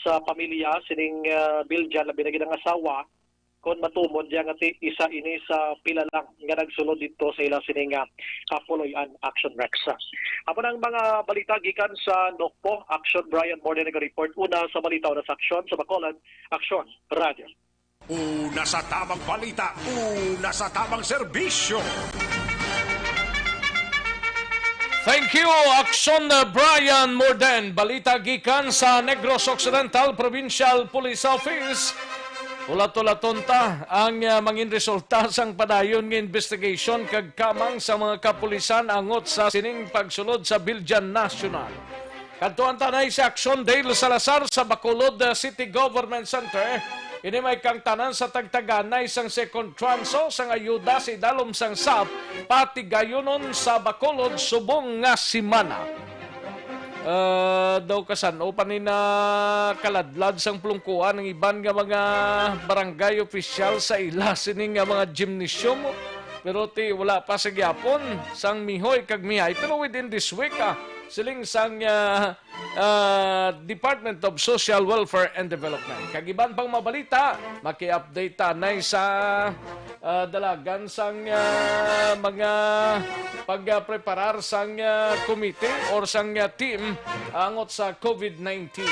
sa pamilya sining, ah, Biljan, labi na gid ang asawa, kon matumod niya nga ti isa ini sa pila lang nga nagsulod dito sa ila sining, ah, kapuloy-an, Action Rex. Amo nang mga balita gikan sa Nokpo. Action Brian Morden nag-report. Una sa balita, una sa aksyon sa Bacolod, Action Radio. Una sa tamang balita, una sa tamang serbisyo. Thank you, Action Brian Morden. Balita gikan sa Negros Occidental Provincial Police Office. Ulat-ulaton ta ang, ah, mangin resulta sang padayon nga investigation kag kamang sa mga kapulisan angot sa sining pagsulod sa Biljan National. Kadtuan ta anay si Action Dale Salazar sa Bacolod, uh, City Government Center. Ini may kangtanan sa tagtaganay sang second tranche sang ayuda sa idalom sang sap patigayunon sa Bacolod subong nga semana. Uh, daw kasan-o pa ni nakaladlad sang plungkuan ang iban nga mga barangay opisyal sa ila sini nga mga gymnasium. Pero ti wala pa sa gyapon sang mihoy kag mihay. Pero within this week, ah, siling sang, ah, ah, Department of Social Welfare and Development. Kag iban pang mabalita, maki-update ta anay sa, ah, dalagan sang, ah, mga pagpreparar sang, ah, committee or sang, ah, team angot sa covid nineteen.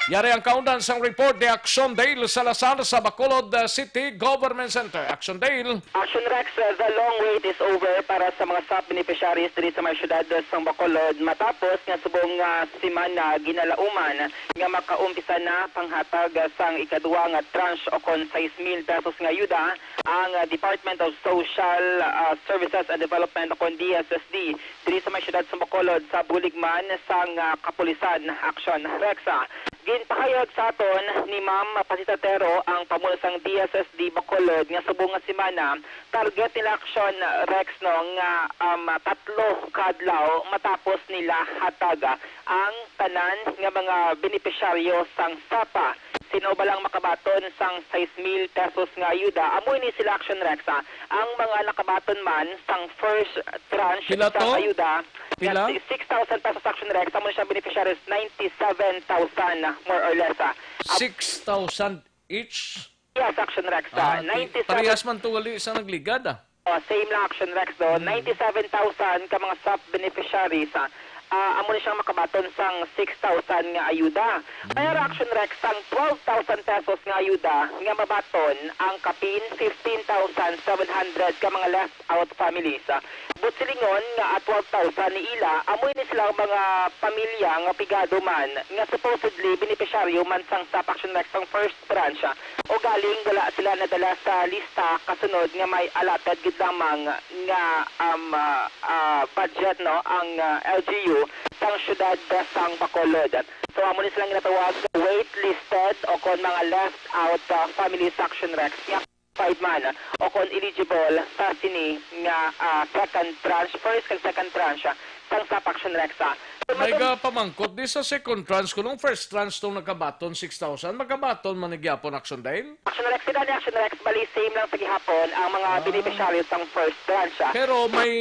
Yari ang kaundan sang report ni Action Dale Salazar sa Bacolod, ah, City Government Center. Action Dale. Action Rex, uh, the long wait is over para sa mga sap beneficiaries diri sa may siyudad sang Bacolod, matapos nga subong nga semana ginalauman nga makaumpisa na panghatag sang ikaduha nga tranche o kon sais mil pesos nga ayuda ang, uh, Department of Social, uh, Services and Development o kon D S S D diri sa may siyudad sang Bacolod sa bulig man sang, uh, kapulisan. Action Rex. Ginpahayag sa aton ni Ma'am Pasita Tero, ang pamuno sang D S S D Bacolod, nga subong nga semana, target nila Action Rex, no, nga, um, tatlo ka adlaw matapos nila hataga ang tanan nga mga benepisyaryo sang sapa. Sino ba lang makabaton sang sais mil pesos nga ayuda? Amo ini sila Action Rex, ah. Ang mga nakabaton man sang first tranche Pila sang to? ayuda, Pila? Six thousand pesos Action Rex, amo siya beneficiaries, ninety-seven thousand, more or less, ah. Ab- Six thousand each? Yes, Action Rex, ah, Ah, ti-, ninety-seven. Parehas man to gali sa nagligad, ah. Oh, same lang Action Rex do. Hmm. Ninety-seven thousand ka mga sap beneficiaries, ah. Ah, amo ni siyang makabaton sang six thousand nga ayuda. May Hmm. Action Rex sang twelve thousand pesos nga ayuda nga mabaton ang kapin fifteen thousand seven hundred ka mga left out families. But silingon nga at twelve thousand ni ila, amo ini sila ang mga pamilya nga pigado man nga supposedly benepisyaryo man sang sap Action Rex sang first branch, ah, o galing wala sila nadala sa lista kasunod nga may allotted gid lamang nga, um, ah, ah, budget, no, ang, ah, L G U sang siyudad sang Bacolod. So, amo ni silang ginatawag waitlisted o kon mga left out, ah, families Action Rex. Qualified man o kon eligible sa sini nga, ah, second tranche, first kag second tranche, ah, sang sap Action Rex, ah. So, May madam- ga pamangkot di sa second tranche, kung first tranche tong nakabaton six thousand, makabaton man ni gyapon Action Dale? Action Rex, sila ni Action Rex, bali same lang sa gihapon ang mga Ah. beneficiaries sang first tranche, ah. Pero may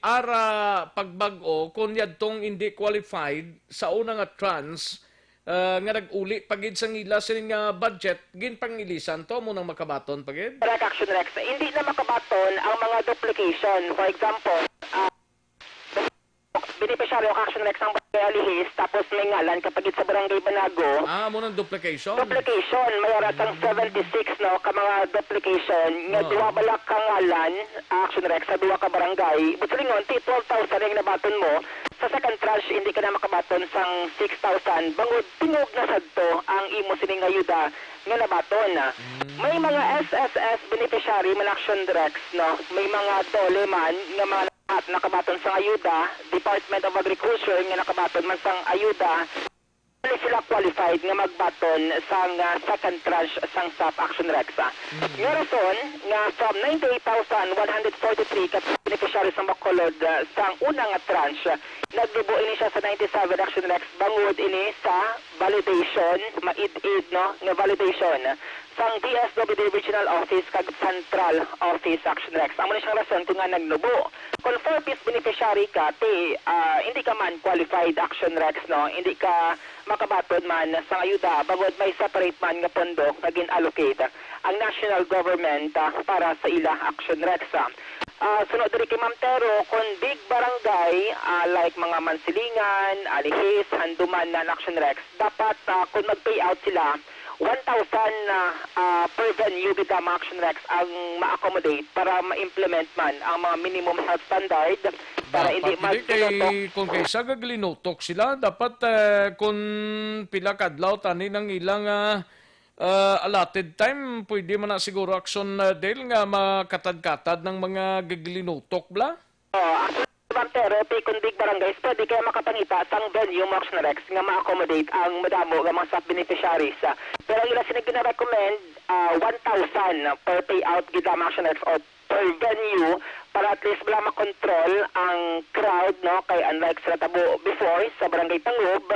ara pagbag-o kung yadtong hindi qualified sa una nga tranche, ah, nga nag-uli pa gid sang ila sini nga budget, ginpangilisan to, amo nang makabaton pa gid? Correct, Action Rex. Hindi na makabaton ang mga duplication. For example, ah, beneficiary of Action Rex ang Barangay Alihis, tapos may ngalan ka pa gid sa Barangay Banago. Ah, amo nang duplication? Duplication, may ara sang Mm. seventy-six, no, ka mga duplication nga Oo. duha bala ka ngalan, Action Rex, sa duha ka barangay. But silingon, ti twelve thousand ang nabaton mo, sa second tranche, hindi ka na makabaton sang six thousand. Bangod, tingog na sadto ang imo sining ayuda nga nabaton. Mm. May mga S S S beneficiary man Action Rex, no? May mga DOLE man nga mga nakabaton sang ayuda, Department of Agriculture nga nakabaton man sang ayuda. Dili sila qualified nga magbaton sang, ah, second tranche sang sap, Action Rex. Nga rason nga from ninety-eight thousand one hundred forty-three ka beneficiaries sang Bacolod, ah, sang una nga tranche, nagnubo ini siya sa ninety-seven, Action Rex, bangod ini sa validation, maid-id, no, nga validation sang D S W D Regional Office kag Central Office, Action Rex. Amo ni siyang rason kung nga nagnubo. Kung four Ps beneficiary ka, ti, ah, hindi ka man qualified, Action Rex, no? Hindi ka makabaton man sang ayuda bangod may separate man nga pondo nga gin-allocate ang national government, ah, para sa ila, Action Rex. Ah, suno diri kay Ma'am Tero, kung big barangay, ah, like mga Mansilingan, Alihis, Handumanan, Action Rex, dapat, ah, kung mag-payout sila, one thousand, ah, ah, per venue gid lamang, Action Rex, ang ma-accommodate para ma-implement man ang mga minimum health standard para Dapat hindi hindi kay, maglutok. Kung kay sa gaglinutok sila, dapat, eh, kung pila ka adlaw tani nang ilang, ah, ah, allotted time, pwede man na siguro, Action, ah, Del, nga makatad-katad ng mga gaglinutok bla? Oh, actually, Ma'am Tero, ti kung big barangays, pwede kaya makapangita sang venue, Action Rex, nga ma-accommodate ang madamo nga mga sap beneficiaries. Ah, pero ang ila sini gina-recommend, ah, one thousand per payout gid lamang, Action Rex, o per venue para at least wala makontrol ang crowd, no? Kay unlike sa natabo before sa Barangay Tangub,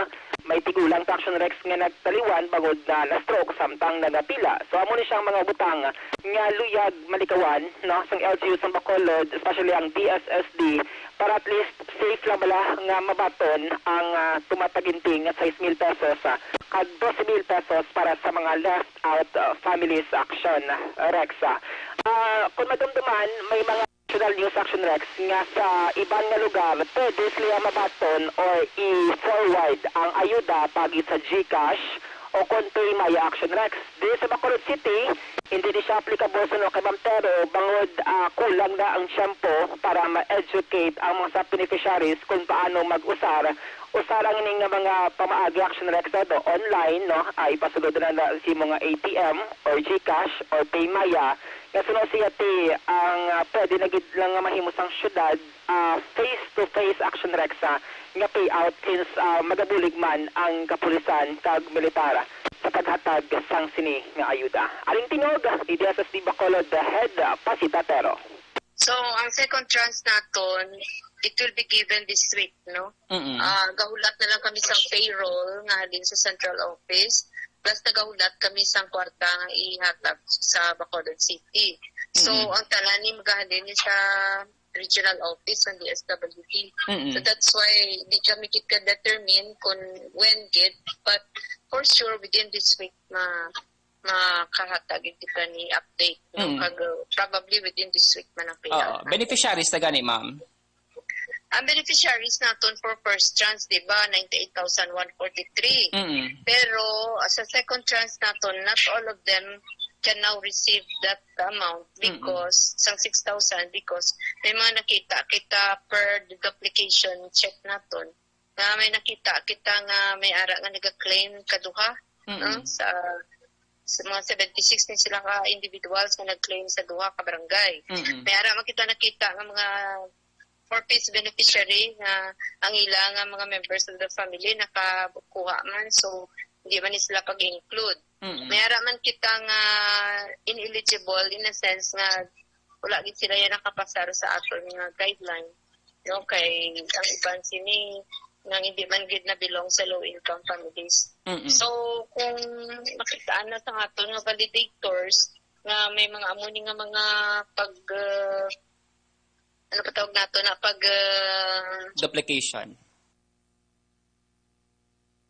may tigulang ta, Action Rex, nga nagtaliwan bangod na na-stroke samtang nagapila. So amo ni siyang mga butang nga luyag malikawan, no, sang L G U sang Bacolod, especially ang D S S D, para at least safe lang bala nga mabaton ang, ah, tumataginting nga sais mil pesos, ah, kag dose mil pesos para sa mga left out, uh, families, Action Rex. Ah, kung madumduman, may mga national news, Action Rex, nga sa iban nga lugar pwede sila mabaton or i-forward ang ayuda pagi sa GCash o kon PayMaya, Action Rex. Diri sa Bacolod City, hindi ni siya applicable, suno kay Ma'am Tero, bangod, ah, kulang na ang tiyempo para ma-educate ang mga sap beneficiaries kung paano mag-usar. Usa lang ini nga mga pamaagi, Action Rex, do online, no? Ah, ipasulod na na sa imo nga A T M or GCash or PayMaya. Nga suno siya ti ang, ah, pwede na gid lang nga mahimo sang syudad, ah, face-to-face, Action Rex, ah, nga payout since, ah, magabulig man ang kapulisan kag militar sa paghatag sang sini nga ayuda. Aring tingog, D S S D Bacolod Head, ah, Pasita Tero. So, ang second tranche naton, it will be given this week, no? Mm-mm. Ah, gahulat na lang kami sa payroll nga halin sa central office, plus nagahulat kami sa kwarta nga ihatag sa Bacolod City. So, Mm-mm. ang tanan ni magahalin ni sa regional office ng D S W D. Mm-mm. So, that's why di kami kita determine kung when gid, but for sure within this week ma makahatag gid kita ni update, no? Mm. Kag, uh, probably within this week man ang payout Oo. natin. Beneficiaries na gani, ma'am? Ang beneficiaries naton for first tranche, di ba, ninety-eight thousand one forty-three. Mm. Pero, uh, sa second tranche naton, not all of them can now receive that amount Mm-mm. because sang six thousand, because may mga nakita kita per duplication check naton nga may nakita kita nga may ara nga naga-claim kaduha, Mm-mm. no? Sa, sa mga seventy-six ni sila ka individuals nga nag-claim sa duha ka barangay. Mm-mm. May ara man kita nakita nga mga four Ps beneficiary nga ang ila nga mga members of the family nakakuha man, so hindi man ni sila pag-include. Mm-mm. May ara man kita nga ineligible in a sense nga wala gid sila yan nakapasar sa aton nga guideline, no? Kay ang iban sini nga hindi man gid na belong sa low income families. Mm-mm. So, kung makitaan na sa aton nga validators nga may mga amo ni nga mga pag, uh, ano pa tawag nato na pag, uh, Duplication.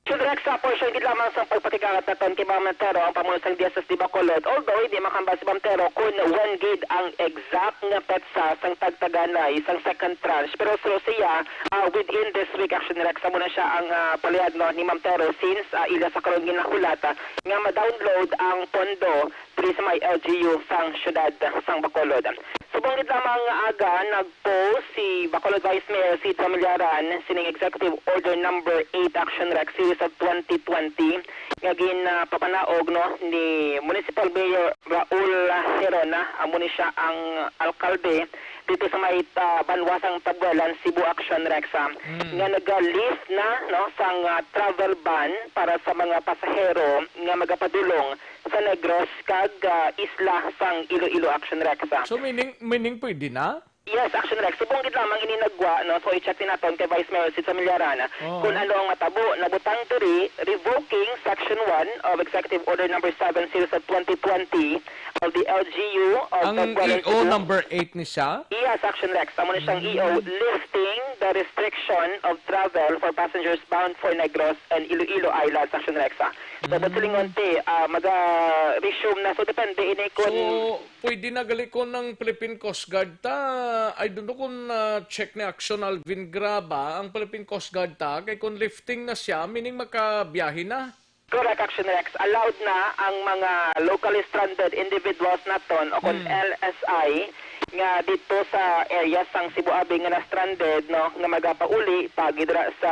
Siyempre, sa portion gid lamang sa pagpakig-angat naton kay Ma'am Tero, ang pamuno sang D S S D Bacolod, although hindi makahambal si Ma'am Tero kung when gid ang exact nga petsa sang tagtaganay sang second tranche, pero suno siya, ah, within this week, Action Rex, amo na siya ang, ah, palihag, no, ni Ma'am Tero since, ah, ila sa karon ginahulat, ah, nga ma-download ang pondo diri sa may L G U sang siyudad sang Bacolod. Subong gid lamang nga aga, nag-post si Bacolod Vice Mayor Sid Familiaran sining Executive Order Number Eight, Action Rex Series of twenty twenty, nga ginapamanaog, no, ni Municipal Mayor Raul Gerona, amo ni siya ang alkalde dito sa may, ah, banwa sang Tabuelan, Cebu, Action Rex, ah, Mm. nga naga-lift na, no, sang, ah, travel ban para sa mga pasahero nga magapadulong sa Negros kag, ah, isla sang Iloilo, Action Rex, ah. So, meaning, meaning pwede na? Yes, Action Rex. Subong gid lamang ini nagwa, no? So, i-check din naton kay Vice Mayor Sid Familiaran Oo. kung ano ang matabo. Nabutang diri, revoking Section one of Executive Order Number seven, Series of twenty twenty of the L G U of Ang Tabuelan, E O Cebu. Number eight ni siya? Yes, Action Rex. Amo na siyang Mm. E O, lifting the restriction of travel for passengers bound for Negros and Iloilo Islands, Action Rex, ah. So, Mm. but silingon ti, ah, maga-resume na. So, depende ini kung So, pwede na gali ko ng Philippine Coast Guard ta. I don't know kung, ah, check ni Action Alvin Graba ang Philippine Coast Guard ta. Kay kung lifting na siya, meaning makabiyahe na. Correct, Action Rex. Allowed na ang mga locally stranded individuals naton o kung Hmm. L S I nga dito sa area sang Cebu Abi nga na-stranded, no, nga magapauli pa gidra sa,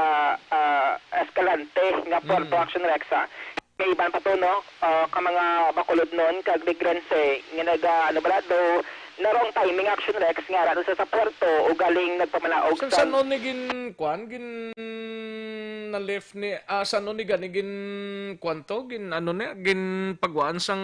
ah, Escalante nga puerto, Hmm. Action Rex, ah. May iban pa to, no, ah, ka mga Bacolodnon kag Negrense nga naga, ano bala, do, na wrong timing, Action Rex, nga ara sa, sa puerto o galing nagpamanaog Sa, sa san-o ni gin, kwan, gin na-lift ni, ah, san-o ni gani gin, kwan to, gin, ano ni, gin pagwaan sang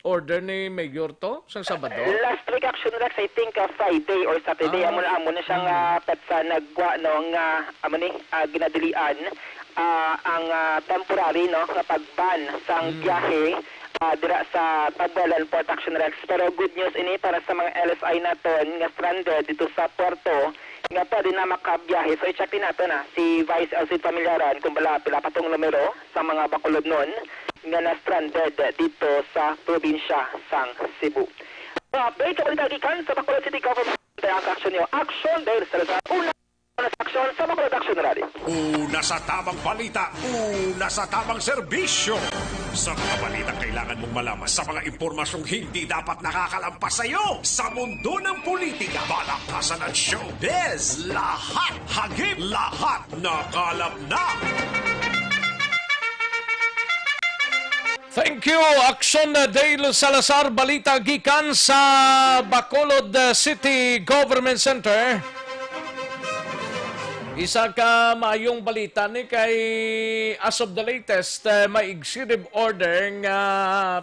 order ni Mayor to, sang Sabado? Last week, Action Rex, I think, ah, Friday or Saturday, Ah. amo na, amo na siyang, Mm. ah, petsa nagwa, no, nga, amo ni, ah, ginadilian, ah, ang, ah, temporary, no, nga pag-ban sang Mm. biyahe, ah, dira sa Tabuelan Port, Action Rex. Pero good news ini para sa mga L S I naton nga stranded dito sa puerto nga pwede na makabiyahe. So, i-check din nato na si Vice Elsie Familiaran kung bala pila pa tong numero sa mga Bacolodnon nga na-stranded dito sa probinsya sang Cebu. Sa update sa balita gikan sa Bacolod City Government, ang aksyon niyo. Aksyon dahil sa Salazar. Una sa aksyon sa Bacolod Action Rally. Una sa tamang balita, una sa tamang serbisyo. Sa mga balitang kailangan mong malaman, sa mga impormasyong hindi dapat nakakalagpas sa iyo, sa mundo ng politika, balakasan at showbiz, lahat hagip, lahat nakalap na. Thank you, Action Dale Salazar. Balita gikan sa Bacolod, uh, City Government Center. Isa ka maayong balita ni kay, as of the latest, uh, may executive order nga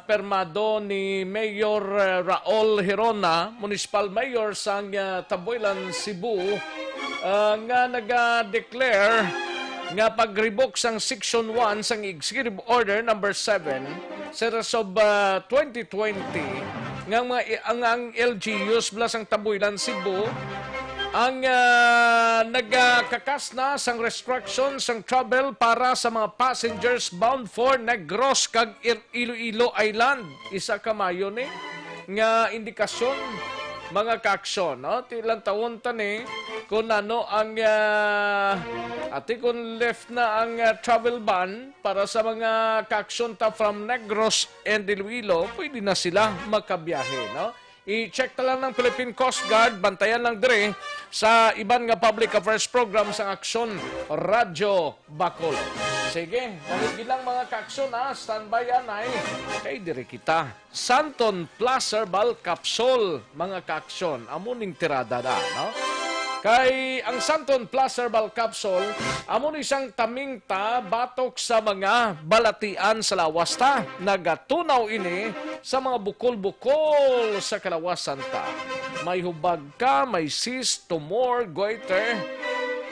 permado ni Mayor, uh, Raul Hirona, Municipal Mayor sang, uh, Tabuelan, Cebu, uh, nga naga-declare nga pag-revoke sang Section one sang Executive Order Number seven, Series of, ah, twenty twenty, nga ang mga, ang, ang L G Us bala sang Tabuelan, Cebu, ang, ah, nagakakas na sang restriction sang travel para sa mga passengers bound for Negros kag Ir-, Iloilo Island. Isa ka maayo ni nga indikasyon, mga kaaksyon, no? Ti lantawon ta ni kung ano ang, ah, ati kung lift na ang, ah, travel ban para sa mga kaaksyon ta from Negros and Iloilo, pwede na sila makabiyahe, no? I-check ta lang ng Philippine Coast Guard, bantayan lang diri sa iban nga public affairs program sang Aksyon Radyo Bacolod. Sige, dali gid lang, mga kaaksyon, ha. Standby anay. Kay diri kita. Santon Plus Herbal Capsule, mga kaaksyon. Amo ning tirada na, no? Kay ang Santon Plus Herbal Capsule, amo ni sang taming ta batok sa mga balatian sa lawas ta. Nagatunaw ini sa mga bukol-bukol sa kalawasan ta. May hubag ka, may cyst, tumor, goiter.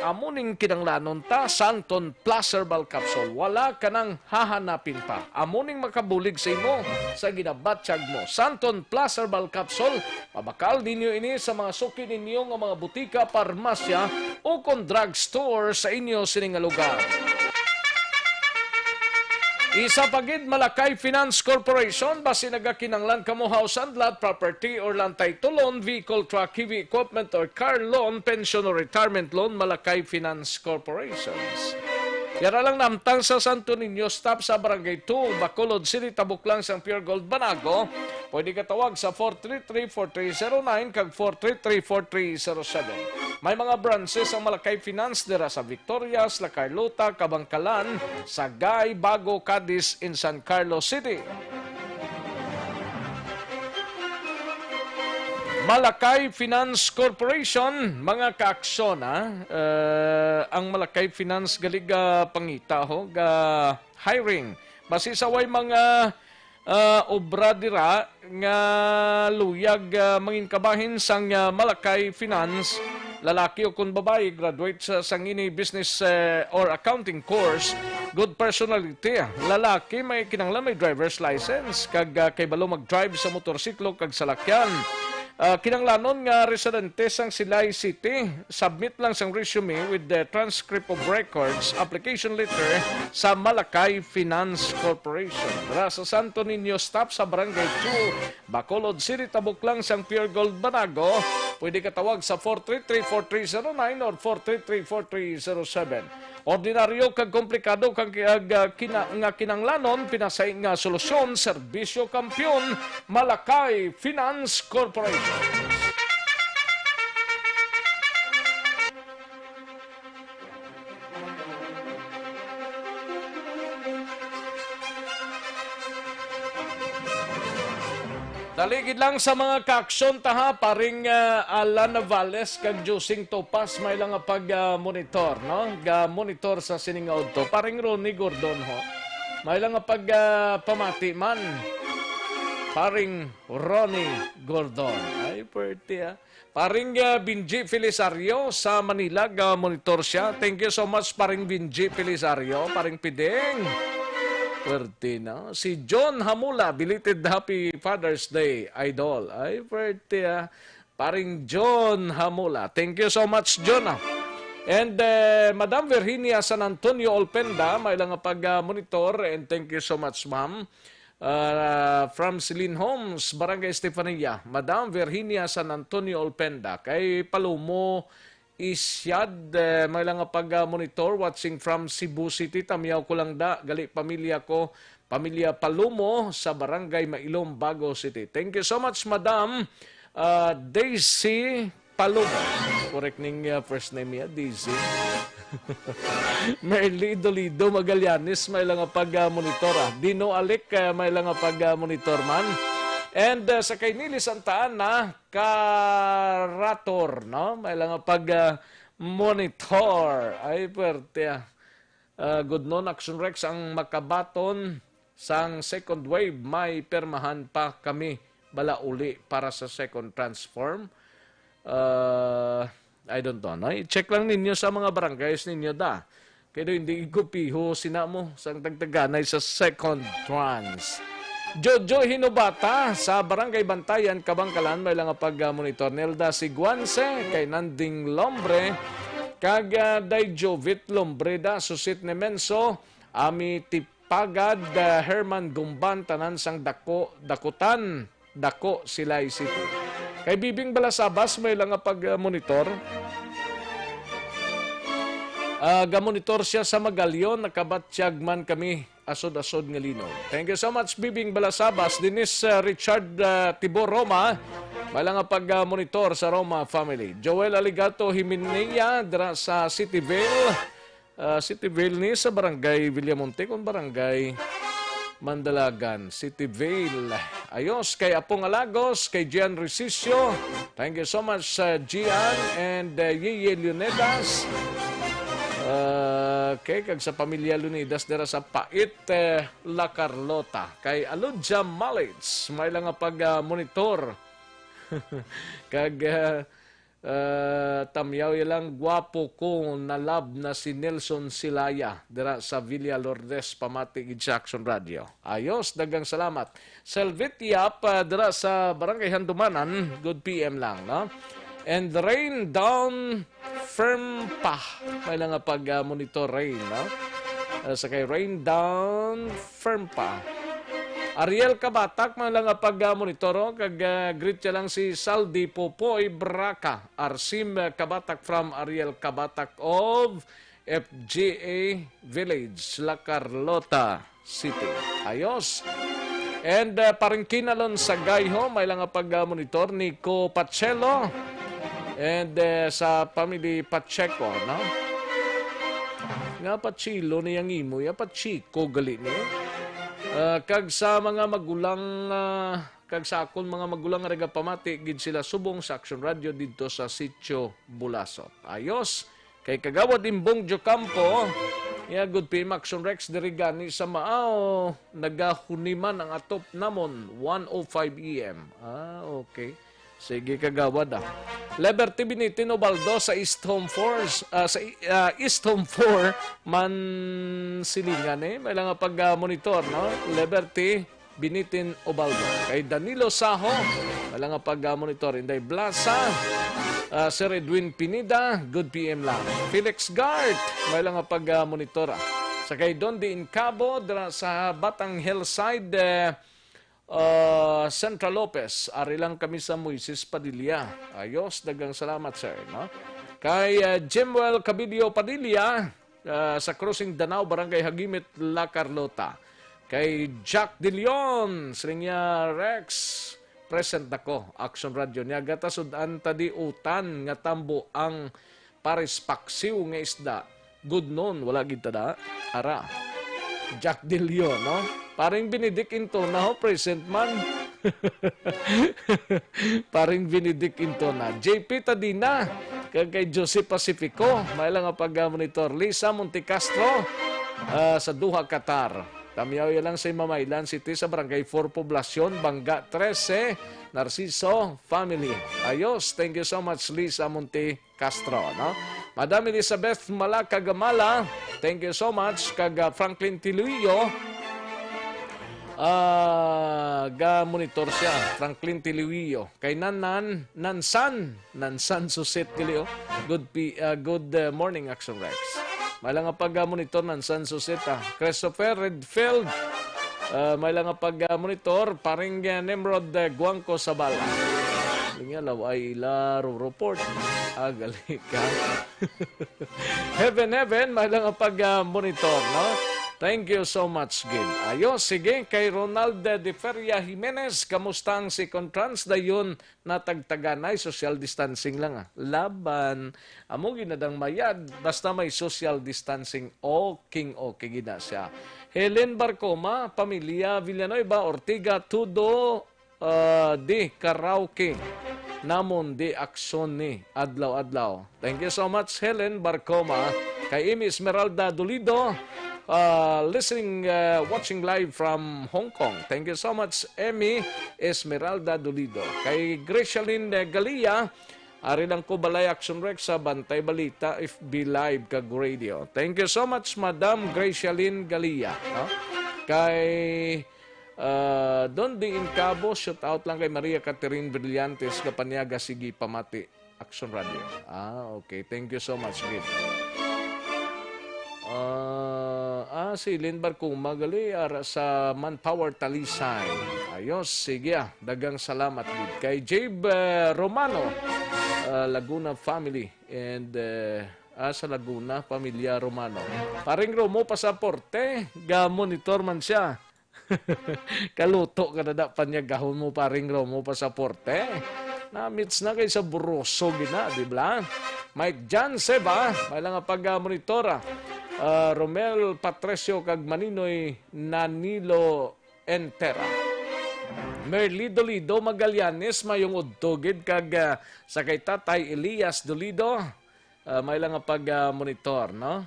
Amo ning kinanglanon ta, Santon Plus Herbal Capsule. Wala ka nang hahanapin pa. Amo ning makabulig sa imo sa ginabatyag mo. Santon Plus Herbal Capsule, mabakal ninyo ini sa mga suki ninyo nga mga butika, parmasya, o kon drugstore sa inyo sini nga lugar. Isa pa gid, Malakay Finance Corporation, basi nagakinanglan kamo house and lot, property or land title loan, vehicle, truck, heavy equipment or car loan, pension or retirement loan, Malakay Finance Corporations. Yara lang namtang sa Santo Niño, stop sa Barangay two, Bacolod City, tabok lang sang Pure Gold Banago. Pwede ka tawag sa four three three, four three zero nine kag four three three, four three zero seven. May mga branches ang Malakay Finance dira sa Victorias, La Carlota, Kabankalan, Sagay, Bago, Cadiz, in San Carlos City. Malakay Finance Corporation, mga kaaksyon, ah, eh, ang Malakay Finance gali ga pangita ho ga hiring. Basi sa way mga, ah, obra dira nga luyag, ah, mangin kabahin sang, ah, Malakay Finance, lalaki o kon babayi, graduate sa, sang ini business, eh, or accounting course, good personality. Lalaki may kinahanglan may driver's license kag, ah, kay balo mag-drive sa motorsiklo kag salakyan. Ah, kinahanglanon nga residente sang Silay City, submit lang sang resume with the transcript of records, application letter sa Malakay Finance Corporation. Dira sa Santo Niño, stop sa Barangay two, Bacolod City, tabok lang sang Pure Gold Banago. Pwede ka tawag sa four three three, four three zero nine or four three three, four three zero seven. Ordinaryo kag komplikado kag, kag, ah, kina-, nga kinanglanon, pinasay nga solusyon, serbisyo kampiyon, Malakay Finance Corporation. Daligid lang sa mga kaaksyon ta ha, paring, ah, Alan Navales kag Josing Topas, may lang nga pag, ah, monitor, no? Ga monitor sa sining nga udto. Paring Ronnie Gordon ho. May lang nga pag, ah, pamati man. Paring Ronnie Gordon. Ay, pwerte, ah. Paring, ah, Benji Felisario sa Manila, ga monitor siya. Thank you so much, Paring Benji Felisario, Paring Piding. Pwerte, no? Si John Hamula, belated Happy Father's Day, Idol. Ay, pwerte, ah. Paring John Hamula. Thank you so much, John, ah. And, eh, Madam Virginia San Antonio Olpenda, may lang nga pag, ah, monitor. And thank you so much, ma'am. Ah, from Celine Homes, Barangay Estefania, Madam Virginia San Antonio Olpenda, kay Palomo Isyad, eh, may lang nga pag, ah, monitor, watching from Cebu City. Tamyaw ko lang da, gali pamilya ko, pamilya Palomo sa Barangay Mailom, Bago City. Thank you so much, Madam, ah, Daisy Palomo. Correct ning, ah, first name niya, Daisy. Merly Dolido Magallanes, may lang nga pag, ah, monitor, ah. Dino Alec, ah, may lang nga pag, ah, monitor man. And, ah, sa kay Nili Santa Ana, Karator, no? May lang nga pag, ah, monitor. Ay, pwerte, ah. Ah, good noon, Action Rex, ang makabaton sang second wave, may permahan pa kami bala uli para sa second transform. Ah, I don't know, no? I-check lang ninyo sa mga barangays ninyo, da. Kay do hindi igupiho sina mo sang tagtaganay sa second trans. Jojo Hinubata sa Barangay Bantayan, Kabangkalan, may lang nga pag-monitor. Nelda Siguanse, kay Nanding Lombre, kag, ah, Day Jovit Lombre da, Susit Nemenso, Ami Tipagad, ah, Herman Gumban, tanan sang Dako, Dakutan, Dako, Silay City. Kay Bibing Balasabas, may lang nga pag-monitor. Ah, gamonitor siya sa Magalion, nakabatyag man kami, asod-asod nga linog. Thank you so much, Bibing Balasabas. Dennis, ah, Richard, ah, Tibor Roma, may lang nga pag-monitor sa Roma family. Joel Aligato Himenea, dira sa Cityville. Ah, Cityville ni sa Barangay Villamonte, kung Barangay Mandalagan, Cityville. Ayos, kay Apong Alagos, kay Gian Resicio. Thank you so much, uh, Gian and, uh, Yeye Leonidas. Uh, okay, kag sa pamilya Leonidas dira sa Pait, eh, La Carlota. Kay Aludia Malits, may lang nga pag, uh, monitor. Kag, uh, uh, tamyaw ya lang, gwapo ko, nalab na si Nelson Silaya dira sa Villa Lourdes, pamati gid sa Action Radio. Ayos, daghang salamat. Selvit Yap, ah, dira sa Barangay Handumanan, good P M lang, no? And rain down firm pa. May lang nga pag, ah, monitor rain, no? Ah, sa kay rain down firm pa. Ariel Kabatak, may lang nga pag, ah, monitor, oh, kag, ah, greet niya lang si Saldi Popoy Braca, Arsim, ah, Kabatak from Ariel Kabatak of F G A Village, La Carlota City. Ayos. And, uh, Paring Kinalon sa Gayho, may lang nga pag-monitor ni Ko Pachelo. And, eh, sa family Pacheco, no? Nga Pachilo ni ang imo, ya Pachiko gali ni. Ah, kag sa mga magulang, ah, kag sa akon mga magulang nga nagapamati gid sila subong sa Action Radio didto sa Sitio Bulasot. Ayos. Kay Kagawad Imbong Jocampo, ya, good P M Action Rex, diri gani sa Maaw, nagahuniman ang atop namon, one oh five A M. Ah, okay. Sige, Kagawad, ah. Liberty Binitin Ubaldo sa East Home Force, ah, sa, ah, East Home four, Mansilingan, eh. May lang nga pag, ah, monitor, no? Liberty Binitin Ubaldo. Kay Danilo Saho, may lang nga pag, ah, monitor. Inday Blasa, ah, Sir Edwin Pineda, good P M lang. Felix Gart, may lang nga pag, ah, monitor, ah. Sa kay Don Diin Cabo, dira sa Batang Hillside, eh, ah, Central Lopez, ari lang kami sa Moises Padilla. Ayos, daghang salamat, sir, no? Kay, ah, Jimwell Cabillo Padilla, ah, sa Crossing Danao, Barangay Hagimit, La Carlota. Kay Jack De Leon, siling niya, "Rex, present na ko, Action Radio." Niya, "Gatasud-an ta di utan nga tambo ang pares paksiw nga isda. Good noon, wala gid ta da." Ara. Jack De Leon, no? Paring Benedict Intona, ho, present man. Paring Benedict Intona. J P Tadina, kag kay Jose Pacifico, may lang nga pag-monitor. Lisa Montecastro, ah, sa Doha, Qatar. Tamyaw ya lang sa Mamaylan City, sa Barangay four Poblacion, Bangga trese, Narciso family. Ayos, thank you so much, Lisa Montecastro, no? Madam Elizabeth Malaka Gamala, thank you so much. Kag, ah, Franklin Tiluyo, ah, ga-monitor siya. Franklin Tiluyo. Kay Nanan, Nansan, Nansan Susit gali, oh. Good pi-, ah, good, ah, morning, Action Rex. May lang nga pag, ah, monitor, Nansan Susit, ah. Christopher Redfield, ah, may lang nga pag, ah, monitor, paring, ah, Nimrod, ah, Guangco Sabala. Nga law ay ila ro report. Ah, gali ka. Heaven, heaven, may lang nga pag, ah, monitor, no? Thank you so much, gid. Ayos, sige, kay Ronald, ah, De Feria Jimenez, kamusta ang second trans? Dayon, natagtaganay, social distancing lang, ah. Laban, amo ginadang mayad, basta may social distancing, okay, okay gid na siya. Helen Barcoma, pamilya Villanueva, Ortiga, Tudo, ah, di karaoke. Namon di aksyon ni adlaw-adlaw. Thank you so much, Helen Barcoma. Kay Amy Esmeralda Dolido, ah, listening, ah, watching live from Hong Kong. Thank you so much, Amy Esmeralda Dolido. Kay Gracialyn, eh, Galia, ari lang ko balay, Action Rex, sa Bantay Balita, F B Live, kag radio. Thank you so much, Madam Gracialyn Galia, no? Kay, ah, Don Diin Cabo, shout out lang kay Maria Catherine Brillantes, Kapaniaga, sige, pamati. Action Radio. Ah, okay. Thank you so much, gid. Ah, ah, si Lynn Barcuma gali, ara sa Manpower, Talisay. Ayos, sige, ah. Daghang salamat, gid. Kay Jabe, eh, Romano, ah, Laguna family. And, eh, ah, sa Laguna, pamilya Romano. Paring Romo Pasaporte, ga-monitor man siya. Kaluto ka na da, panyagahon mo, paring Romo Pasaporte. Namits na kay sa buroso gina, di ba? Mike Jan Seba, may lang nga pag-monitor, ah. Ah, Romel Patricio kag Maninoy Nanilo Entera. Merly Dolido Magallanes, mayong udto gid kag, ah, sa kay Tatay Elias Dolido, ah, may lang nga pag-monitor, no?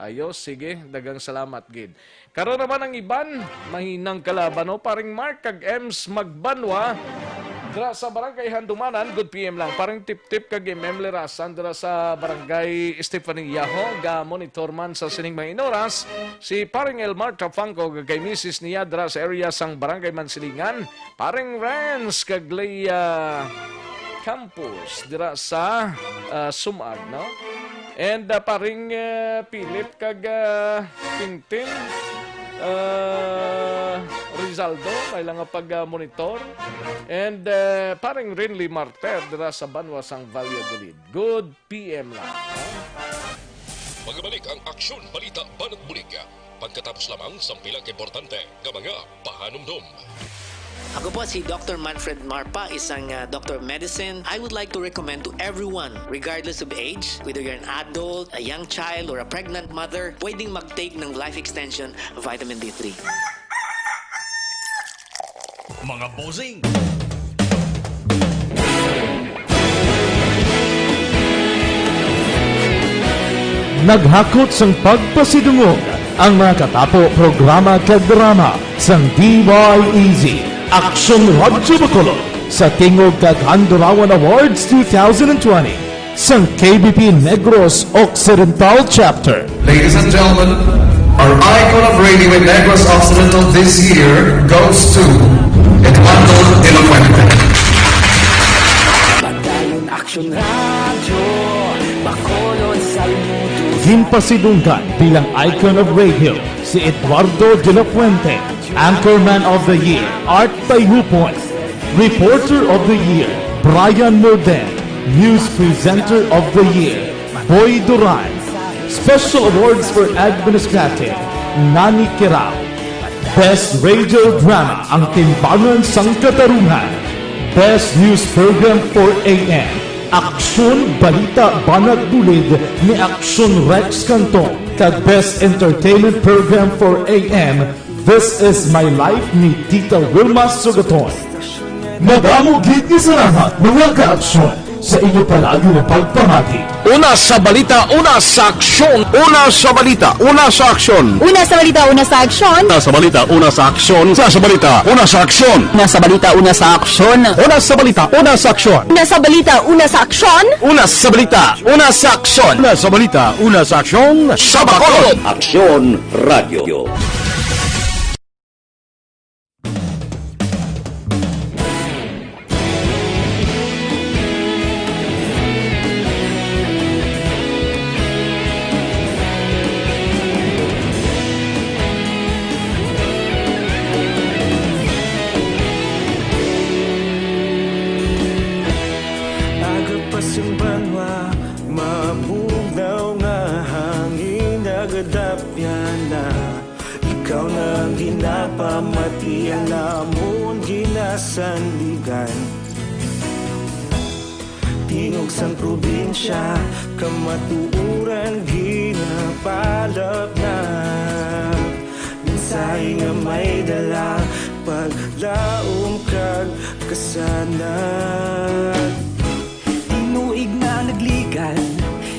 Ayos, sige, daghang salamat gid. Karon naman ang iban, mahinang kalaban, no? Paring Mark kag Ems Magbanwa, dira sa Barangay Handumanan, good P M lang. Paring Tip-Tip kag M M Lerasan, dira sa Barangay Estefania, ho, ga-monitor man sa sining mga inoras. Si Paring Elmar Trapangco, kag kay misis niya, dira sa area sang Barangay Mansilingan. Paring Renz kag Leia Campos, dira sa, ah, Sumag, no? And, ah, paring, ah, Philip kag, ah, Tintin, ah, Rizaldo, may lang nga pag, ah, monitor. And, ah, paring Rinly Marter, dira sa Banwa sang Valladolid. Good P M lang, ha? Magabalik ang Aksyon Balita Banat Bulig. Pagkatapos lamang sang pila ka importante nga mga pahanumdom. Ako po si Doctor Manfred Marpa, isang, ah, doctor of medicine. I would like to recommend to everyone, regardless of age, whether you're an adult, a young child, or a pregnant mother, pwedeng mag-take ng Life Extension Vitamin D three. Mga bossing. Naghakot sang pagpasidungog ang mga katapo, programa kag drama sang D Y E Z, Aksyon Radyo Bacolod, sa Tingog kag Handurawan Awards two thousand twenty sang K B P Negros Occidental Chapter. Ladies and gentlemen, our icon of radio in Negros Occidental this year goes to Eduardo de la Fuente. Padayon Aksyon Radyo, Bacolod, saludo. Ginpasidunggan bilang icon of radio si Eduardo de la Fuente, Anchorman of the Year, Art Tayupon, Reporter of the Year, Brian Morden, News Presenter of the Year, Boy Duran, Special Awards for Administrative, Nani Kirao, Best Radio Drama, Ang Timbangan sang Katarungan, Best News Program for A M, Aksyon Balita Banat Bulid ni Aksyon Rex Cantong, kag Best Entertainment Program for A M, This Is My Life ni Tita Wilma Sugaton. Madamo gid nga salamat, mga ka-aksyon, sa inyo palagi nga pagpamati. Una sa balita, una sa aksyon. Una sa balita, una sa aksyon. Una sa balita, una sa aksyon. Una sa balita, una sa aksyon. Una sa balita, una sa aksyon. Una sa balita, una sa aksyon. Una sa balita, una sa aksyon. Una sa balita, una sa aksyon. Una sa balita, una sa aksyon. Una sa balita, una sa aksyon. Sa Bacolod. Aksyon Radyo. Aga pa sing banwa, mabugnaw nga hangin nagadapyan na. Ikaw na ang ginapamati, ang amon ginasandigan. Tingog sang probinsya, kamatuoran ginapalab na. Mensahe nga may dala, paglaom kag kasanag. Tinuig na nagligan,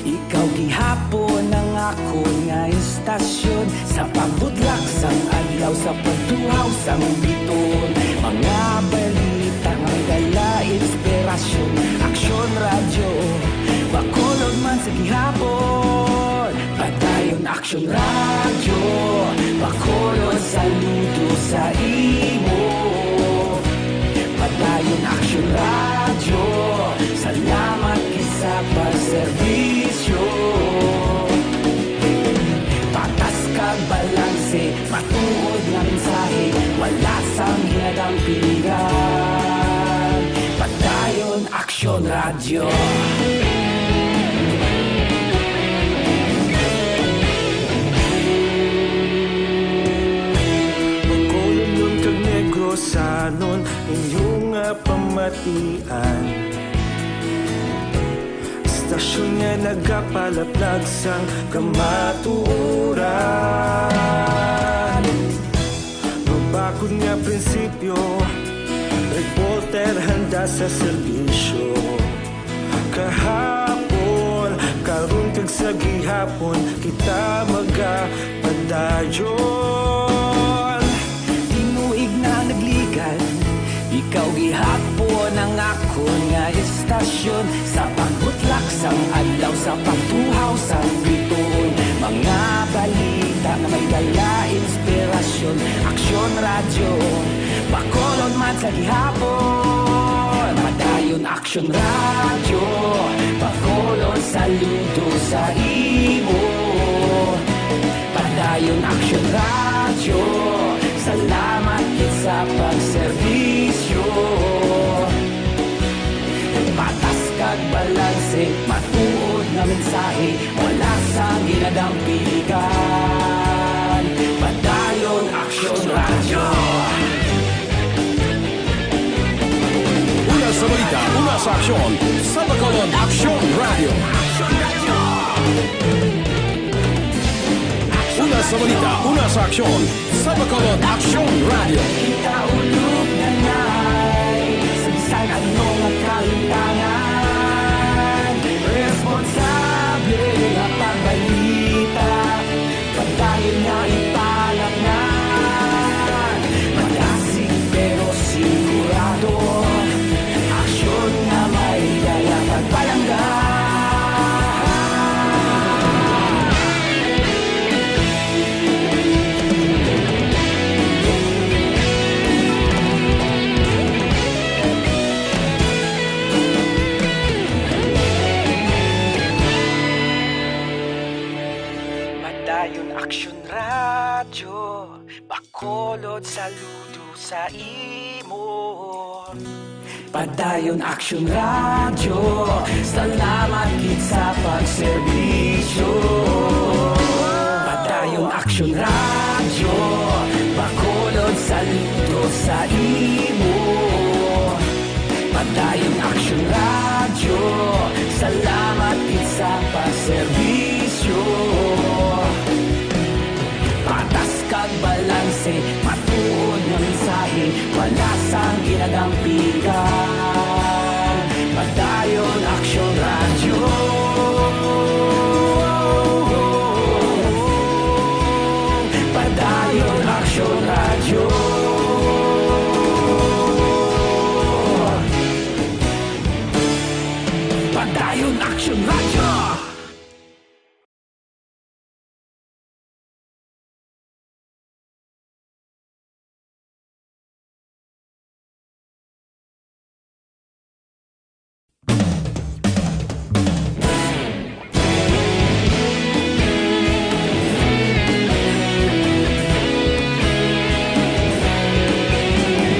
ikaw gihapon ang akon nga istasyon. Sa pagbutlak sang adlaw, sa pagtuhaw sang bituon, mga balita nga may dala inspirasyon. Aksyon Radyo, Bacolod man sa gihapon. Padayon Aksyon Radyo, Bacolod, saludo sa imo. Padayon Aksyon Radyo, salamat gid sa pagserbisyo. Patas kag balanse, matuod nga mensahe, wala sang ginadampigan. Padayon Aksyon Radyo. Bacolodnon kag Negrosanon, inyo nga pamatian. Istasyon nga nagapalaplag sang kamatuoran. Mabakod nga prinsipyo, reporter handa sa serbisyo. Kahapon, karon kag sa gihapon, kita magapadayon. Tinuig na nagligan, ikaw gihapon ang akon nga istasyon. Sa pagbutlak sang adlaw, sa pagtuhaw sang bituon, mga balita nga may dala inspirasyon. Aksyon Radyo, Bacolod man sa gihapon. Padayon Aksyon Radyo, Bacolod, saludo sa imo. Padayon Aksyon Radyo, salamat gid sa pagserbisyo. Patas kag balanse, matuod nga mensahe, wala sang ginadampigan. Padayon Aksyon Radyo. Balita, una sa aksyon, sa Bacolod Aksyon Radio. Una sa balita, una sa aksyon, sa Bacolod Aksyon Radio. Kita ulog na ngay, sa bisan ano nga kalutangan, responsable nga pagbalita. Padayon nga ipalatnan, madasig pero sigurado, aksyon nga may dala kag palangga. Padayon Aksyon Radyo, Bacolod, saludo sa imo. Padayon Aksyon Radyo, salamat gid sa pagserbisyo. Padayon Aksyon Radyo, Bacolod, saludo sa imo. Padayon Aksyon Radyo, salamat gid sa pagserbisyo. Patas kag balanse, matuod nga mensahe, wala sang ginagampigan. Padayon Aksyon Radyo. Padayon Aksyon Radyo. Padayon Aksyon Radyo.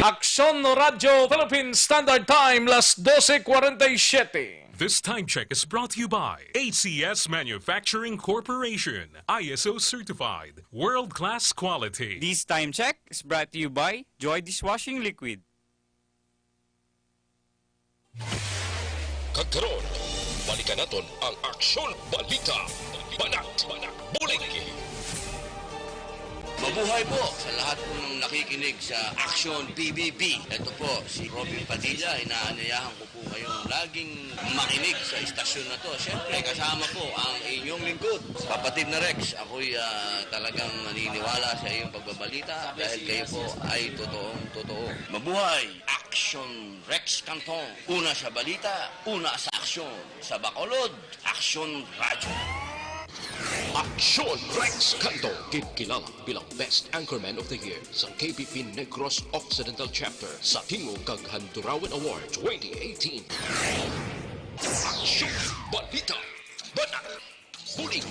Aksyon Radyo Philippine Standard Time, las doce cuarenta y siete. This time check is brought to you by A C S Manufacturing Corporation, I S O certified, world-class quality. This time check is brought to you by Joy Dishwashing Liquid. Kag karon, balikan naton ang Aksyon Balita. Banat, banat, bulig. Mabuhay po sa lahat po ng nakikinig sa Aksyon P B B. Ito po si Robin Padilla. Inaanyayahan ko po kayong laging makinig sa istasyon na to. Siyempre, kasama po ang inyong lingkod, Kapatid na Rex. Ako'y, ah, talagang naniniwala sa iyong pagbabalita dahil kayo po ay totoong totoo. Mabuhay! Aksyon Rex Canton. Una sa balita, una sa aksyon. Sa Bacolod, Aksyon Radyo. Aksyon Rex Canton, ginkilala bilang Best Anchorman of the Year sa K B P Negros Occidental Chapter sa Tingog kag Handurawan Award twenty eighteen. Aksyon Balita. Banat. Bulig.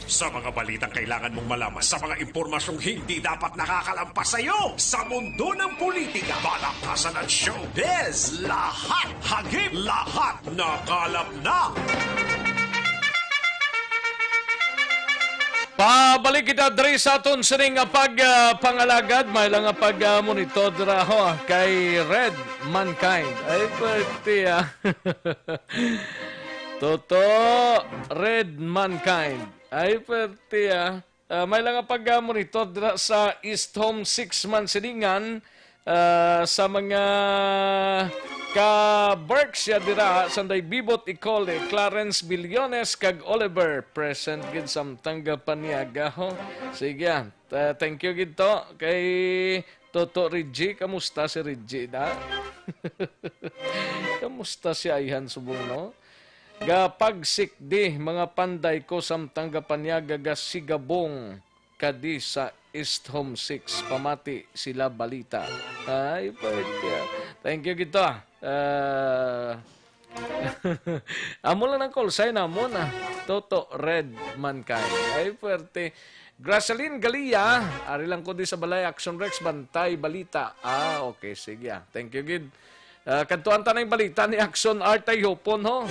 Sa mga balitang kailangan mong malaman, sa mga impormasyong hindi dapat nakakalampas sa iyo, sa mundo ng politika, balakasan at showbiz, lahat, hagip, lahat, nakalap na. Pabalik kita diri sa aton sining nga pag, ah, pangalagad. May lang nga pag, ah, monitor dira ho kay Red Mankind. Ay, pwerte, ah. Toto, Red Mankind. Ay, pwerte, ah. Ah, may lang nga pag, ah, monitor dira sa East Home Six Mansilingan, ah, sa mga ka-Berks siya dira, sanday Bibot Icole, Clarence Billones, kag Oliver, present gid samtang gapaniaga, ho. Sige, ah. Ta-, thank you gid to kay Toto Reggie. Kamusta si Reggie, da? Kamusta si Ayhan subong, no? Gapagsikdi, mga panday ko, samtang gapanyaga gasigabong kadi sa East Home Six, pamati sila balita. Ay, pwede. Thank you gid to. Ah, amo lang ang call sign namon, ah. Toto Red Mankind. Ay, pwerte. Graceline Galia, ari lang ko di sa balay, Action Rex, bantay balita. Ah, okay, sige, ah. Thank you gid. Ah, kadtuan ta na yung balita ni Action Art ay hupon, ho.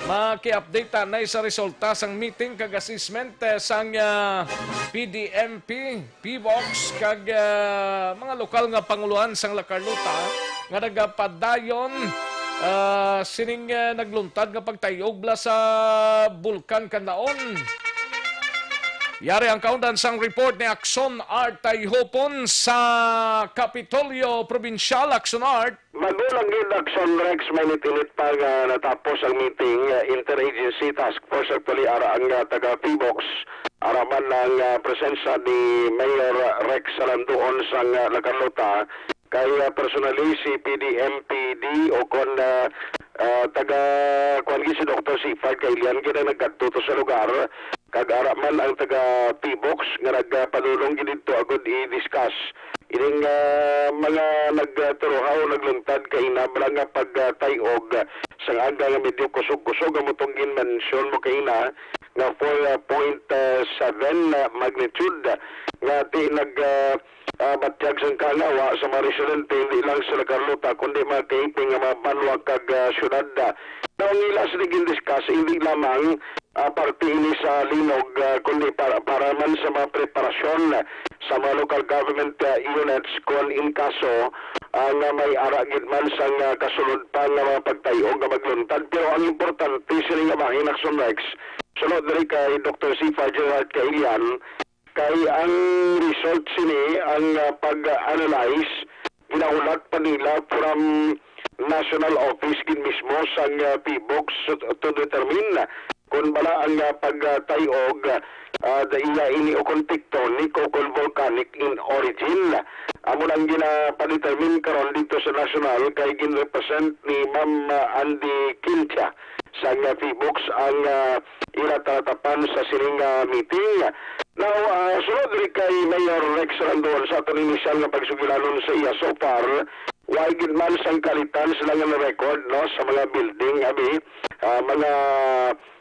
Maki-update ta na sa resulta sang meeting kag assessment, eh, sang, ah, P D M P, P-BOCS, kag, ah, mga lokal nga panguluhan sang La Carlota nga nagapadayon Ah, sining, ah, nagluntad nga pagtayog bala sa Bulkan Kanlaon. Yari ang kaundan sang report ni Akson Art Tayhopon sa Kapitolyo Probinsyal. Akson Art. Bago lang gid, Akson Rex, mainit-init pa nga natapos ang meeting, ah, interagency task force. Actually, ara ang, ah, taga PHIVOLCS, ara man ang, ah, presensya ni Mayor Rex Salanduon sang, ah, La Carlota, kay, ah, personally si P D M P D o kon, ah, ah, taga, kuwan gid, si Doktor Sifard Kailian gid ang nagkadto to sa lugar, kag ara man ang taga PHIVOLCS nga nagpadulong gid didto agud i-discuss ining, ah, mga nagturuhaw, nagluntad kaina bala nga pagtay-og sang aga nga medyo kusog-kusog, amo tong ginmensyon mo kaina nga four point seven na magnitude nga ti nag, ah, ah, batyag sang kahawa sa mga residente, hindi lang sa La Carlota, kundi mga kahimping nga mga banwa kag, ah, syudad. Now, ang ila sini gindiscuss, hindi lamang, ah, parte ini sa linog, ah, kundi para, para man sa mga preparasyon sa mga local government, ah, units kon in kaso, ah, nga may ara gid man sang, ah, kasunod pa nga mga pagtay-og nga magluntad. Pero ang importante sini nga bahin, Akson Rex, sunod diri kay Doktor Sifard Gerald Kailian, kay ang result sini, ang, ah, pag-analyze, ginahulat pa nila from national office gid mismo sang, ah, PHIVOLCS to, to determine kon bala ang, ah, pagtay-og, ah, daiya ini o kon tectonic o kon volcanic in origin. Amo lang ginapadetermine karon dito sa national kay ginrepresent ni Ma'am, ah, Andy Quintia sang, ah, PHIVOLCS ang, ah, ila talatapan sa sining, ah, meeting. Now, ah, sunod diri kay Mayor Rex Randon sa aton inisyal nga pagsugilanon sa iya, so far, wa gid man sang kalitan sila nga na-record, no, sa mga building, abi, ah, mga,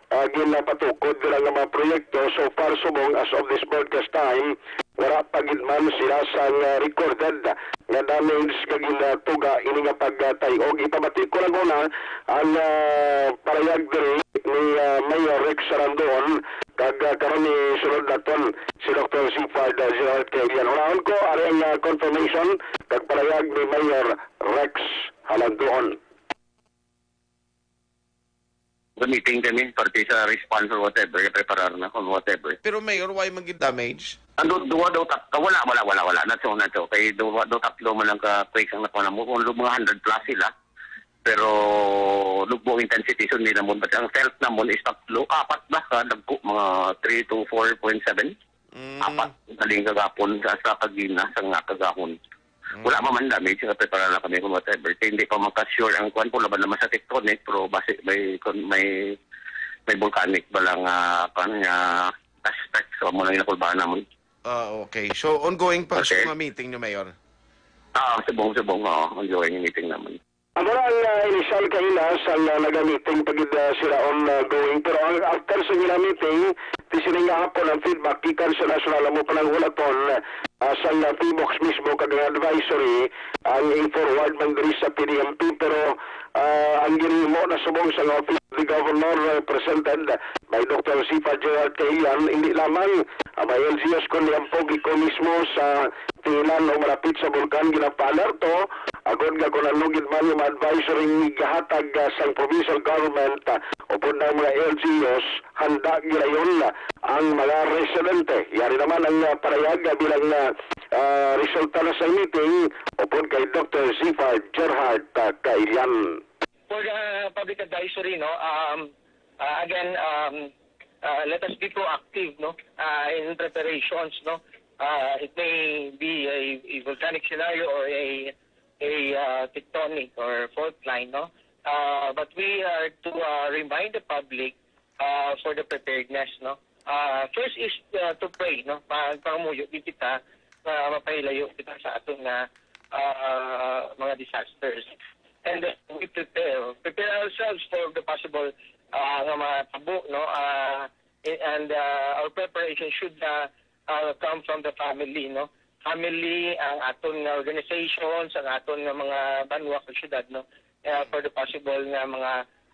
ah, ginapatukod nila nga mga proyekto. So far, subong as of this broadcast time, wala pa gid man sila sang, ah, recorded nga damage nga ginatuga ini nga pagtay-og. Ipamati ko lang una ang, ah, parayag diri ni, ah, Mayor Rex Sarandoon, kag, ah, karon ni sulod naton si Doktor Sifard, ah, Gerald Kailian. Unahon ko ari ang, ah, confirmation kag parayag ni Mayor Rex Sarandoon. Gamitin kami, parte sa response or whatever, preparar na kung whatever. Pero Mayor, why man gid damage? Ano, duwa daw tat-, ah, wala, wala, wala, wala. Not so, not so. Kay duwa daw tatlo man ang ka-quakes ang nakuha namo. Kung mga hundred plus sila. Pero lugbo ang intensity, so hindi namon. But ang felt namon is tatlo, apat ba? Ka dagko, mga three to four point seven. Mm. Apat, galing kagapon, sa, sa kagina, sa nga kagahon. Mm. Wala pa man damage, nga prepara na kami kung whatever. Kaya hindi pa maka-sure ang kwan, kung laban naman sa tectonic, pero basi may, kung may, may volcanic ba lang, ah, kwan nga aspect, so amo lang yung nakulbahan naman. Ah, okay. So, ongoing pa Okay. sa mga meeting nyo, Mayor? Ah, subong, subong, oo. Ongoing yung meeting naman. Amo na ang, ah, initial kaila sa, ah, nagamiting pa gid, ah, sila on, ah, going. Pero ang, after sa nila meeting, ti sining nga hapon ang feedback gikan sa national amo pananghulaton, ah, sa, ah, PHIVOLCS mismo kag ang advisory ang i-forward man diri sa P D M P. Pero, ah, ang ginhimo na subong sa office of the governor, represented by Doktor Sifard Gerald Kailian, hindi lamang, ah, by L G Us kundi ang publiko mismo sa tiilan o malapit sa bulkan ginapaalerto, agod nga kung ano gid man yung advisory nga gihatag, ah, sang provincial government, ah, upod ng mga L G Us, handa gilayon ang mga residente. Yari naman ang, ah, parayag, ah, bilang, ah, ah, resulta na sa meeting upod kay Doktor Sifard Gerhard, ah, Kailian. For the public advisory, no, um, uh, again, um, uh, let us be proactive, no, uh, in preparations, no. Uh, it may be a, a volcanic scenario or a, a, uh, tectonic or fault line, no. Uh, but we are to, uh, remind the public, uh, for the preparedness, no. Uh, first is, uh, to pray, no. Magpangamuyo gid kita nga mapahilayo kita sa aton nga, uh, mga disasters. And then we prepare, prepare ourselves for the possible, uh, nga matabo, no. Uh, and, uh, our preparation should, uh, uh, come from the family, no. Family, ang aton nga organizations, ang aton nga mga banwa kag syudad, no, uh, for the possible nga mga,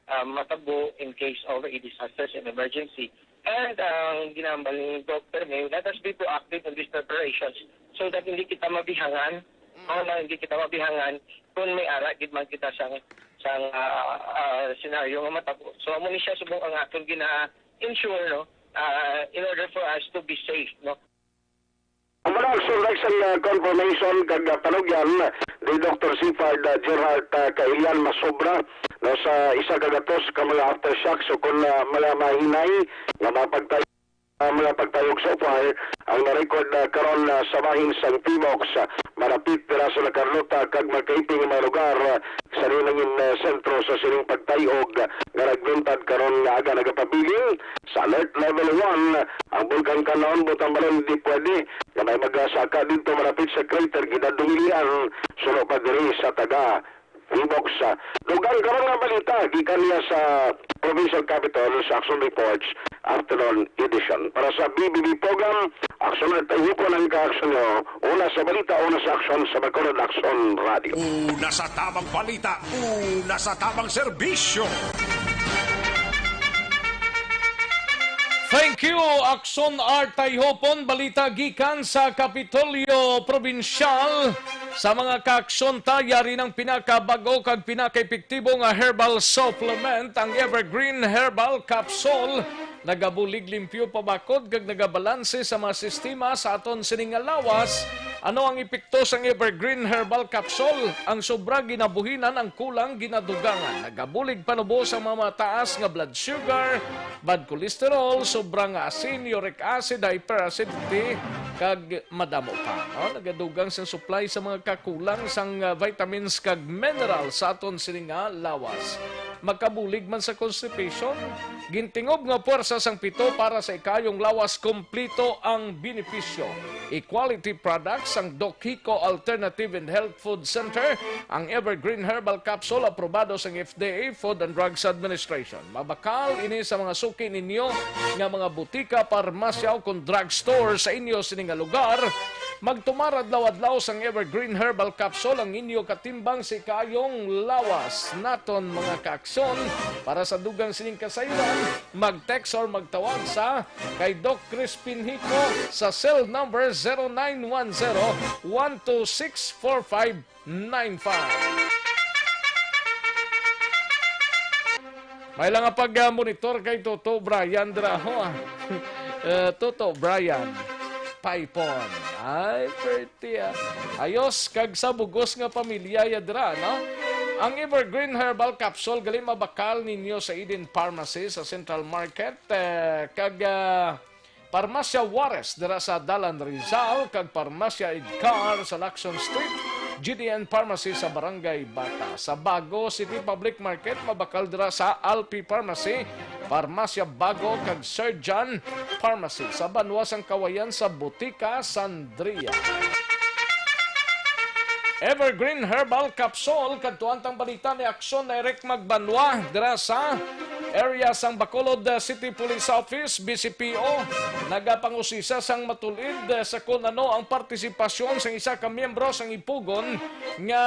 uh, matabo in case of a disasters and emergency. And ang ginahambal ni Doctor May, let us be proactive in these preparations so that hindi kita mabihangan, Mm. o na hindi kita mabihangan kung may ara gid man kita sa sang, ah, ah, senaryo nga matabo. So, amo ni siya subong ang aton gina-ensure, no? Ah, in order for us to be safe, no? Ang mga aksyon, like, sa, ah, confirmation kag, ah, panugyan ni Doktor Sifard, ah, Gerhart, ah, Kailian, masobra, no, sa isa ka gatos ka mga aftershocks o kon, ah, mga mahinay nga mga pagtay-, ah, mga pagtayog so far ang na-record na karon, ah, sa bahin sang Tibox, ah, marapit dira sa La Carlota kag magkahipi nga mga lugar, ah, sa nilangin, ah, sentro sa sining pagtayog, ah, nga nagluntad karon nga aga nagapabilin sa Alert Level one. Ang Bulkan Kanlaon, buot hambalon, di pwede nga may magasaka didto malapit sa crater, ginadumilian suno pa diri sa taga Tibox. Dugang karon nga balita gikan niya sa provincial capital sa Aksyon Reports. Afternoon edition. Para sa B B B program, Aksyon at Tayhupon ang kaaksyon nyo. Una sa balita, una sa aksyon sa Bacolod Aksyon Radio. Una sa tamang balita, una sa tamang serbisyo. Thank you, Aksyon Art Tayhopon. Balita gikan sa Kapitolyo Probinsyal. Sa mga kaaksyon ta, yari ng pinakabag-o kag pinakaepektibo nga herbal supplement, ang Evergreen Herbal Capsule. Nagabulig limpyo pabakod kag nagabalanse sa mga sistema sa aton sining nga lawas. Ano ang epekto sang Evergreen Herbal Capsule? Ang sobra ginabuhinan, ang kulang ginadugangan. Nagabulig panubo sa mga mataas nga blood sugar, bad cholesterol, sobra nga asin, uric acid, hyperacidity, kag madamo pa, no? Nagadugang sang supply sa mga kakulang sang, ah, vitamins kag mineral sa aton sini nga lawas. Makabulig man sa constipation, gintingob nga puwersa sang pito para sa ikayong lawas, kompleto ang benepisyo. Equality products ang Doc Hico Alternative and Health Food Center, ang Evergreen Herbal Capsule, aprobado sang F D A, Food and Drugs Administration. Mabakal ini sa mga suki ninyo nga mga butika, parmasya, o kon drugstore sa inyo sini nga lugar. Magtumar adlaw-adlaw sang Evergreen Herbal Capsule, ang inyo katimbang sa ikayong lawas. Naton mga kaaksyon, para sa dugang sining kasayran, mag-text or magtawag sa kay Doc Crispin Hico sa cell number zero nine one zero, one two six, four five nine five. May lang nga pag-, ah, monitor kay Toto Brian dira, ho, ah. Eh, Toto Brian Paipon. Ay, pretty, ah. Ayos, kag sa bugos nga pamilya ya dira, no? Ang Evergreen Herbal Capsule gali mabakal ninyo sa Eden Pharmacy sa Central Market, eh, kag, ah, Parmasya Juarez dira sa Dalan Rizal, kag Parmasya Edcar sa Lacson Street, G D N Pharmacy sa Barangay Bata. Sa Bago City Public Market, mabakal dira sa Alpi Pharmacy, Parmasya Bago, kag Surgeon Pharmacy. Sa banwa sang Kawayan, sa Butika Sandria. Evergreen Herbal Capsule, kadtuan tang balita ni Aksyon Eric Magbanwa dira sa area sang Bacolod, uh, City Police Office, B C P O, nagapangusisa sang matulid, uh, sa kun ano ang partisipasyon sang isa ka miyembro sang Ipugon nga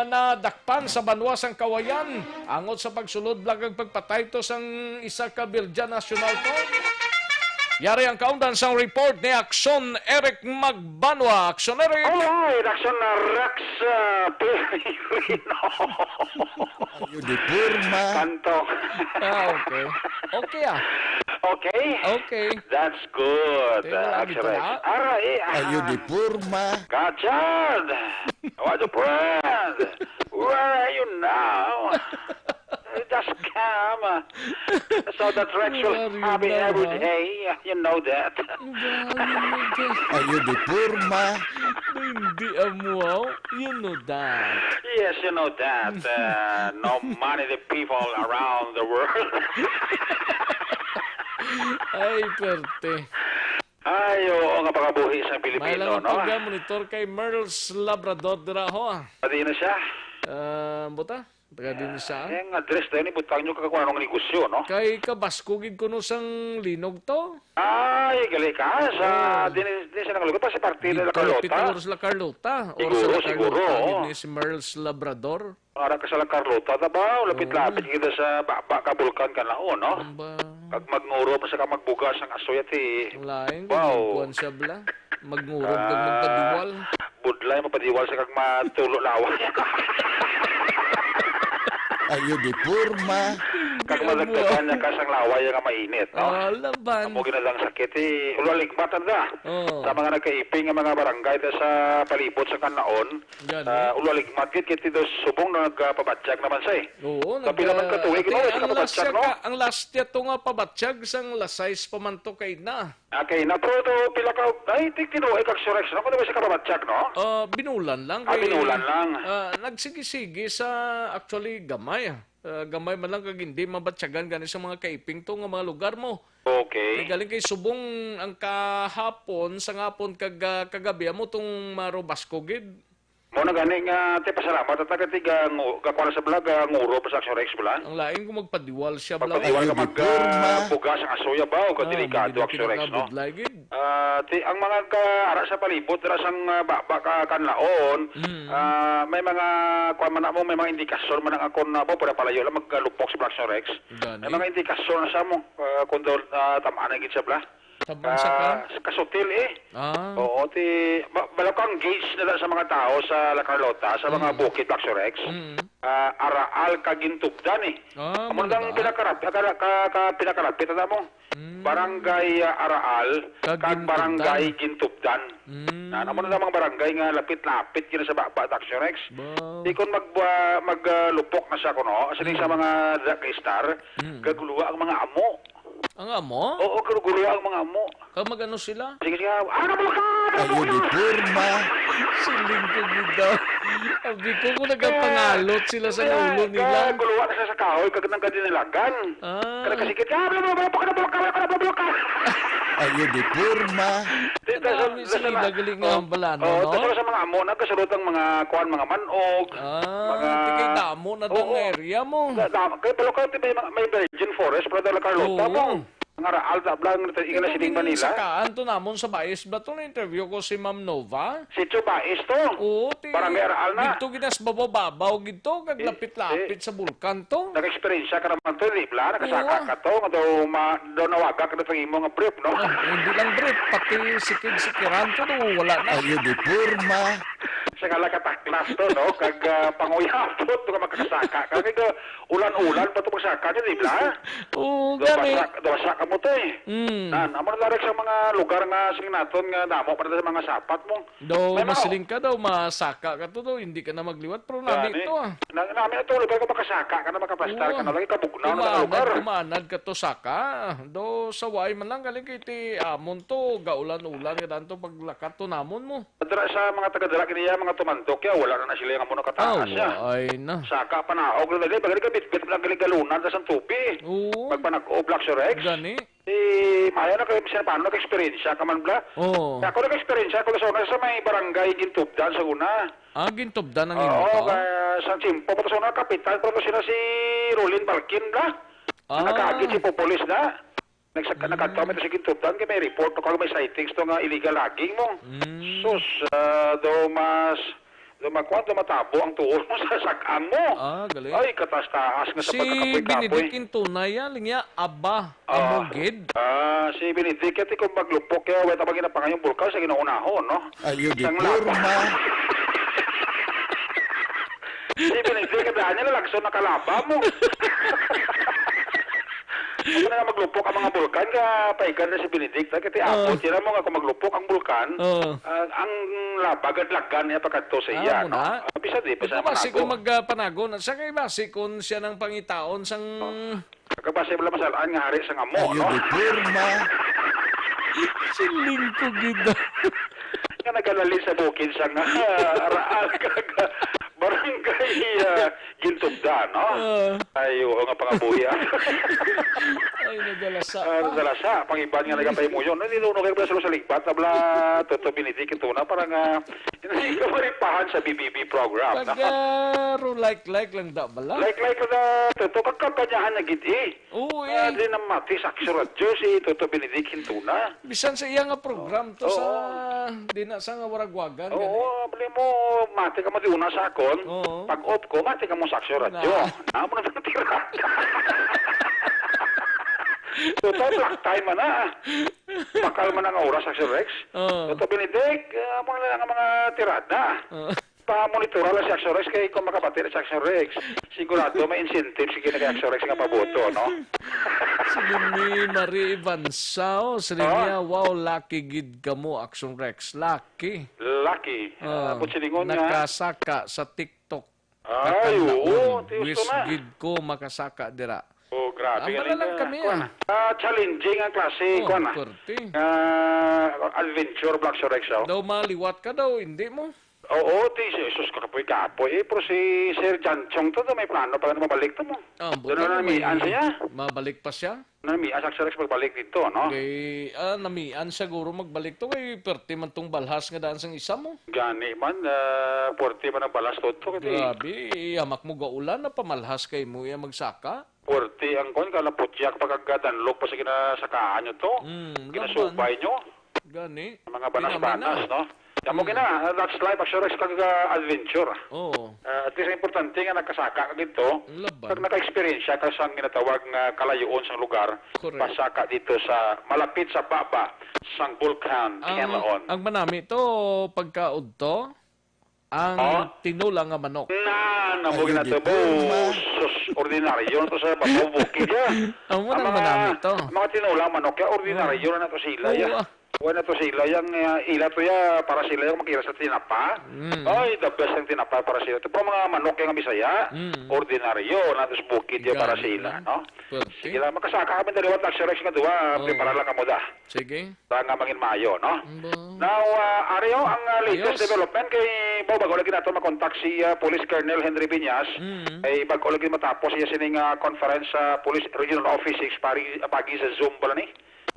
nadakpan sa banwa sang Kawayan angot sa pagsulod bala kag pagpatay to sang isa ka Bilja National to. Yari ang kaundan sang report ni Aksyon Eric Magbanwa. Aksyon Eric! Alright, Aksyon na Rex, uh, Peregrino. Ayo di porma. Kanto. Ah, okay. Okay, ah. Okay. Okay. That's good. Tingnan uh, lang ito, Aksyon Rex. Ah. Ara, eh, ah. Ayo di porma. Kachad! What a friend! Where are you now? Just come. So that Rex will happy every day. You know that. Ayo di porma. Hindi amo, you know that. Yes, you know that. Uh, no money the people around the world. Ay, perte. Ay, oo, nga pakabuhi sa Pilipino, no? May lang ang pagka-monitor kay Merls Labrador dira, ho, ah. Pati na siya? Ah, buta? Taga din siya? Eh, ang address na yun, ibutang nyo kung anong negosyo, no? Kay kabasko gid kuno sang Linog to. Ay, gali ka. Sa, oh. Din, din siya nangalugot. Sa parte na La Carlota. Dito, sa La Carlota. Or sa La Carlota, siguro, oo. Din si Merls Labrador. Ara ka sa La Carlota, ta ba? Lapit-lapit kita sa ba, ba ka bulkan ka na, oh, no? Ang ba? Kag magngurob sa ka magbugas ang asoy at eh. Lain, wow. Kuwan siya bala. Magngurob kag magpadiwal. Budlay, mapadiwal sa kag matulo laway. Ayo di porma. Kag madagdagan niya ka sang laway nga mainit, no? Ah, laban. Amo gina lang sakit, eh, ulo ligmat da. Oh. Sa mga nagkaiping nga mga barangay da sa palibot sa Kanlaon, gani, ah, ulo ligmat gid kay ti dos subong nagpabatyag naman siya, eh. Oo, kapila man ka tuig, no, ang last siya, no? Ang last niya to nga pabatyag sang las sais pa man to kay na. Okay, na, pero do, pila ka, ay, ti-, tinuoy kag Surex, no? Kung di ba siya kababatyag, no? Ah, binulan lang. Ah, kay, binulan lang. Ah, nagsigi-sigi sa, actually, gamay, ah. Ah, gamay man lang kag hindi mabatyagan gani sa mga kaiping to nga mga lugar mo. Okay. Kay galing kay subong ang kahapon, sa ngapon kag, ah, kagabi, amo tong marobasko gid. Mo na gani nga, ti, pasalamat at nagatiga, ngu-, gakuha sa bala, ah, nguro pa sa Action Rex bala. Ang lain kung magpadiwal siya bala. Magpadiwal ka, mag, ah, bugas ang asoya ba, o ka delikado, Action Rex, no? Ah, ti, ang mga ka-, ara sa palibot, ara sang, ah, ba, ba, ka-, kanlaon, ah, may mga, kuwan man na mo, may mga indikasyon man ang akon na mo, para palayo lang, magkalupok si Action Rex. May mga indikasyon na sa mo, ah, kung daw, ah, tamaan na gid siya bala. Tabang sa ka? Ah, sa kasutil, eh. Ah. Oo, ti, ba-, balaw kang gauge na lang sa mga tao sa La Carlota, sa mga bukid, Black Surex. Mm. Ah, araal ka gintubdan, eh. Ah, amo na ang pinakarap-, ka, ka, ka, pinakarapit, alam mo? Mm. Barangay, ah, Araal, kag Barangay Gintubdan. Mm. Na, amo na ang mga barangay nga lapit-lapit gina sa ba-, ba-, Black Surex. Ba. Di kon mag-, ah, mag, ah, lupok na siya kuno, sining sa mga drug star, gaguluha ang mga amo. Ang amo? Oo, gulo-gulo ang mga amo. Kag mag-ano sila? Sige, sige, ah, ano mo ka? Ayo di porma. Siling ko gid daw. Abi ko kung nagapangalot sila sa ulo nila. Gulo na sa kahoy, kag nang kadinilagan. Ah. Kada kasigit, ah, bla, bla, bla, bla, bla, bla, bla, bla, bla. Ayo di porma. Dami sila gali nga balano, no? Oh, sa mga amo, nagkasulod ang mga kuan, mga manog, ah, mga, tikay damo na dang area mo. Kay palo ka, may, may virgin forest, pero dala Carlota mo. Nga raal, tablang, ito, ingala sining Manila. Sakaan to namon sa Bais ba to? Na-interview ko si Ma'am Nova. Si Cho Bais to? Oo, ti-, Barangay Araal na. Dito ginas babababaw gito, kag lapit-lapit sa bulkan to. Nag-eksperyensya ka naman to, di ba? Nakasaka ka to, nga daw ma-, daw nawaga ka na sa imo nga brief, no? Ah, hindi lang brief, pati sikig-sikiran to, no? Wala na. Ayo di porma. Sa kala kataklas to, no? Kag, ah, panguyapot, no? Makakasaka ka. Kag, ah, ulan-ulan pa to magsaka niya, di ba? Oo, gani. Dawasa, dawasa ka mo to, eh. Mm. Nan, amo na direct sa mga lugar nga, sige naton nga damo pa na sa mga sapat mo. Daw masiling ka, daw masaka ka to, daw hindi ka na magliwat, pero nami to, ah. Nami na to, lugar ka makasaka ka na, makapastar ka na, lagi kabugnaw na sa lugar. Kumaanad, kumaanad ka to saka. Daw sa way man lang, galing kay ti amon to, gaulan-ulan ka danto, paglakat to namon mo. Dira sa mga taga-dira kini, mga tumandok ya, wala na, na sila nga muna kataas ya. Ay na. Saka panaog na dali, bagay ka bitbit lang gali galunan sa sang tubi. Oo. Pagpanag-o, Black Surex. Gani. Eh, maayo na kayo, siya, paano nag-eksperyensya ka man, bla? Oo. Kaya ako nag-eksperyensya, ako sa una sa may barangay Gintubdan sa una. Ah, Gintubdan ang imo. Oo, kaya sa Chimpo, pa sa una, kapitan, pero sila si Rolin Balkin, bla? Ah. Nagkaagit si Popolis na. Nagsa-, nagkadto man to sa Gintubdan, kay may report to, kag may sightings to nga illegal logging mo. Mm. Sus, ah, daw mas, daw makuan, daw matabo ang tuon mo sa sakang mo. Ah, galing. Ay, kataas-taas nga sa pagkakapoy-kapoy. Si Benedict Intunay, ah, linya, aba, amo gid. Ah, si Benedict, kaya ti kung maglupok, kaya wala tabang ginapangayong bulkan sa ginaunaho, no? Ayo di porma. Si Benedict, kadaan niya, nalagso, nakalaba mo. Ano na maglupok ang mga bulkan, ka paigan na si Benedict, kaya ti abot, sila mo nga kung maglupok ang bulkan, ah, ang laba, gadlagan niya pagkadto sa iya, no? Ah, bisa di, bisa manago. Basi kung magpanago na siya, kay basi kung siya nang pangitaon sang Kagabasi mo lang masalaan nga hari sa ngamo, no? Ayo di porma. Siling ko gid. Nga nagalali sa bukid sa nga, ah, Araal kag, ah, barangay, ah, Gintugda, no? Ah. Ay, oo nga pangabuhi, ah. Ay, nadalasa pa. Ah, nadalasa. Pangiban nga nagapahimuyon. Ninuno kayo pala sa ligbat, abla, Toto Benedict, ito na, parang, ah, hindi ka maripahan sa B B B program, no? Taga, ro like-like lang da bala. Like-like lang da, Toto, kagkampanyahan na gid, eh. Oo, eh. Ah, di na mati sa Aksyon Radyo si Toto Benedict Hintuna. Bisan sa iya nga program to sa, di na sa nga waragwagan, gani. Oo, abli mo, mati ka mo di una sa akon. Oo. Pag off ko, mati ka mo sa Aksyon Radyo. Na. Amo na ang tira. Toto, black time man na. Bakal man ang oras, Aksyon Rex. Oo. Toto Benedict, ah, amo na lang ang mga tirada. Oo. Pa-monitora lang si Axorex kay kung makabati na si Axorex, sigurado may incentive si kini kay Axorex nga paboto, no? Si Mimi Marie Ivansao, siling Oh. niya, "Wow, lucky gid kamo, Action Rex. Lucky." Lucky. Ah, Ah, but silingon nga. nakasaka sa TikTok. Ay, Kakanaon. oo, ti Wish gusto na. gid ko makasaka dira. Oh, grabe Amo na galing lang na. kami, Kuwan ah. na. Ah, challenging ang klase, Oh, kuwan na. pwerte. Ah, adventure, Black Rex, oh. Daw maliwat ka daw, hindi mo? Oo, ti, si Jesus, kapoy-kapoy. Eh, pero si Sir John Chong to, to, may plano pa nga mabalik to mo. Ah, Doon buta na mo, namian may siya. mabalik pa siya? Namian sa Rex pagbalik dito, no? Kay, ah, namian siguro magbalik to, kay perte man tong balhas nga daan sang isa mo. Gani man, ah, pwerte man ang balas to, to, kay Grabe, hamak mo gaulan na pamalhas kay mo iya magsaka. Pwerte ang kon, kalaputyak, pagkagadanlog pa sa ginasakaan nyo to. Mm, Ginasubay laban. nyo. Gani. Mga Pinamana. banas-banas, no? Amo Mm. gina, uh, that's life assurance kag, uh, adventure. Oo. Uh, at least, ang importante nga nakasaka ka dito, Laban. kag naka-experience ka sang ginatawag nga kalayoon sang lugar, Correct. pasaka dito sa, malapit sa baba sang Bulkan, Ang, Henlaon. ang manami to, pagkaudto, ang Oh? tinola nga manok. Na, na mo Ayun, ginatabo. di ba? Sus, ordinaryo na to sa Babaw Bukid, ya. Amo Ang nang mga, manami to. mga tinola manok, ya, ordinaryo Oo. na to sila, ya. Oo, ah. Wala to sila, yang, ah, ila to, ya, para sila yung makira sa tinapa. Mm. Ay, the best ang tinapa para sila. Ito pa mga manok yung Bisaya, Mm. ordinaryo, na to sa bukid, ya, para Gani sila, man. no? Pwerte. Sige lang, makasaka kami daliwat, Action Rex nga duwa, Oh. prepara lang kamo da. Sige. Para nga mangin maayo, no? Ba- Now, ah, ari ho ang, ah, latest Ayos. development kay bago lagi nato makontak si, ah, Police Colonel Henry Viñas. Mm. Ay bago lagi matapos siya sining, ah, conference sa Police Regional Office six pari, pagi sa Zoom pala ni.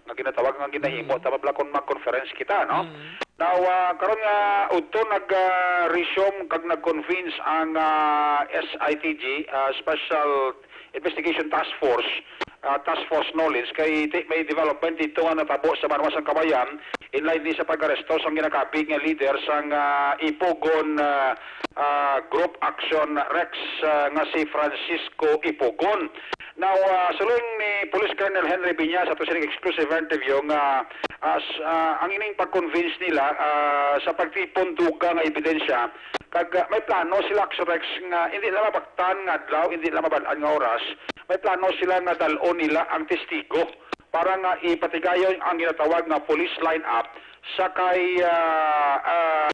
Nga ginatawag nga ginahimo, Mm. tama pala kung mag-conference kita, no? Mm. Now, ah, karon nga udto nag, ah, resume kag nag-convince ang, ah, S I T G, ah, Special Investigation Task Force, ah, Task Force Knowledge, kay ti-, may development dito nga natabo sa Banwa sang Kawayan, in line ni sa pag-aresto sang ginakabig nga leader sang, ah, Ipugon, ah, ah, Group Action Rex, ah, nga si Francisco Ipugon. Now, ah, suling ni Police Colonel Henry Viñas ato sining exclusive interview nga, ah, s-, ah, ang ining pag-convince nila, ah, sa pagtipon dugang nga ebidensya, kag, ah, may plano sila, Action Rex, nga hindi lang mabaktan nga adlaw, hindi lang mabal-an nga oras, may plano sila nga dal-on nila ang testigo para nga ipatigayon ang ginatawag nga police lineup sa kay, ah, ah,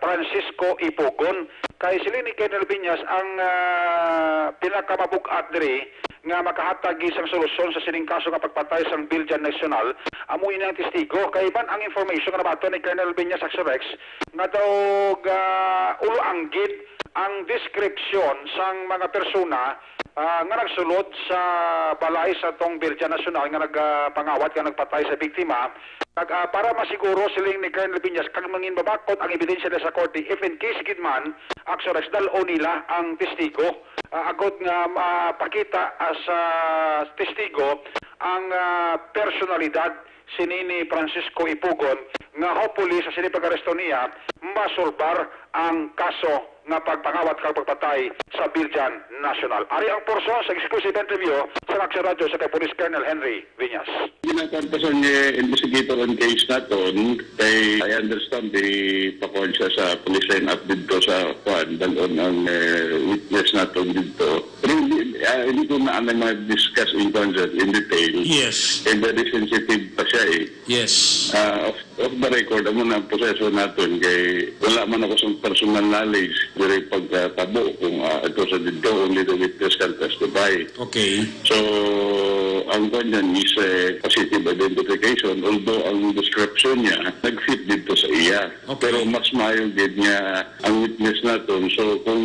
Francisco Ipugon. Kay siling ni Colonel Viñas, ang, ah, pinakamabug-at diri nga makahatag gid sang solusyon sa sining kaso nga pagpatay sang Biljan Nacional, amo ini ang testigo. Kay iban ang information nga nabaton ni Colonel Viñas, Action Rex, nga daw ga ulo anggid ang description sang mga persona, ah, nga nagsulod sa balay sa tong Biljan Nacional nga nagpangawat nga nagpatay sa biktima. Kag, ah, para masiguro, siling ni Colonel Viñas, kag mangin babakod ang ebidensya nila sa korte, if in case gid man, Action Rex, dal-on nila ang testigo, ah, agod nga mapakita, ah, sa testigo ang, ah, personalidad sini ni Francisco Ipugon, nga hopefully sa sini pag-aresto niya, masulbar ang kaso nga pagpangawat kag pagpatay sa Biljan Nacional. Ari ang porsyon sa exclusive interview sa Action Radyo sa kay Police Colonel Henry Viñas. Ginakuan pa sa, eh, investigator ang case naton, kay I understand, di pa kuan siya sa police line up dito sa kuan, dalon ang, eh, witness naton dito. Pero hindi, ah, hindi ko na, ano, ma-discuss in concert, in detail. Yes. Eh, very sensitive pa siya, eh. Yes. Ah, off, off the record, amo na ang proseso naton kay wala man ako sa personal knowledge diri pagkatabo kung, ah, ito sa dito, only the witness can testify. Okay. So, ang kwan dyan is, eh, positive identification, although ang description niya nag-fit dito sa iya. Okay. Pero mas maayo gid nga ang witness naton. So, kung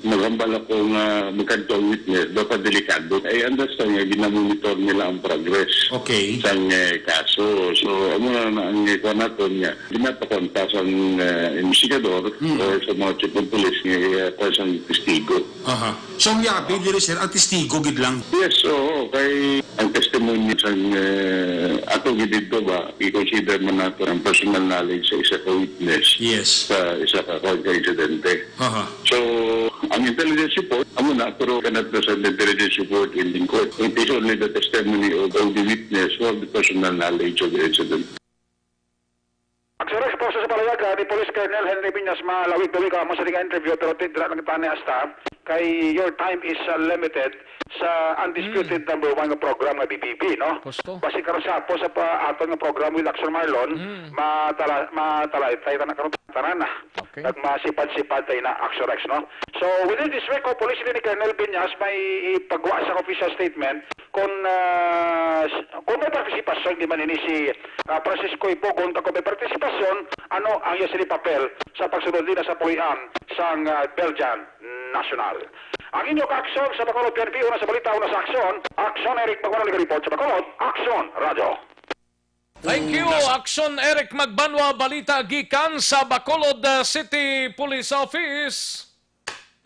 maghambal ako nga magkadto ang witness, dapat delikado. I understand nga ginamonitor nila ang progress Okay. sang, eh, kaso. So, amo na, na ang, eh, kuwan naton nga, ginapakonta sang, eh, investigador Mm. or sa mga chief of police nga, eh, kuwan sang testigo. Aha. So, ang yabi diri, sir, ang testigo gid lang? Yes, oo. Kay ang testimony sang, eh, ato gid dito ba, i-consider man nato ang personal knowledge sa isa ka witness Yes. sa isa ka, ka insidente. Aha. So, ang intelligence report, amo na, pero cannot present the intelligence report in, in court. It is only the testimony of, of the witness who have the personal knowledge of the incident. Ang sa response sa palayagan ni Police Colonel Henry Piñas, malawig-lawig ka mo sa nga interview, pero ti-, dira lang kita ni hasta, kay your time is, uh, limited sa undisputed Hmm. number one nga program nga B P P, no? Gusto. Basi karon sa po sa pa, aton nga program with Action Marlon, Hmm. matala-, matalaitay ta na karon tanan na. Okay. Kag masipad-sipad tayo na, Action Rex, no? So, within this week, hopefully, sila ni Colonel Piñas may ipagawa sa official statement kung, ah, s-, kung may partisipasyon, di man ini si, ah, Francisco Ipugon, kung may partisipasyon, ano ang iya sila papel sa pagsunod nila sa pulian sang, ah, Belgian national. Ang inyo ka-aksyon sa Bacolod P N P, una sa balita, una sa aksyon. Aksyon, Eric Magmanang nag-report sa Bacolod. Aksyon, Radyo. Thank you, Una sa Aksyon, Eric Magbanwa. Balita gikan sa Bacolod, uh, City Police Office.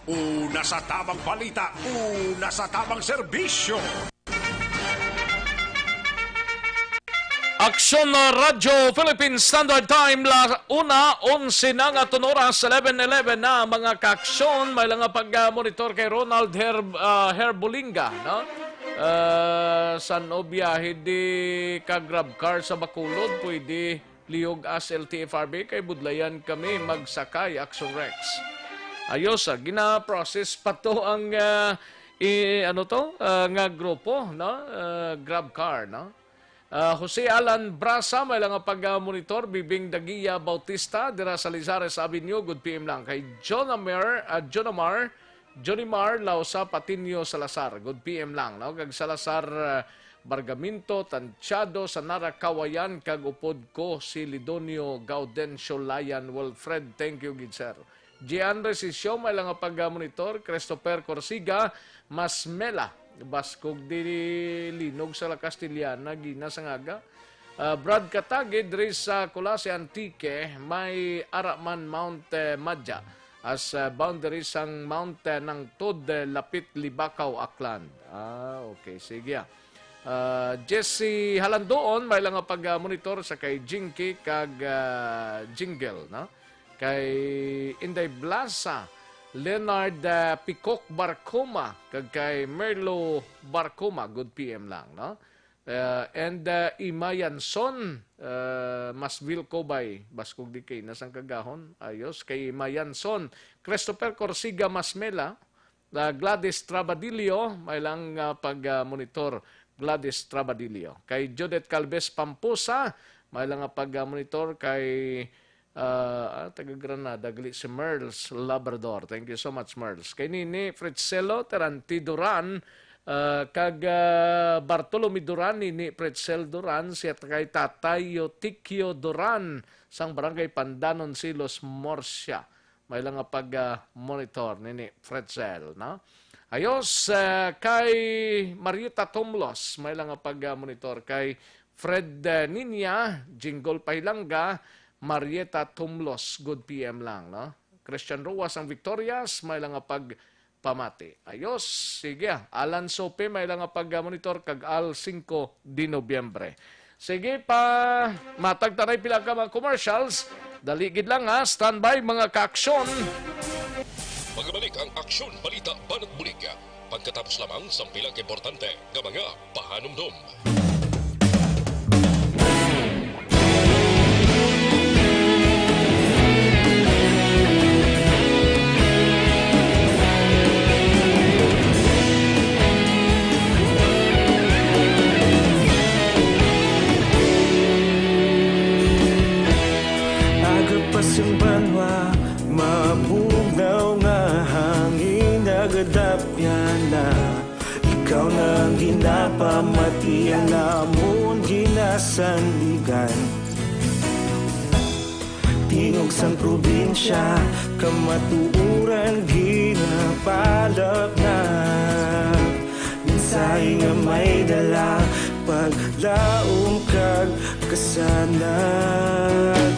Una sa tamang balita, una sa tamang serbisyo. Aksyon, uh, Radyo Philippine Standard Time, la una, onse na nga aton oras, eleven eleven na, mga ka-aksyon. May lang nga pag-, uh, monitor kay Ronald Her-, uh, Herbolinga, no? Uh, san o biyahe di ka grab car sa Bacolod, pwede lihog as L T F R B kay budlayan kami magsakay, Action Rex. Ayos, ah, gina-process pa to ang, ah, i-, ano to, ah, nga grupo, no? Ah, grab car, no? Ah, Jose Alan Brasa, may lang nga pag-, ah, monitor, Bibing Dagia Bautista, dira sa Lizares Avenue, good P M lang. Kay Jonamar, ah, Jonamar, Jonimar Lausa Patinio Salazar, good P M lang, no? Kag Salazar, ah, Bargamento, Tantiado, Sanara Kawayan, kag upod ko si Lidonio Gaudencio Layan. Well, Fred, thank you gid, sir. Gian Resisio, may lang nga pag-monitor, Christopher Corsiga, Masmela, baskog di linog sa La Castellana, gina sa ngaga. Ah, Brad Katagi, diri sa Culasi, Antique, may Araman, Mount, eh, Madja, as, ah, boundary sang Mount, eh, Nangtod, eh, Lapit, Libacao, Aklan. Ah, okay, sige, ah. Ah, Jesse Halandoon, may lang nga pag-, ah, monitor sa kay Jinky kag, ah, Jingle, no? Kay Inday Blasa, Leonard, ah, Picok Barcoma, kag kay Merlo Barcoma, good P M lang, no? Uh, and, uh, Ima Yanson, uh, Masville Cobay, baskog di kay nasang kagahon. Ayos, kay Ima Yanson, Christopher Corsiga Masmela, uh, Gladys Trabadillo, may lang, uh, pag, uh, monitor, Gladys Trabadillo. Kay Judith Calves Pampusa, may lang, uh, pag, uh, monitor kay Ah, ah, taga Granada, gali si Merls Labrador. Thank you so much, Merls. Kay Nini Fritzelo Teranti Duran, ah, kag, ah, Bartolome Duran, Nini Fritzel Duran, siya kay Tatay Eutikio Duran, sang Barangay Pandanon, Silos, Murcia. May lang nga pag, ah, monitor, Nini Fritzel, no? Ayos, ah, kay Marieta Tomlos, may lang nga pag, ah, monitor. Kay Fred, eh, Niña, Jingle Pailanga, Marieta Tumlos, good P M lang, no? Christian Roa sang Victorias, may lang nga pagpamati. Ayos, sige. Alan Sope, may lang nga pag-monitor kag Al singko de Nobyembre. Sige pa, matag tanay pila ka mga commercials. Dali gid lang, ha, standby, mga ka-aksyon. Magbalik ang Aksyon Balita Banat Bulig. Pagkatapos lamang sang pila ka importante nga mga pahanumdom. Agapas ang banwa, mabugnaw nga hangin, nagadapyan na. Ikaw na ang ginapamati, ang amon ginasandigan. Tingog sang probinsya, kamatuoran ginapalapnap. Mensahe nga may dala, paglaom kag kasanag.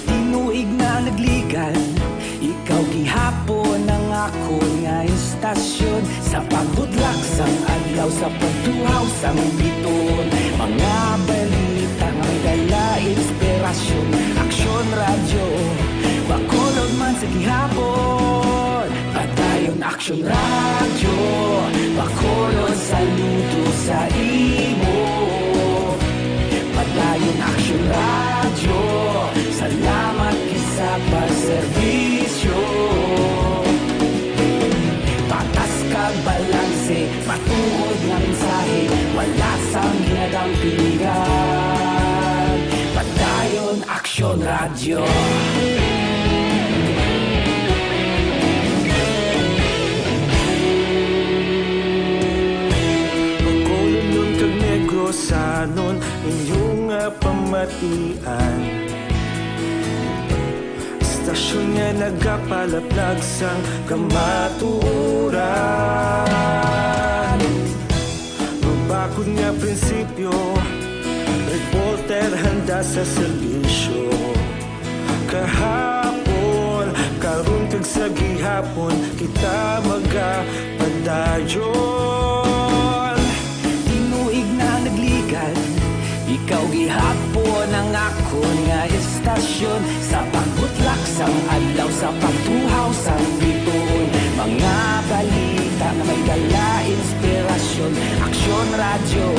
Tinuig na nagligan, ikaw gihapon ang akon nga istasyon. Sa pagudlak sang adlaw, sa pagtuhaw sang biton, mga balita nga may dala inspirasyon. Aksyon Radyo, Bacolod man sa gihapon. Padayon Aksyon Radyo, Bacolod, saludo sa imo. Padayon Aksyon Radyo, salamat kisa pa sa Mensahe, wala sang ginadampigan. Padayon Aksyon Radyo. Bacolodnon kag Negrosanon, inyo nga pamatian. Istasyon nga nagapalaplag sang kamatuoran. Mabakod nga prinsipyo, reporter handa sa serbisyo. Kahapon, karon kag sa gihapon, kita magapadayon. Tinuig na nagligad, ikaw gihapon ang akon nga istasyon. Sa pagbutlak sang adlaw, sa pagtuhaw sang bituon, mga balita nga may dala inspirasyon. Aksyon Radyo,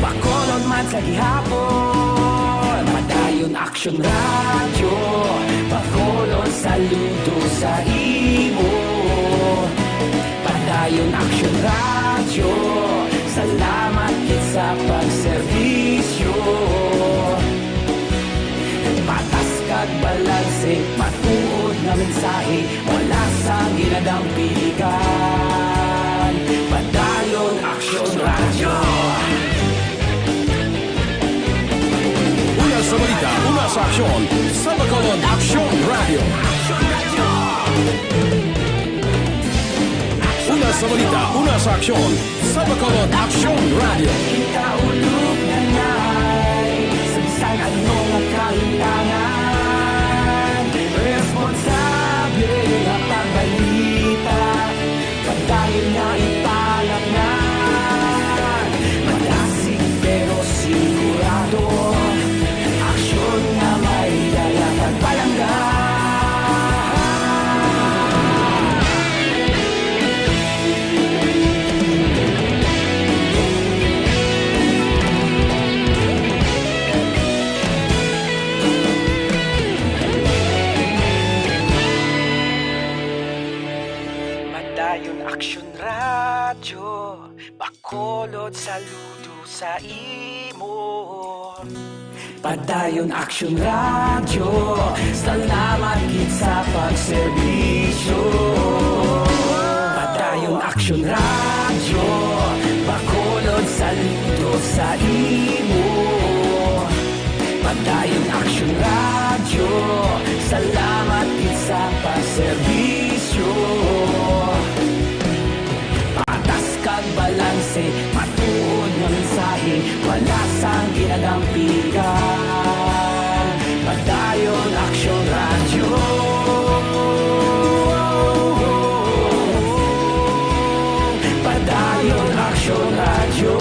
Bacolod man sa gihapon. Padayon Aksyon Radyo, Bacolod saludo sa imo. Padayon Aksyon Radyo, salamat gid sa pagserbisyo. Patas kag balanse, matuod nga mensahe, wala sang ginadampigan. Padayon Aksyon Radyo. Una sa balita, una sa aksyon, sa Bacolod Aksyon Radyo. Una sa balita, una sa aksyon, sa Bacolod Aksyon Radyo. Kita ulog na nay, sa bisan ano nga kahintangan, responsable nga pagbalita. Padayon nga ipalatnan, madasig pero sigurado, aksyon nga may dala kag palangga. Padayon Aksyon Radyo, Bacolod saludo sa imo. Padayon Aksyon Radyo, salamat gid sa pagserbisyo. Padayon Aksyon Radyo, Bacolod saludo sa imo. Padayon Aksyon Radyo, salamat gid sa pagserbisyo. Patas kag balanse, matuod nga mensahe, wala sang ginadampigan. Padayon Aksyon Radyo. Padayon Aksyon Radyo.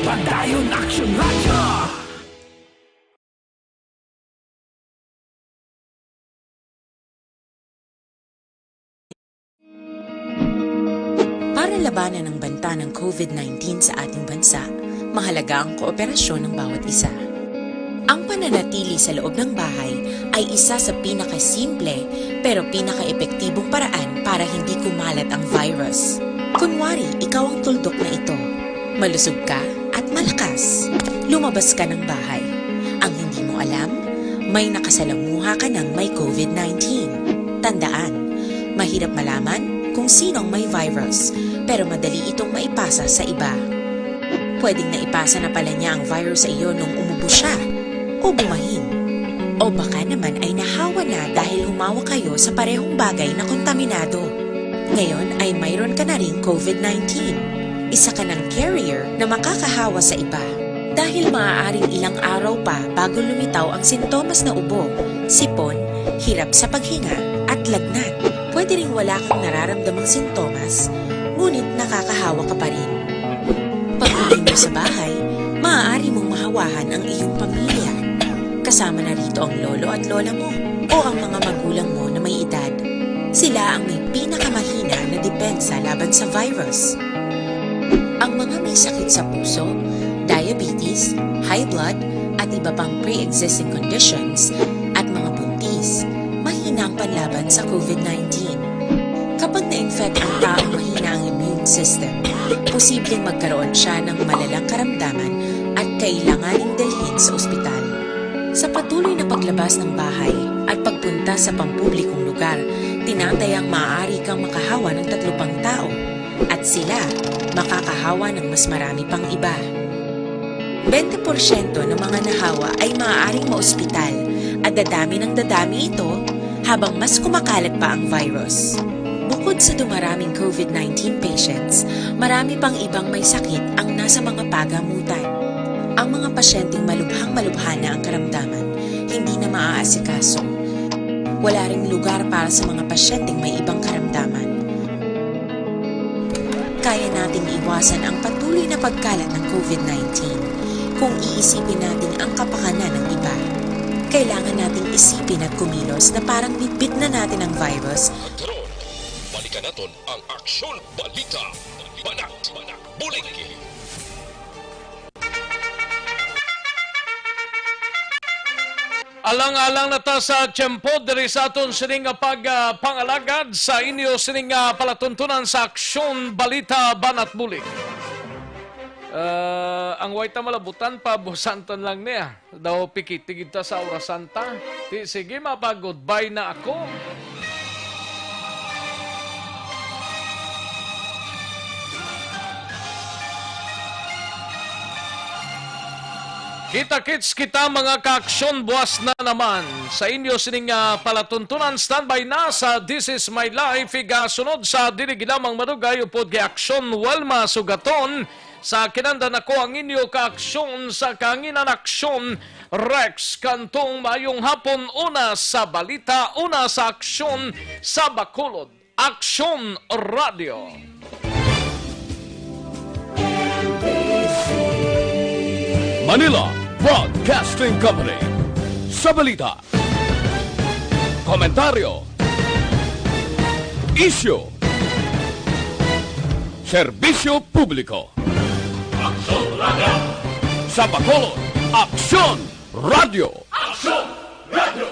Padayon Aksyon Radyo. Para labanan ang banta ng covid nineteen sa ating bansa, mahalaga ang kooperasyon ng bawat isa. Ang pananatili sa loob ng bahay ay isa sa pinakasimple pero pinakaepektibong paraan para hindi kumalat ang virus. Kunwari, ikaw ang tuldok na ito. Malusog ka at malakas. Lumabas ka ng bahay. Ang hindi mo alam, may nakasalamuha ka ng may covid nineteen. Tandaan, mahirap malaman kung sino ang may virus, pero madali itong maipasa sa iba. Pwedeng naipasa na pala niya ang virus sa iyo nung umubo siya o bumahin. O baka naman ay nahawa na dahil humawak kayo sa parehong bagay na kontaminado. Ngayon ay mayroon ka na ring covid nineteen. Isa ka ng carrier na makakahawa sa iba. Dahil maaaring ilang araw pa bago lumitaw ang sintomas na ubo, sipon, hirap sa paghinga, at lagnat. Pwede ring wala kang nararamdamang sintomas, ngunit nakakahawa ka pa rin. Pag-uwi mo sa bahay, maaari mong mahawahan ang iyong pamilya. Kasama na rito ang lolo at lola mo o ang mga magulang mo na may edad. Sila ang may pinakamahina na depensa laban sa virus. Ang mga may sakit sa puso, diabetes, high blood, at iba pang pre-existing conditions, at mga buntis, mahina ng panlaban sa COVID nineteen. Kapag na-infect ang taong mahina ang immune system, posibleng magkaroon siya ng malalang karamdaman at kailanganing dalhin sa ospital. Sa patuloy na paglabas ng bahay at pagpunta sa pampublikong lugar, tinatayang maaari kang makahawa ng tatlo pang tao at sila makakahawa ng mas marami pang iba. Bente porsyento ng mga nahawa ay maaaring maospital at dadami ng dadami ito habang mas kumakalat pa ang virus. Bukod sa dumaraming COVID nineteen patients, marami pang ibang may sakit ang nasa mga pagamutan. Ang mga pasyenteng malubhang-malubha na ang karamdaman, hindi na maaasikaso. Wala ring lugar para sa mga pasyenteng may ibang karamdaman. Kaya nating iwasan ang patuloy na pagkalat ng COVID nineteen kung iisipin natin ang kapakanan ng iba. Kailangan nating isipin at kumilos na parang bitbit na natin ang virus. At karon, balikan naton ang Aksyon Balita. Banat, Bulig. Alang-alang na ta sa tiyempo diri sa aton sining nga pag, ah, pangalagad sa inyo sining nga palatuntunan sa Aksyon Balita Banat Bulig. Ah, ang way ta malabutan, pabusanton lang niya. Daw pikiti gid ta sa orasan ta. Ti, sige, mapag-goodbye na ako. Kita-kits kita, mga kaaksyon, buwas na naman sa inyo sining, ah, palatuntunan. Standby na sa This Is My Life. Igasunod sa dili gid lamang madugay upod kay Aksyon Wilma Sugaton. Sa kinanda nako ang inyo kaaksyon sa kahanginan, Aksyon Rex Cantong. Maayong hapon, una sa balita, una sa aksyon sa Bacolod. Aksyon Radio. Manila Broadcasting Company. Sa balita, komentaryo, isyu, serbisyo publiko. Aksyon Radio. Sa Bacolod, Aksyon Radio. Aksyon Radio.